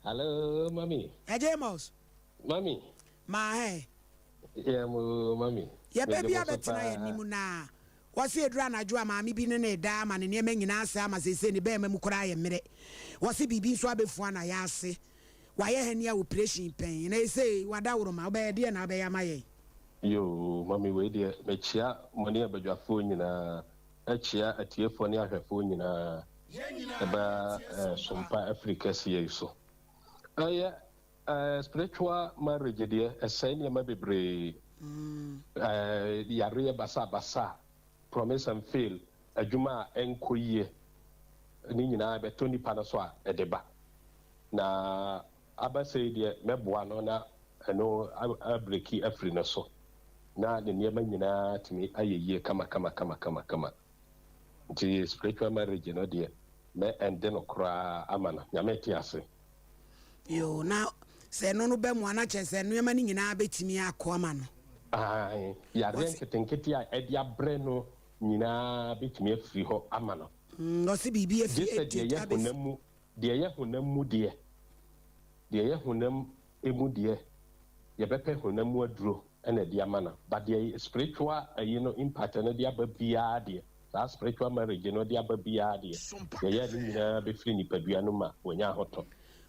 Hello, mami. Ɛgye Amos. Mami. Maa hɛ. Yɛ mo mami. Yɛbɛ bi abɛtena yɛn anim na wɔsi eduru anadwo a maame bi ne ne da ama ne nneɛma nyinaa asɛ ama seesei ne bɛrima mu koraa yɛ mmerɛ. Wɔsi biribi nso abɛfua na yɛ ase. Wayɛ hernia operation pɛn na esei wada woroma. Wobɛyɛ deɛ na wobɛyɛ ama yɛn. Yoo mummy wei deɛ mekyea mo ne abadwafoɔ nyinaa kyea atiefoɔ ne ahwɛfoɔ nyinaa ɛba sompa afiri kɛseɛ yi so ɛyɛ spiritual marriage deɛ ɛsɛe nneɛma bebree yareɛ basabasa promise and fail adwuma a ɛnkɔ yie ne nyinaa ɛbɛtɔ nipa no so a ɛde ba na aba sei deɛ mɛboa no na ɛno abreki afiri ne so na ne nneɛma nyinaa atumi ayɛ yie kama kama kama kama kama. Nti spiritual marriage no deɛ mɛ ɛnde no koraa ama no. Nyame te ase. Yoo, na sɛ ɛno no ba mu a na kyerɛ sɛ nneɛma no nyinaa bɛtumi akɔ ama no. Aane, yareɛ nketenkete a ɛde abrɛ no nyinaa bɛtumi afiri hɔ ama no. Ɔse biribi afiri Gye sɛ deɛ ɛdi ɛyɛ abɛsi. honam mu Deɛ ɛyɛ honam mu deɛ, deɛ ɛyɛ honam mu deɛ, yɛbɛpɛ honam mu aduro na ɛde ama no, but deɛ spiritual ayi no impact no de aba biara deɛ, saa spiritual marriage no de aba biara deɛ, yɛyɛ a ne nyinaa bɛfiri nipadua no mu ma wanya ahotɔ.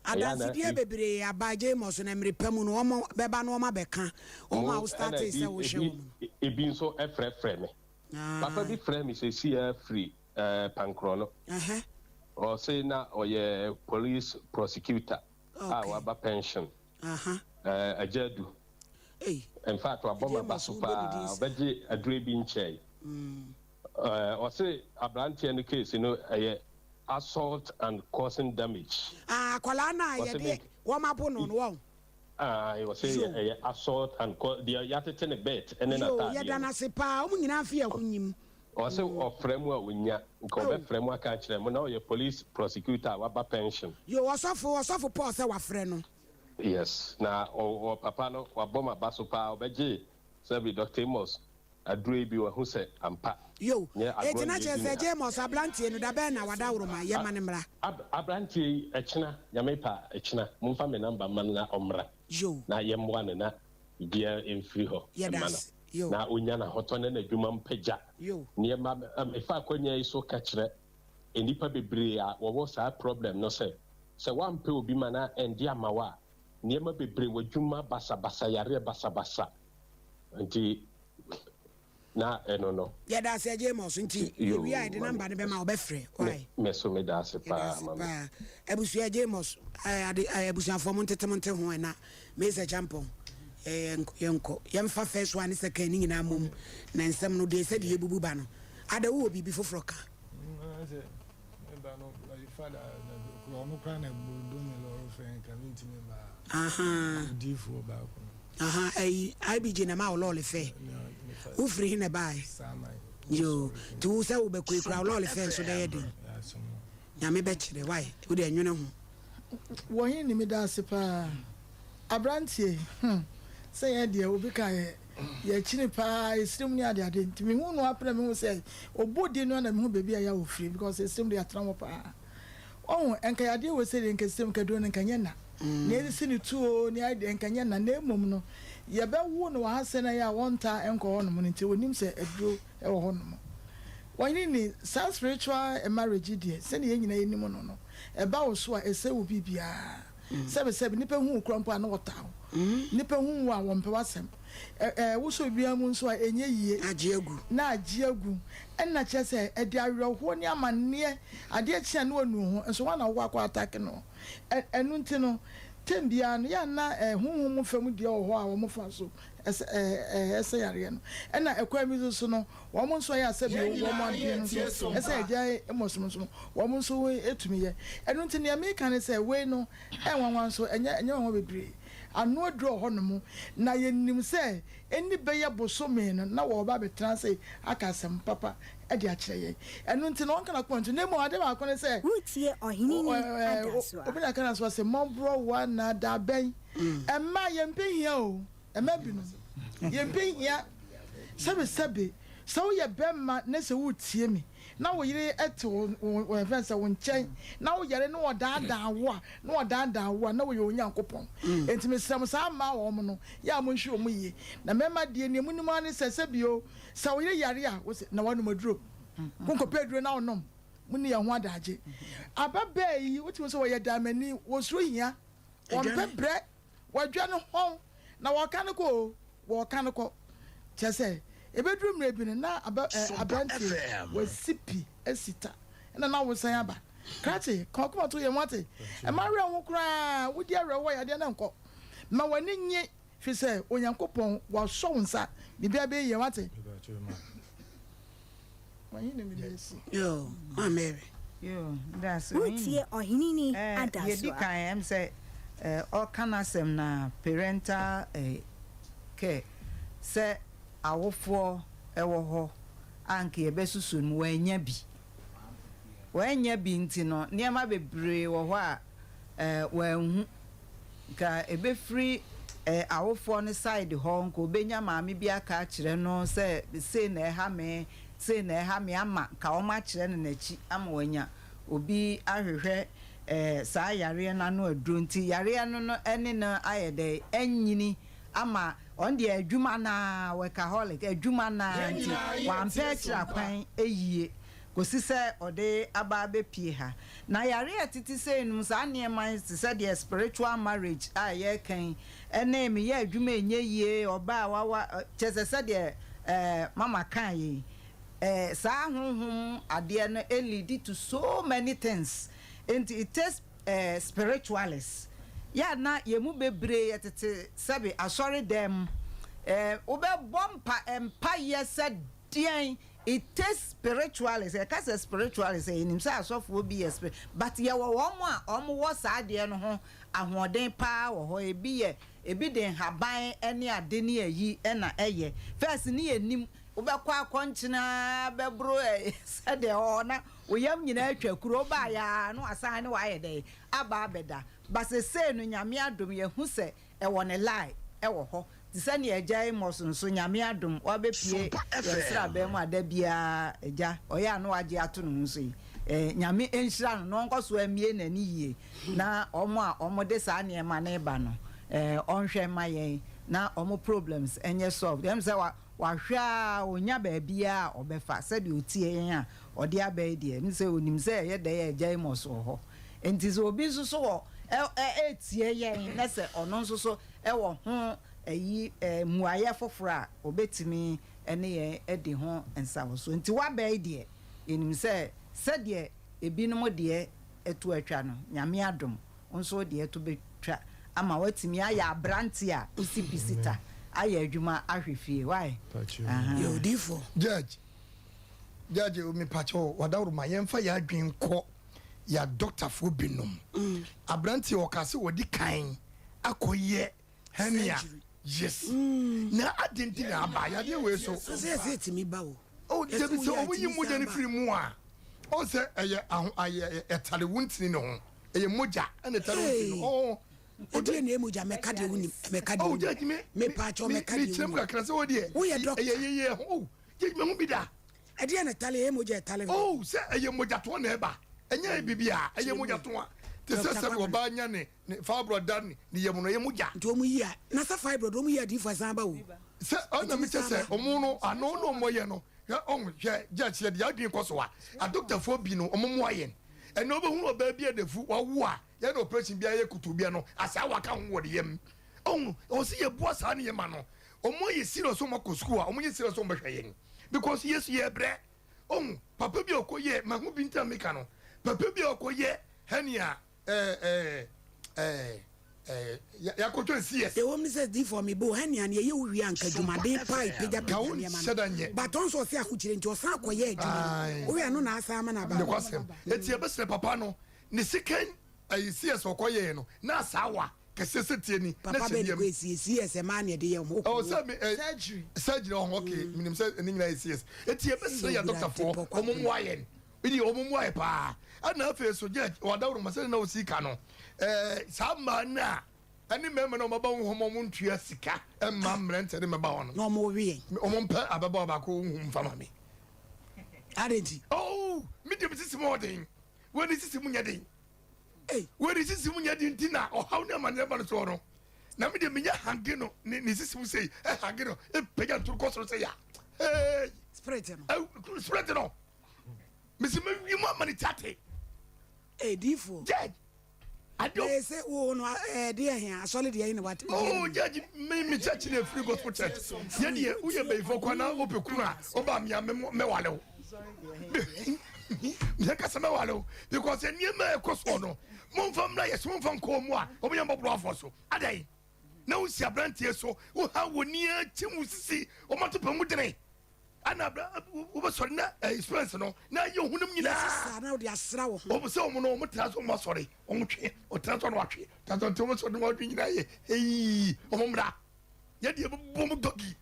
Ɛyɛ a na Adansedie bebree aba Amos na mmere pa mu no wɔn bɛba na wɔn abɛka wɔn a Mo wo ɛna startee ebi sɛ wohwɛ ebi wɔn no. ebi nso frɛfrɛ me. Papa bi frɛɛ me seesei ara firi eh, Pankorɔ no. Ɛhɛ. Ɔse na ɔyɛ police prosecutor a Okay. waba pension. Aha. Eh, Agya Adu. Ei. In fact, wabɔ Agya m'aba Amos so wobɔ ne din paa. saa. Ɔbɛgye aduro bi nkyɛe. Eh, ɔse aberanteɛ no case no ɛyɛ assault and causing damage. Ah, akwadaa no a Ɔse yɛde me wɔn abo no no wɔn. Ae, ɔse Yo. ɛyɛ assault and cau deɛ yɛatete ne belt ne Yo, n'ataadeɛ yɛda no. no ase paa. Wɔn nyinaa mfe yɛn ho nyim. Ɔse ɔfrɛ mo a ɔnnya, nka Oh. ɔbɛfrɛ mo aka akyerɛ mo, na ɔyɛ police prosecutor a waba pension. Yo, ɔsɔfo, ɔsɔfo Paul sɛ wafrɛ no. Yes, na ɔ ɔ papa no wabɔ m'aba so paa, ɔbɛgyee sɛbi Doctor Amos aduro yi bi, wahu sɛ ampa, Yo, nyɛ enti agorɔ na na kyerɛ yɛdi sɛ ne ha. James abranteɛ no, da bɛn na wadaworoma, yɛma no mmra? Ab abranteɛ yi, ɛkyena, Nyame pɛ a, ɛkyena, momfa me number mma no na ɔmmra, Yo. na yɛmmoa no na biribiara mfiri hɔ Yɛda mma no. ase. Yo. Na ɔnya n'ahotɔ ne n'adwuma mpagya Yo. nneɛma. Mefa akwanya yi so ka kyerɛ nnipa bebree a wɔwɔ saa problem no sɛ, sɛ woampɛ obi ma no ɛnde ama wo a, nneɛma bebree, w'adwuma basabasa, yareɛ basabasa nti na ɛno no. Yɛda ase Agya Amos nti Yoo, yɛwie a yɛde mami. number no bɛma wo bɛfrɛ why. Me so meda ase Yɛda paa ase mami. paa abusua Agya Amos eh, ade eh, abusuafoɔ mo ntete mo nte ho ɛna Mesa Champɔn eh, yɛnkɔ yɛmfa first one ne second ne nyinaa mmom na nsɛm no deɛ sɛdeɛ yɛbubu ba no ada wowɔ biribi foforɔ ka. Sɛ meba no fada ɔno koraa na do me lɔre fɛ nka mentumi mma odiifoɔ baako no. Aha, ɛyi IBG na ma wo lɔɔre fɛ. Wofiri he na ɛbaeɛ? Yoo, nti wo sɛ wobɛkɔ yi koraa wo lɔɔre fɛ nso bɛyɛ den. Nyame bɛkyerɛ, wai, wo deɛ nwene ho. Wɔ he ne meda ase paa. Abranteɛ hmm sɛ yɛn deɛ obi ka yɛ yɛkyini paa esirim ne ade ade nti mehu no apɛ na mehu sɛ ɔbɔ din no na mehu baabi a yɛ a ɔfiri because esirim de yɛatena hɔ paa ɔho nka yadeɛ wɔ sɛ deɛ nka esirim nka duro no nka nyɛ na na ɛsisi ne tuo ne ayɛ deɛ nka nyɛ na na mmom no yɛbɛwo no wɔ ha sɛ na yɛ a wɔntaa nkɔ hɔ nom no nti ɔnim sɛ aduro wɔ hɔ nom wɔnyini ni saa spiritual marriage deɛ sɛdeɛ yɛn nyinaa yɛnim no no ɛba wo so a ɛsɛ wo biribiara Sɛbesɛbe, nnipa hu wo koraa mpo a, na wɔtaa wo. Nnipa hu wo a, wɔmpɛ w'asɛm. Ɛ, ɛ, wosɔ biribiara mu nso a, ɛnyɛ yie. Na agye agu. Na agye agu. Ɛnna kyerɛ sɛ, ɛde awerɛhoɔ ne amanneɛ, adeɛ kye a na wanu wo ho, nso woa na wokɔ akɔ atake no. Ɛ, ɛno nti no, tɛm biara no, yɛ a na ɛ, honhom mu fam deɛ wɔ hɔ a wɔfa so ɛsɛ, ɛ, ɛ, ɛsɛ yareɛ no. Ɛnna ɛkwan bi nso so no, Wɔn nso ɛyɛ a sɛbi wɔn adwene no nso ɛsɛ agyae mmɔsom nso no, wɔn nso tumi yɛ. Ɛno nti nea meka ne sɛ wei no ɛnwanwa nso ɛnyɛ ɛnyɛ nwanwa bebree. Ano aduru wɔ hɔnom na yɛnim sɛ ɛnni bɛyɛ bosome no na wɔreba abɛtena ase aka asɛm papa de akyerɛ yɛn. Ɛno nti no ɔnka n'akoma nto na mmom ade baako ne sɛ Woretie Ɔhene Ni Adasoa. obi na ɛka n'aso ase mmɔborɔwa nnaadaa bɛn ɛmma yɛmpɛ hia o. Mma binom, yɛmpɛ hia. Sɛbesɛbe, sɛ woyɛ bɛrima na sɛ woretie me, na wo yere te wo, wo, wo, yɛfrɛ no sɛ wo nkyɛn, na woyare na ɔdaadaa wo a, na ɔdaadaa wo a, na wɔyɛ Onyankopɔn. Enti mesrɛ mo, saa mmaa wɔn no, yɛ a monhwɛ wɔn yie. Na mmarima deɛ, nea monim ara ne sɛ, sɛbi o, sɛ wo yere yare a, wose, na woanom aduro. Wonkɔpɛ aduro na wonom. Monni yɛn ho adagye. Ababaa yi, wotumi hu sɛ wɔyɛ daamani, wɔsuro hia, wɔmpɛ brɛ. Wɔadwa no hɔn, na wɔreka no kɔ o, wɔreka no kɔ. Kyerɛ sɛ, ebeduru mmerɛ bi no, na aba ɛ, aberanteɛ yi, wasi pi, asi ta, ɛna na wosan aba. Krakye, ka w'akoma to yam, woate? Mma werɛ nho koraa, wodi awerɛhoɔ a, yadeɛ no nkɔ. Ma w'ani nnye, firi sɛ Onyankopɔn, wasɔ wo nsa, biribiara bɛyɛ yie, woate? Yoo, Maame Mary. Yoo, that's Woretie Ɔheneni Eh, Adasoa. deɛ di kan ɛm sɛ eh, ɔka n'asɛm na parental eh, care sɛ awofoɔ ɛwɔ hɔ a nka yɛbɛsusu no wɔannya bi. Wɔannya bi nti no nneɛma bebree wɔ hɔ a eh, wɔanhu. Nka ɛbɛfiri eh, awofoɔ no side hɔ, nka ɔbɛnya maame bi aka akyerɛ no sɛ sei na ɛha me, sei na ɛha me ama nka wɔakyerɛ no n'akyi ama wanya obi ahwehwɛ eh, saa yareɛ no ano aduro nti yareɛ no no ne no ayɛ dɛ anyini ama ɔno deɛ adwuma no ara, workaholic, adwuma no ara nti wampɛ akyiri akwan yie. Kɔsi sɛ ɔde aba abɛpue ha. Na yareɛ a ɛtete sei nom, saa nneɛma yi te sɛ deɛ spiritual marriage a yɛreka yi, ɛne meyɛ adwuma a ɛnyɛ yie, ɔbaa a wawa, kyerɛ sɛ sɛdeɛ ɛɛ mama kaeɛ yi, ɛɛ saa honhom adeɛ no lead to so many things. Nti it takes ɛɛ spiritualist. Yɛ a na yɛn mu bebree yɛtete sɛbe asɔre dan mu, ɛɛ wobɛbɔ mpa mpaeɛ sɛ deɛn, It takes spiritualist, yɛka sɛ spiritualist a yɛnim sɛ asɔfoɔ bi yɛ spirit but yɛwɔ wɔn a wɔn wɔ saa adeɛ no ho ahoɔden paa wɔ hɔ, ebi yɛ ebi de nhaban ne ade ne ayi na ɛyɛ, first ne yɛnim wobɛkɔ akɔnkyene ara bɛboro sɛdeɛ ɛwɔ hɔ na wo yam nyinaa atwa kuro, wobaeɛ ara na wasan ne wo ayɛ dɛn aba abɛda, but sesei no Nyame adom yɛhu sɛ Ɛwɔ ne line wɔ hɔ te sɛ nea Agya Amos nso Nyame adom wabɛpue yɛn sraban mu a da biara Agya ɔyɛ a na wagye ato ne ho so yi. Eh, Nyame nhyira no na ɔnkɔ so mmue n'ani yie na wɔn a wɔde saa nneɛma no reba no eh, ɔnhwɛ mma yɛn na wɔn problems nyɛ solved. Ɛm sɛ wa wahwɛ a ɔnya baabiara a ɔbɛfa sɛdeɛ ɔtie yɛn a ɔde aba yi deɛ, ɛm sɛ ɔnim sɛ ɛyɛ dɛn a Agya Amos wɔ hɔ. Enti sɛ obi nso so wɔ ɛ ɛ retie yɛn na sɛ ɔno nso so wɔ ho ayi ɛ mmuaeɛ foforɔ a, ɔbɛtumi ne yɛn adi ho nsawosoɔ. Enti w'aba yi deɛ, yɛnim sɛ sɛdeɛ ebinom deɛ to atwa no, Nyame adom, wo nso wo deɛ to bɛtwa ama woatumi ayɛ aberanteɛ a wosi pi sita ayɛ adwuma ahwɛ fie. Wai? Ahaa. Yɛ odiyifoɔ. Judge, judge, mepakyɛw, wadaworo ma yɛmfa yɛn adwene nkɔ yɛ adɔktafoɔ binom. Aberanteɛ ɔkaa sɛ wadi kan akɔyɛ hernia. Yes. Na adɛn nti na aba yadeɛ wei so? Sɛ yɛsɛ ɛtumi ba o. Oh, dabi sɛ wɔn yi mogya no firi mu a, ɔn sɛ ɛyɛ aho ayɛ ɛtare wo ntini no ho. Ɛyɛ mogya ɛna ɛtare wo ntini no ho. Ɛdeɛ na ɛyɛ mogya mɛka deɛ wonim mɛka deɛ Oh, judge me. Mepaakyɛw mɛka deɛ wonim. Mekyerɛ mu kakra sɛ wo deɛ. Woyɛ doctor. Ɛyɛ yɛyɛ ho. Oh, judge me ho bi da. Ɛdeɛn na ɛtale? Ɛyɛ mogya ɛtale hɔ. Oh, sɛ ɛyɛ mogyatoa na ɛba. Ɛnyɛ biribi a, ɛyɛ mogyatoa. Te sɛ sɛdeɛ ɔbaa nya ne ne fibroid da ne ne yam no, ɛyɛ mogya. Nti wɔn yi a, na sɛ fibroid wɔn yi adiifo ɛsan ba o. Sɛ ɛna mi kyɛ sɛ wɔn no ano na wɔn yɛ no, hwɛ ɔn hwɛ judge yɛ de adwene kɔ so a, adoktafoɔ bi no wɔn mmoa yɛn. Ɛnna wobɛhunu ɔbaa bi a n'afu wawo a yɛ no operation bi ayɛ kutu bi no asaawa ka ho wɔ ne yam. Ɔn ɔwɔ sɛ yɛboa saa nneɛma no. Wɔn ayɛ serious wɔn akɔ sukuu a wɔn nyɛ serious wɔn bɛhwɛ yɛn. Because yesu yɛ brɛ ohun papa bi a ɔkɔ yɛ ma ho bi ntina meka no papa bi a ɔkɔ yɛ hernia ɛɛ ɛɛ ɛɛ ɛɛ yakɔtwa CS. Ɛwom ne sɛ difoɔ me bo hernia no yɛyɛ wo wie a nka adwumaden paa ɛpagya pagya nneɛma no but ɔnso ɔse ahokyire nti ɔsan akɔ yɛ adwuma no wohwɛ ɛno na asan ama no aba. Nokwasɛm eti yɛbɛsrɛ papa no ne second ɛyi CS ɔkɔ yɛɛ no na asaawa. Kɛseɛ sɛ tie ni na Papa hyɛ bɛn yam. kɔ esie CS ɛmaa na ɛde yɛ ɔmo Ɔwɔ sɛ me ɛ Surgery. surgery ɔho okay menim sɛ ɛne nyinaa yɛ CS eti yɛbɛsrɛ yɛ doctorfoɔ ɔmo mmoa yɛn ɛdi ɔmo mmoa yɛ paa ɛna afei so judge wadaworo ma sɛde na osi ka no ɛɛ saa mmaa no a ɛne mmarima no a ɔmo aba wo hɔ ma ɔmo ntua sika ɛmma mmerɛntɛ ne mmabaawa no Na ɔmo we yɛn. ɔmo mpɛ ababaawa baako nhu mfa ma me. Adɛn nti? Oh me deɛ me sisi mu ɔden wei ne sisi mu nyɛ den. Wei ne sisi mu nyɛ den nti na ɔhaw ne amaneɛ ba no soɔ no. Na me deɛ menya hange no ne ne sisi mu sei, ɛhange no, ɛpagya ntoro kɔ soro sɛ ya. Hey! Spirit no. Eh, spirit no. Mesi me wi mu ama ne ti ate. Ee, diifoɔ. Judge. Ade o. Ee, sɛ wo no ɛɛ deɛ hɛn asɔre deɛ yi na wate. Oh, judge, me me church na free gospel church. Yɛ deɛ woyɛ bɛyifoɔ kwan na wopɛ kunu a, woba mea me mɛwale wo. Mea kasa mɛwale wo because nneɛma a ɛkɔ soɔ no, momfa mmra yɛ so, momfa nkɔ mu a, wɔn yɛ mmɔborɔafoɔ so. Adɛn? Na wosi aberanteɛ so, woha wɔ ni akyi mu sisi, wɔn ato pɛ mu dene. Ana abra wobɛsɔre na experience no na ayɛ honam nyinaa. Yɛsesa na wode asra wo ho. Wɔn sɛ wɔn no wɔn tena so wɔn asɔre wɔn twe wɔtena so na wɔatwe tena so nti wɔn sɔre na wɔatwe nyinaa yɛ eyi wɔn mmra yɛ deɛ bɛbɔ mu dɔgi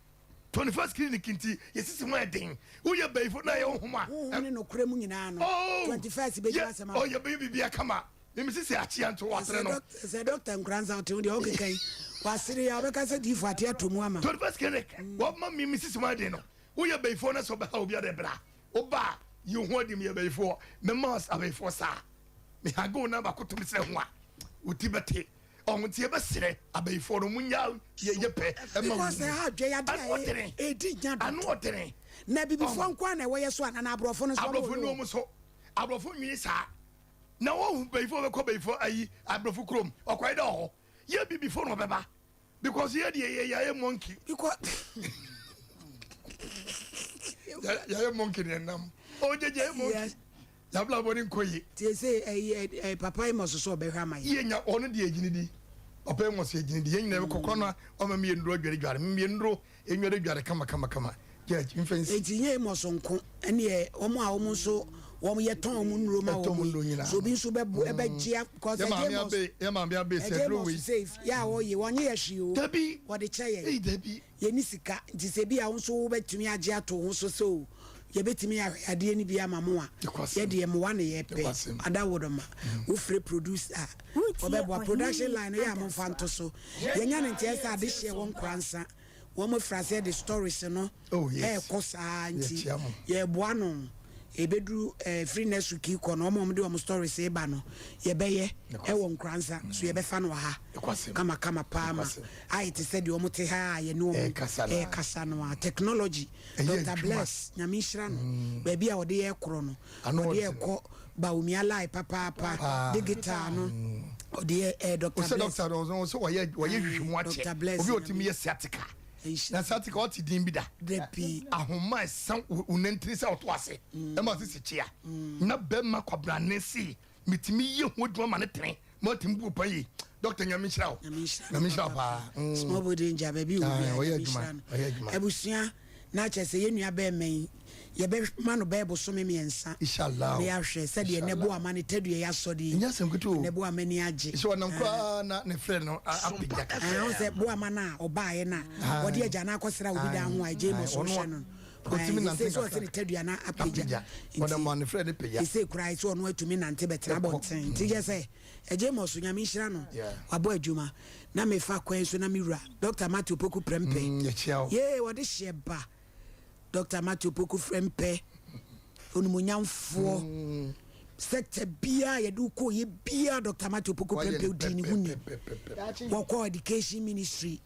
21st clinic nti yɛsisi mu ɛden woyɛ bɛyifo na yɛ honhom a. Honhom ne nokorɛ mu nyinaa no 21st bɛgyina asɛm ama. Oh yɛbɛyɛ biribi kama mimi sisi akyea nto wasere no. Sɛ dɔkta Nkoranza ɔte ho deɛ ɔkeka yi wasere a ɔbɛka sɛ diifo ate ato mu ama. 21st clinic wɔma mimi sisi mu ɛden no woyɛ bɛyifoɔ na sɛ ɔbɛha obi ade bra woba a yi wo ho adi meyɛ bɛyifoɔ mɛma abɛyifoɔ saa mehage wo na baako to me srɛ ho a wo ti bɛte ɔho nti yɛbɛserɛ abayifoɔ no munya yɛyɛ pɛ ɛma Because ɛha adwa yɛ ade a ɛdi nya dodo. Ano ɔdene. Na abibifoɔ nko ara na ɛwɔ yɛ so anaa na aborɔfo no nso wɔn Aborɔfo wɔ nni wɔn? wɔn so. Aborɔfo nwi saa. Na wɔhu bayifoɔ bɛkɔ bayifoɔ ayi aborɔfo kurom ɔkɔyɛ dɛ ɔhɔ. Yɛ abibifoɔ na ɔbɛba because yɛ deɛ yɛ yɛayɛ monkey. Because yɛayɛ monkey ne ɛnam. Ɔgyegye yɛ monkey. Y'abrabɔ no nkɔ yie. Tie se ɛyi ɛ papa Amos so ɔbɛhwɛ ama yɛn. Yie nya ɔno deɛ gyini di papa Amos yɛ gyini di yɛn nyinaa bɛkɔ kɔ na ɔma mi yɛ nnuro adware dware mi yɛ nnuro enware dware kama kama kama judge nfa nsi. Enti nyɛ Amos nko ɛneɛ wɔn a wɔn nso wɔn yɛ tɔn wɔn nnuro ma wɔn yi so obi nso bɛ bo ɛbɛ gye a cause Yɛ ɛgye maame Amos abe yɛ maame abe sɛ ɛgye aduro Amos wei. sɛ yɛ a ɔyɛ wɔn nye yɛ hwee o Dabi wɔde kyɛ yɛn. Ei dabi. Yɛnni sika, nti sɛ ebia wo nso wobɛtumi agye ato wo ho so sɛ o, yɛbɛtumi ahwɛ adeɛ no bi ama mo a, yɛdeɛ mmoa na yɛpɛ. Adawodoma, wofrɛ producer a, ɔbɛboa. Production line no yɛ a momfa nto so. Yɛnya no nteɛ sɛ adehyeɛ wɔ Nkoransa, wɔn afiri aseɛ de stories no ɛrekɔ saa nti yɛreboa no. Ɛbɛduru ɛfiri next week kɔ no, wɔn a wɔde wɔn stories reba no, yɛbɛyɛ ɛwɔ Nkoransa, so yɛbɛfa no wɔ ha kamakama paa ma ayɛ te sɛ deɛ wɔn te ha a yɛne wɔn ɛrekasa no a. Technology, Doctor Bless, Nyame nhyira no, baabi a ɔde yɛ korɔ no, ɔde yɛ kɔ Bawumia line papaapa, digital no, ɔde yɛ ɛɛ Doctor Bless. Ɔsɛ doctor no, ɔsɛ ɔyɛ ɔyɛ hwehwɛ mu akyɛ, obi a ɔtumi yɛ sciatica. Na sciatica ɔte din bi da? Dabi. Ahoma a ɛsa wo nantini sɛ ɔto ase ɛma sisi kyea. Na bɛrima kwabrane se metumi yɛ ho adwuma ma ne tene ma ɔtumi bu pan yi. Dɔkta Nyame nhyira wo. Nyame nhyira Nyame nhyira wo paa. Small body danger baabi wɔ biara Ɔyɛ Nyame adwuma nhyira no. ɔyɛ adwuma. Abusua na kyerɛ sɛ yɛn nua bɛrima yi yɛbɛma no bɛyɛ bosome mmiɛnsa Inshallah na yɛahwɛ sɛdeɛ Inshallah. Nɛboa ama ne tadua yi asɔ de yi. Ɛnyɛ asɛm ketewa o. Nɛboa ama ani agye. Sɛ ɔnam koraa na ne frɛ no apagya kakra. Ɛɛ, sɛ Boama no a ɔbaeɛ no a ɔde agya no akɔsra obi dan ho a agya Amos hwɛ no no. Ɔtumi nante Ɛɛ, sɛ ɔsɛ ne tadua no apagya. Ɔnam a ne frɛ no pagya. Sɛ koraa sɛ ɔno atumi nante bɛtena abɔnten. Nti kyerɛ sɛ agya Amos Nyame nhyira no. Wabɔ adwuma. Na mefa kwan so na me wura Dr. Matthew Poku Prempeh. Yee, ɔde hyeɛ ba. Dɔkta Matthew Opoku Frempeh, onimuonyamfoɔ, sector biara yɛde wo kɔɔ yɛ biara Dɔkta Matthew Opoku Prempeh dii ne ho ni. Wɔkɔɔ education ministry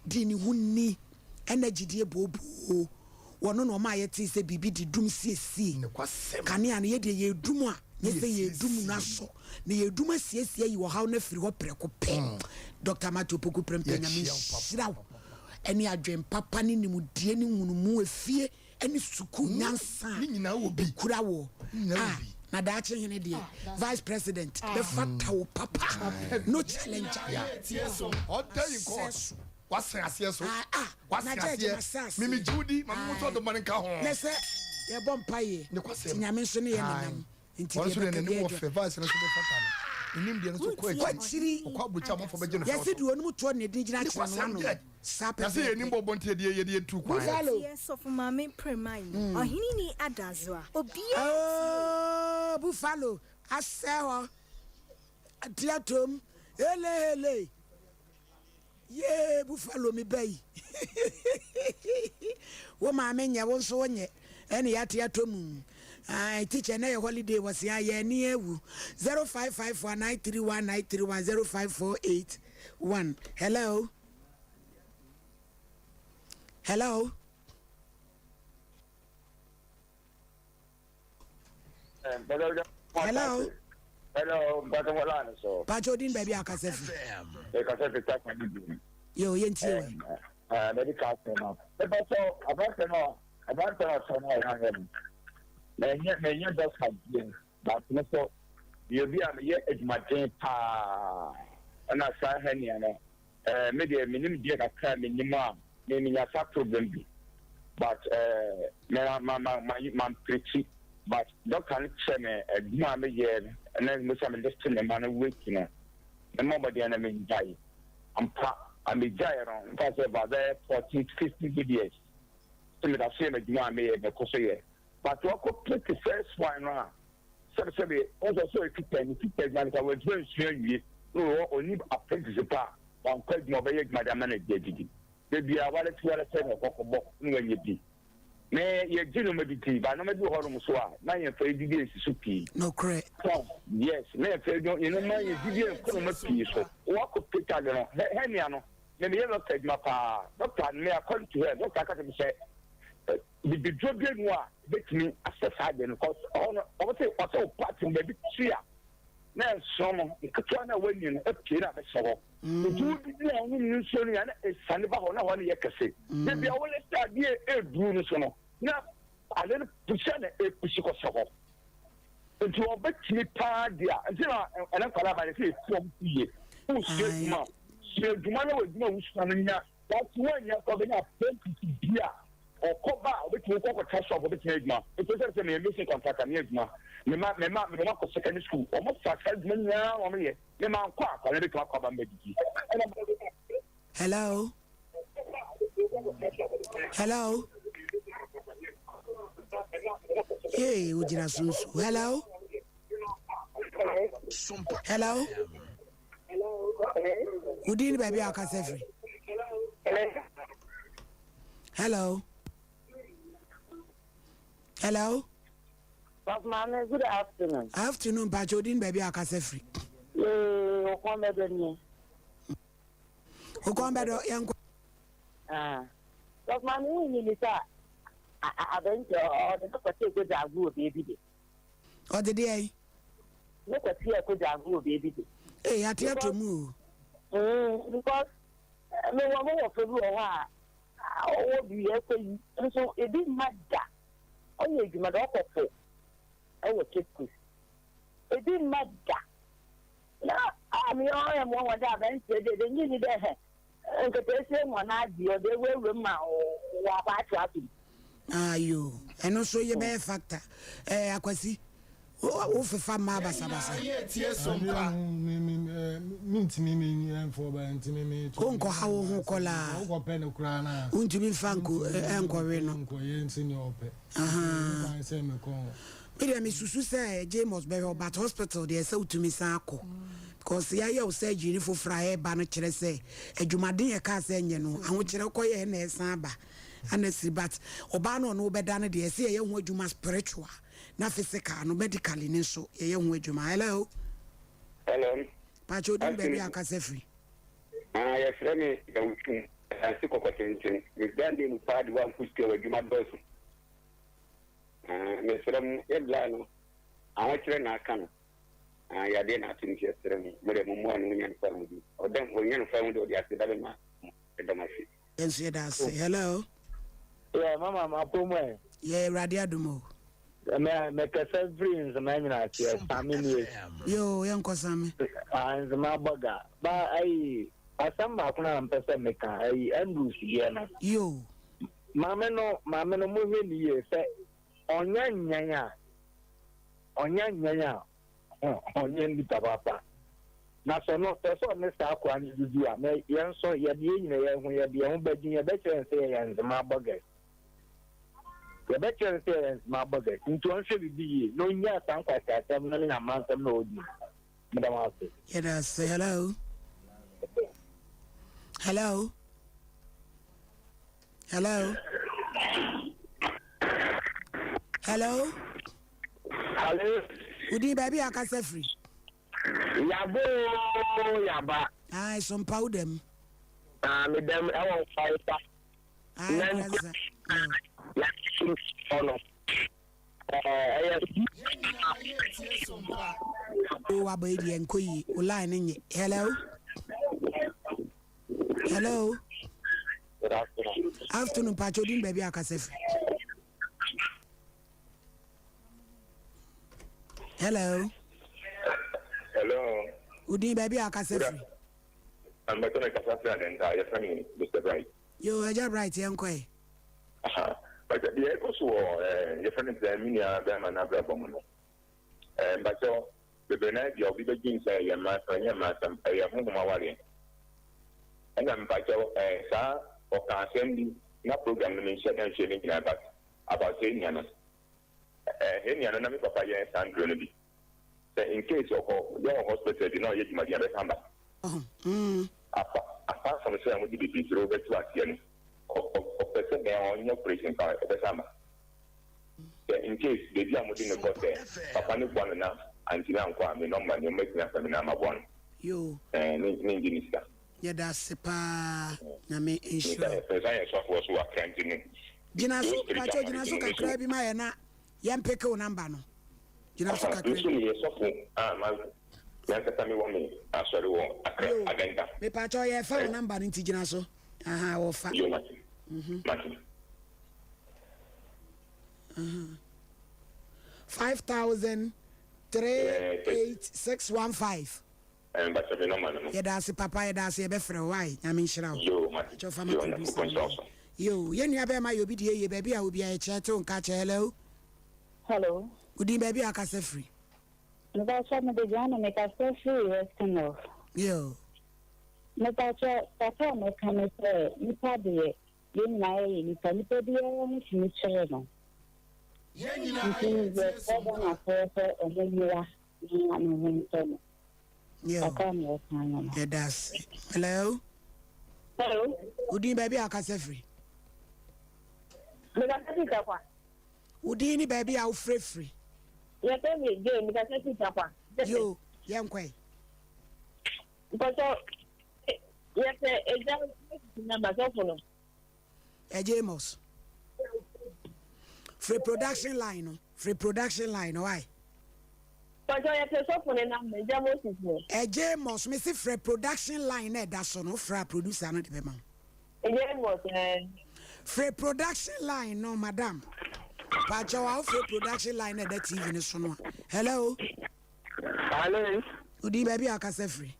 dii ne ho ni ɛna gyidie booboo. Wɔno na ɔmaa yɛtee sɛ biribi de dum siesie. Kanea no yɛdeɛ yɛdum a nyɛ sɛ yɛdum no asɔ na yɛdum asiesie ayi ɔhaw no afiri hɔ prɛko pɛ. Dɔkta Matthew Opoku Prempeh Nyame nhyira wo. ne adwen papa ne nimdeɛ ne nhunumu, efie ne sukuu nyansa a ekura woɔ a, na daakye hene deɛ, vice president bɛfata wo papa, no challenger. Ɔda in court. Sɛ so. Wasen aseɛ so. Ah, ah, Wasen na judge aseɛ. ma sɛ aseɛ. Mimi gye wo di, ma me nso ɔdɔ ma no nka ho. Na sɛ yɛbɔ mpaeɛ, Nokwasɛm. nti Nyame nso ne yɛ Aye. nenam. Nti Ɔno deɛ nso deɛ ɛbɛka n'anim biara wɔ dwa. fɛ, vice no nso bɛfata no. Ne nimdeɛ no nso kɔ akyiri. Wakyiri. Ɔkɔ aburokyi amanfoɔ bɛgye no fɛw Yɛse so. deɛ onim toɔ ne din gyina Ne kyerɛ no kwasɛm ano. deɛ. Saa Na sɛ yɛnim pɛpɛɛpɛ. bɔbɔ nti yɛde yɛde yɛtu kwan. Buffalo. Wotie Sɔfo Maame Premayi, Ɔhene Ni Adazoa, Obiara tie. Oh, Buffalo, asɛ hɔ, ate atom, hele hele. Yee buffalo me ba yi wo maame nyɛ wo nso wo nyɛ ɛne yɛate atɔ mu ae teacher na yɛ holiday wɔ se ayɛ ani awu 0554 931 931 0548 1 hello hello Hello. Hello, mpatɔ wɔ line so. Pacho din baabi a kasa fi. E kasa fi ta kan bi. Yo, yɛn tie wɛ. Eh, mɛdi ka sɛ no. Mpatɔ abante no, abante no sɛ no ya yɛ no. Mɛnyɛ mɛnyɛ dɔkta bi, but no so yɛ bi a meyɛ adwumaden paa. Ɛna saa hernia no Eh me deɛ menim deɛ kakra a menim a me menya saa problem bi but eh me ma ma ma ma mamprikyi but doctor no kyerɛ me adwuma a meyɛ na mo sɛ me lift me ma no weight no me mmɔ mmɔden na megyae ampa a megyae no nfa sɛ ba bɛyɛ 14 15 good years sɛ meda so yɛ m'adwuma a meyɛ mɛkɔ so yɛ but wakɔ pick first one no a Sɛbesɛbe, ɔsɛ sɛ ɔyɛ fitaa ni, fitaa adwuma no koraa wantumi ansua anwie, na ɔwɔ ɔnni apprentice pa a, wankɔ adwuma a ɔbɛyɛ adwuma de ama no adi adidi. Da biara walɛte walɛte na ɔkɔ kɔbɔ na wanya bi. Me, yɛgye nneɛma bi di, but nneɛma bi wɔ hɔnom nso a, na yɛmfa yɛn gyidie nsi so pii. Nokorɛ. So, yes, na yɛmfa yɛn nneɛma, yɛn gyidie nkɔ nneɛma pii so. Wakɔ Peter de no, hernia no, me meyɛ doctor adwuma paa, doctor, me according to her, doctor ka kyerɛ me sɛ, Bibiduro bi enu a ebetumi asɛ saa adeɛ no cause ɔhɔ no wɔn sɛ ɔsɛ wo party no baabi tua na nsono no nketewa na wɔanyi no apue na abɛhyɛ hɔ nti wodidi a wɔnom nsuo no yɛ na esane ba hɔ na hɔ no yɛ kɛse beebi a wɔlɛ sɛ adeɛ eduru no so no na ade no pusi na epusi kɔhyɛ hɔ nti wɔbɛtumi paa di a nti na ɛnɛ nkwadaa ba yɛ sɛ etu wɔn yie wosua adwuma sua adwuma na wɔ adwuma wosua no nya. But woannya koraa wobɛnya apprentice bi a ɔkɔ ba a obetumi wokɔ kɔtra shop obetumi ayɛ adwuma. Nti sɛ sɛ meyɛ mason contractor meyɛ adwuma. Mema mema mede wɔn akɔ secondary school wɔn fa saa adwuma nyinaa na wɔn yɛ. Mema nkɔ a akwadaa no betumi akɔ aba mbɛdidi. Ɛna. Hello hello yee wogyina so nsu hello hello. Wo din ne baabi a wokasa firi? Hello. Hello. Pastor Maame, good afternoon. Afternoon, Pacho, wo din ne baabi a wokasa firi? Ee, okɔn bɛdɔ nie. Okɔn bɛdɔ, yɛn kɔ. Ah, Pastor Maame, wo nyi ni sɛ abɛnti ɔde ne kɔte ekogya agu wɔ beebi de. Ɔde deɛ yi? Ne kɔte ekogya agu wɔ beebi de. Ee, ate ato mu o. Mm, because me wɔ mo wɔ fɛ bi wɔ hɔ a ɔwɔ bi ɛkɔ yi nso ebi mma da ɔyɛ adwuma da ɔkɔ po ɛwɔ Cape Coast ebi mma da na a me ɔyɛ mo wɔn dɛ abɛnteɛ de de nye ni dɛ hɛ Nketeesia mu anaa deɛ ɔde awurawura mu ma wɔakɔ ato atom. Ayo, ɛno nso yɛ bɛyɛ factor. Ɛɛ Akwasi, wo fefa mmaa basabasa. Wo nkɔ ha wo ho kɔlaa. Wontumi nfa nko ɛnkɔwe no. Ahaa. Me deɛ me susu sɛ Jamus bɛhwɛ wo but hospital deɛ ɛsɛ wotumi san kɔ because yɛayɛ wo surgery no foforɔ a ɛreba no kyerɛ sɛ adwumaden yɛ kaa sɛ nyɛ no ahokyerɛ wokɔyɛ na ɛsan aba ana siri but ɔbaa no ɔno wobɛda no deɛ ɛsɛ yɛyɛ ho adwuma spiritual na physical no medically no nso yɛyɛ ho adwuma. Hello. Hello. Pakyɛ odin baabi a akasa firi. Ah, yɛfrɛ me Yawutum, Adanse Kɔkɔtenten. Me brand name paa de woankɔ sukuu a w'adwuma dɔɔso. Ah, mesrɛ mo, yɛ bla no, ahokyerɛ na aka no. Ah, yadeɛ na ato nti yɛsrɛ mo, mo deɛ mommoa no ɔnya no fa ho bi. Ɔdɛm, ɔnya no fa ho deɛ ɔde aseda bɛma mo. Yɛda mo ase. Yɛn nso yɛda ase. Hello. Yeah, mama mapo mu ɛ. Yɛ Awurade adom o. Mɛ mɛkasa firi nzema nyina aseɛ same nie. Yoo yɛnkɔ same. Ah nzema bɔga ba ayi asɛm baako na mpɛ sɛ meka ayi Andrews deɛ no. Yoo. Maame no maame no monhwɛ no yie sɛ ɔnya nyan a ɔnya nyan a ɔnyɛ nipa papa na sɛ no sɛ sɛ ɔne saa akoa no didi a na yɛn nso yɛde yɛn nyina yɛn ho yɛde yɛn ho bɛgye yɛbɛkyerɛ no sɛ yɛyɛ nzema bɔgɛs yɛbɛkyerɛ no sɛ yɛyɛ nzema bɔgɛs nti ɔnhwɛ biribi yie na ɔnyaa saa nkwaseasɛm no ne amansɛm na ɔdi no meda mo ase. Yɛda ase hello hello. Hello. Hello. Hello. Wodi baabi a akasa firi. Yabo yaba. Ayi so mpa wo dɛm. Ah me dɛm ɛwɔ nfa. Ayi nfa. Yàtí ɔno. Ɛyɛ. O wabɔ yi deɛ nkɔ yie o line no nye. Hello. Hello. Good afternoon. Afternoon, Pacho din baabi a akasa firi. Hello. Hello. Odin baabi a akasa firi. Mbɛtɔ mi kasa firi Adenta, yɛfrɛ mi Mr. Bright. Yo, Agya Bright, yɛn kɔ yi. But deɛ ɛkɔ so wɔ eh, yɛfrɛ no sɛ me nua bɛrima no abrabɔ mu no, eh, mpakyɛw bebree no deɛ obi bɛdwen sɛ ɛyɛ mmaa asɛm, ɛnyɛ mmaa asɛm, ɛyɛ honhom awareɛ. Ɛna mpakyɛw eh, saa ɔka asɛm bi na program no menhyɛ da nhwɛ ne nyinaa but about hernia no, eh, hernia no na me papa yɛ saa nduro no bi sɛ in case ɔkɔ yɛ wɔ hospital bi na ɔyɛ dwumadin a bɛsan ba. Apa apart from sɛ wɔde bibiduro bɛto aseɛ no, ɔpɛ sɛ bɛn ɔnyɛ operation koraa a, ɔbɛsan aba. Sɛ in case baabi a wɔde no kɔ sɛ papa no boa no na antumi ankɔ a, me number ni, wɔbɛtumi afrɛ me na maboa no. Yoo. Ɛɛ me mengye ne sika. Yɛda ase paa Nyame nhyira wo. Mesan yɛ sɔfoɔ so wɔ Accra nti no. Gyina so, mpakyɛw gyina so kakraa bi ma yɛn na yɛn peke wo number no. Gyina so kakraa bi. Me nso meyɛ sɔfo a m'ankasa mewɔ me asɔre wɔ Accra, Adenta. Mepakyɛw yɛrefa wo number no nti gyina so. Aha, wɔfa. Yo, mate. Mate. 50038615. Mpakyɛ me nɔma no no. Yɛda ase papa yɛda ase yɛbɛfrɛ wo wai Nyame nhyira wo. Yoo mate Mpakyɛ fa ma yoo producer Nyankopɔn no nhyira wo wai. so. Yoo yɛn nua bɛɛma yɛ obi deɛ yie baabi a wɔ biara yɛkyerɛ te wo nka kyɛ hello. Hello. Wo din baabi a wakasa firi. Mepakyɛ mede Joanna mekasa firi Western North. Yoo. Mepakyɛ kakra a mɛka ne sɛ nipa deɛ yɛn nyinaa yɛyɛ nipa nipa biara ho tumi kyere no nti yɛsrɛ Ghanafoɔ sɛ ɔmo mmoa na ne ho ntɔ no. Kakra na ɛka no no. Yɛda ase. Hello. Hello. Wo din baabi a wakasa firi? Mekasa firi Tarkwa. Wo din ne baabi a wofrɛ firi? Yɛfrɛ me Jane, mekasa firi Tarkwa. Yo, yɛnkɔe. Mpɔtɔ, yɛpɛ agya namba sɔfo no. Ɛgye Amos. Free production line no. Free production line no why? Pàtó yɛ pɛ sɔfo ne nam ɛgya Moses no. Ɛgye Amos me se frɛ production line na ɛda so no wofrɛ a producer no de bɛma wo. Ɛgye Amos ɛɛ. Frɛ production line no madam. Pàtó a wofrɛ production line na ɛda TV no so no a. Hello. Hello. Odi baabi a akasa firi.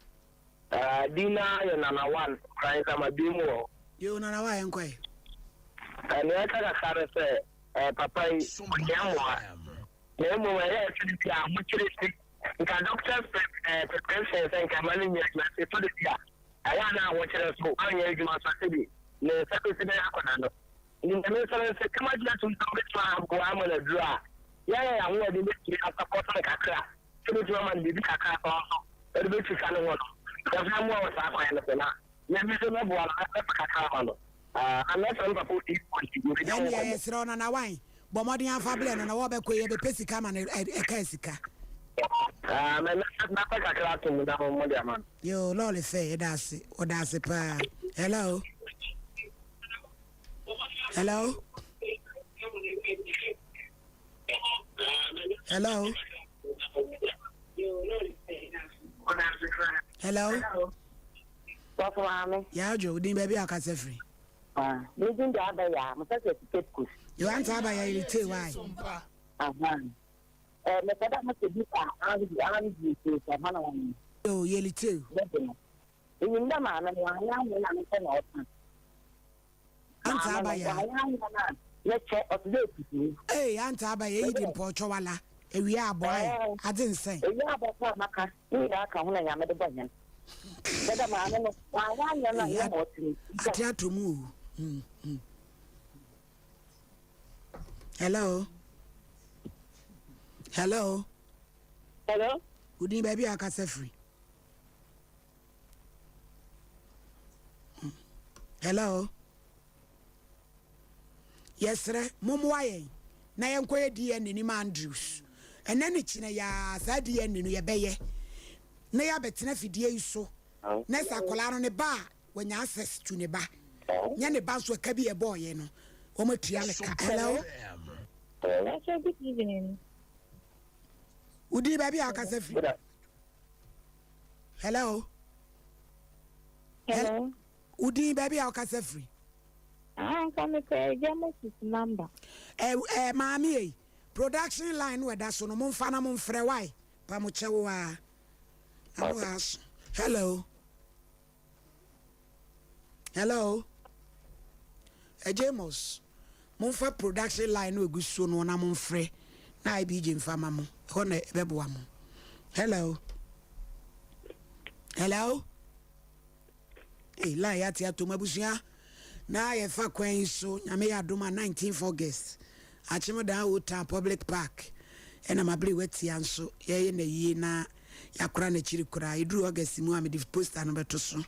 Ah, din na yɛ Nana One, kran nsamadwe mu wɔ. Yo, Nana One, yɛnkɔ ɛ. Eh, nea ɛka kakra ne sɛ, eh, papa yi, ɔhia mmoa. Na mmom ɛyɛ ɛsɛ de bi a ahokyere si. Nka doctor's eh, prescription sɛ nka ma no nyɛ adwuma sɛ ɛtɔ de bi a, ɛyɛ a na ahokyere so anyɛ adwuma so sɛ bi ne nsa bɛsi bɛyɛ akɔda no. Nti nea mesrɛ ne sɛ, kama gye atom sɛ wobɛtumi aboa ama no aduro a, yɛayɛ yɛn ahoɔden bɛtumi asapɔto no kakra. Sɛ obetumi ama no biribi kakra sɛ ɔno nso ɔde betwitwa ne ho no, yɛmfa mmoa wɔ saa kwan no so, na me nso mɛboa no, mɛfa kakra ama no. Ah, na mɛsrɛ me papa odiyifoɔ nti, yɛbɛdi ho Ɛnneɛ nkɔmmɔ. yɛsrɛ wo Nana Wan, bɔ mmɔden afa blɛ no na wɔbɛkɔ yi yɛbɛpɛ sika ama no ɛkaa sika. Ah, mɛ mɛpɛ kakra ato mu na mode ama no. Yoo, lɔɔre fɛ, yɛda ase, wɔda ase paa. Hello? Hello? Hello. Hello. Sɔfo maame. Yaa dwo, din baabi a akasa firi. Ah, me din de Abaya, mo sɛ sɛ Cape Coast. You want Abaya irritate why? Aha. Eh, me kada mo se bi pa Andy, Andy se sa hana wani. Yo, yelite. Bebe no. Enyim da maame no, anya anya na me sɛ na ɔka. Anta aba ya. Ee, anta aba ya eyi di mpɔkyɔ wala. Ewia abɔ ayɛ. Adze nsɛn. Ewia abɔ kɔ amaka. Ne nyinaa ka ho na nyame de bɔ hɛn. Dada maame no, wanyɛ anyɛ no anyɛ ma ɔte ne ti. Ate ato mu o. Mm, mm. Hello. Hello. Hello. Wodin baabi a akasa firi. Hello. Yɛsrɛ mommoa yɛn na yɛnkɔyɛ DNA ni ma Andrews. Ɛnɛ ne kyena yaa saa DNA no yɛbɛyɛ na yɛabɛtena fidie yi so na sɛ akwadaa no ne ba a wanya access to ne ba nyɛ ne ba nso ɛka bi ɛbɔɔyɛ no wɔn atua ne ka. Hello. Hello. Good evening. Wodi baabi a akasa firi. Hello. Hello. Wo din baabi a wokasa firi? Ah, nka mepɛ Agya Moses number. Eh, eh, maame ei, production line no ɛda so no, momfa na momfrɛ wai, pa mo kyɛ wo aa. Na mo aso. Hello. Hello. Agya Amos, momfa production line no egu so no na momfrɛ na IBJ mfa ma mo. Ɛhɔ na ɛbɛboa mo. Hello. Hello. Hey, line yɛate atom abusua na yɛfa kwan yi so nyame yɛ adom a 19th August Akyem Old Town Public Park ɛna mabere watia nso yɛyɛ na yie na yɛakora n'akyiri koraa ɛduru August mu a mede poster no bɛto so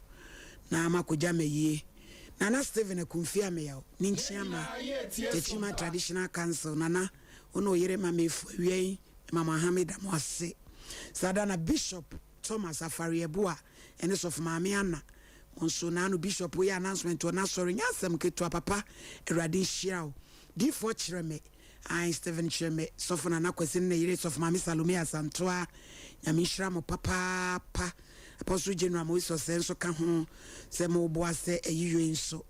na makɔgya ma yie Nana Stephen Akumfi Ameyaw ne nkyia ma Techiman Traditional Council Nana wo ne oyere ma mefu awia yi ma mo ahame da mo ase saa da na Bishop Thomas Afarieboa ɛne Sɔfo Maame Anna mo nso naano Bishop woyɛ announcement wɔ n'asɔre nyɛ asɛm ketewa papa Awurade nhyira wo. Difoɔ Kyerɛmɛ, ae Stephen Kyerɛmɛ, Sɔfo Nana Kwasi ne ne yere Sɔfo Maame Salome Asantoa, Nyame nhyira mo papaapa. Apostle General Moses Osei nso ka ho sɛ mo boa sɛ ayiyɔ yi nso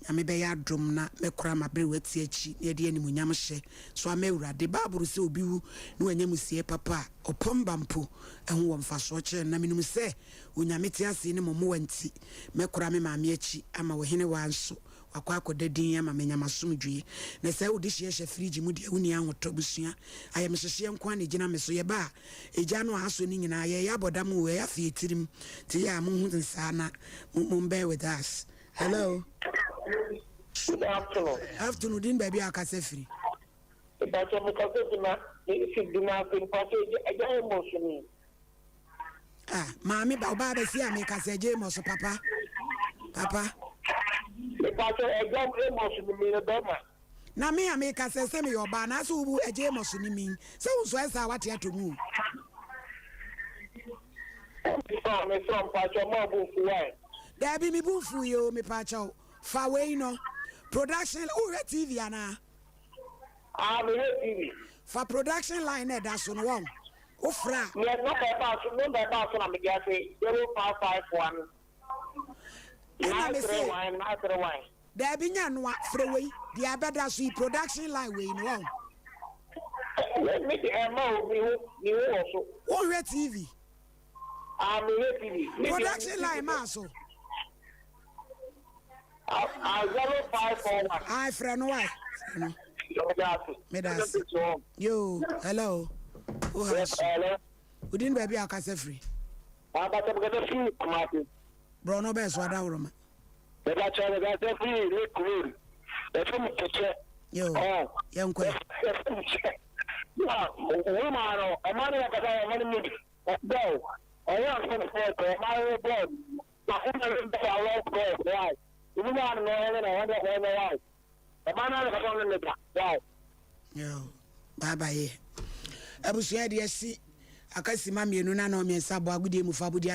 Nyame bɛyɛ adom na mɛkora m'aberewa ti akyi na yɛde animuonyam hyɛ so ama Awurade. Bible sɛ obi wu na wanya musiee papa a, ɔpɔn ba mpo ɛho wɔ mfasoɔ kyɛn no. Na menim sɛ Onyame te ase yi ne mo mmoa nti, mɛkora me maame akyi ama ɔhenewaa nso wakɔ akɔda din ama manya m'asomdwoe. Na saa wo dehyeɛ hyɛ fridge mu deɛ wonni ahotɔ abusua. Ayamhyehyeɛ nko ara na ɛgyina me so. Yɛba a, egya no a asɔ no nyinaa yɛreyɛ abɔdam o, ɛyɛ afe yɛ tirim. Nti yɛ a monhu no saa na mo mo bear with us. Hello. Good afternoon. Afternoon, din baabi a akasa firi. Mpakyɛ me kasa fi na me fi Dumase mpakyɛ agya Amos ni. Ah, maame ba ɔbaa bɛsi a meka sɛ agya Amos papa. Papa. Mepakyɛ agya Amos ni meyɛ bɛrima. Na me a meka sɛ sɛ meyɛ ɔbaa na asɛ wobu agya Amos ni min sɛ wo nso ɛsɛ a wate atɔ mu o. Mesrɛ mesrɛ mpakyɛ ma bo mfu why. Daabi me bo mfu yi o mepakyɛw fa wei no production wohwɛ TV anaa. Ah mehwɛ TV. Fa production line na ɛda so no wɔn wo fra. Neɛ number ɛbaa so number ɛbaa so na mede ase 0551 931 931. Daabi nyɛ noa frɛ wei deɛ abɛda so yi production line wei no wɔn. Me me de ɛma o mehu mehu wɔ so. Wohwɛ TV. Ah mehwɛ TV. Me deɛ Production line maa so. Ah ah 0541. Ah frɛ no wae frɛ no. Meda ase. Meda ase. Yoo hello. Wo ha so. Hello. Wodin baabi a wokasa firi. Ah bàtà mekasa firi Kumasi. Borɔno bɛɛ so adaworoma. Mepakyɛw mekasa firi Lake Road. Yɛfrɛ me Kyɛkyɛ. Yoo yɛnkɔ ɛ. Yɛfrɛ me Kyɛ. Na woman no ɔma no yɛkasa ɔma no mid bɔɔl ɔyɛ ɔsɛ no sɛ ɔma no bɔɔl na ɔma no bɔɔl awɔ bɔɔl why woman no ɔyɛ na ɔyɛ ɔyɛ why ɔma no kasa ɔno ne da why. Yoo bye bye yɛ abusua deɛ si akasima mmienu na na ɔmmiɛnsa bɔ agodie mu fa abodie.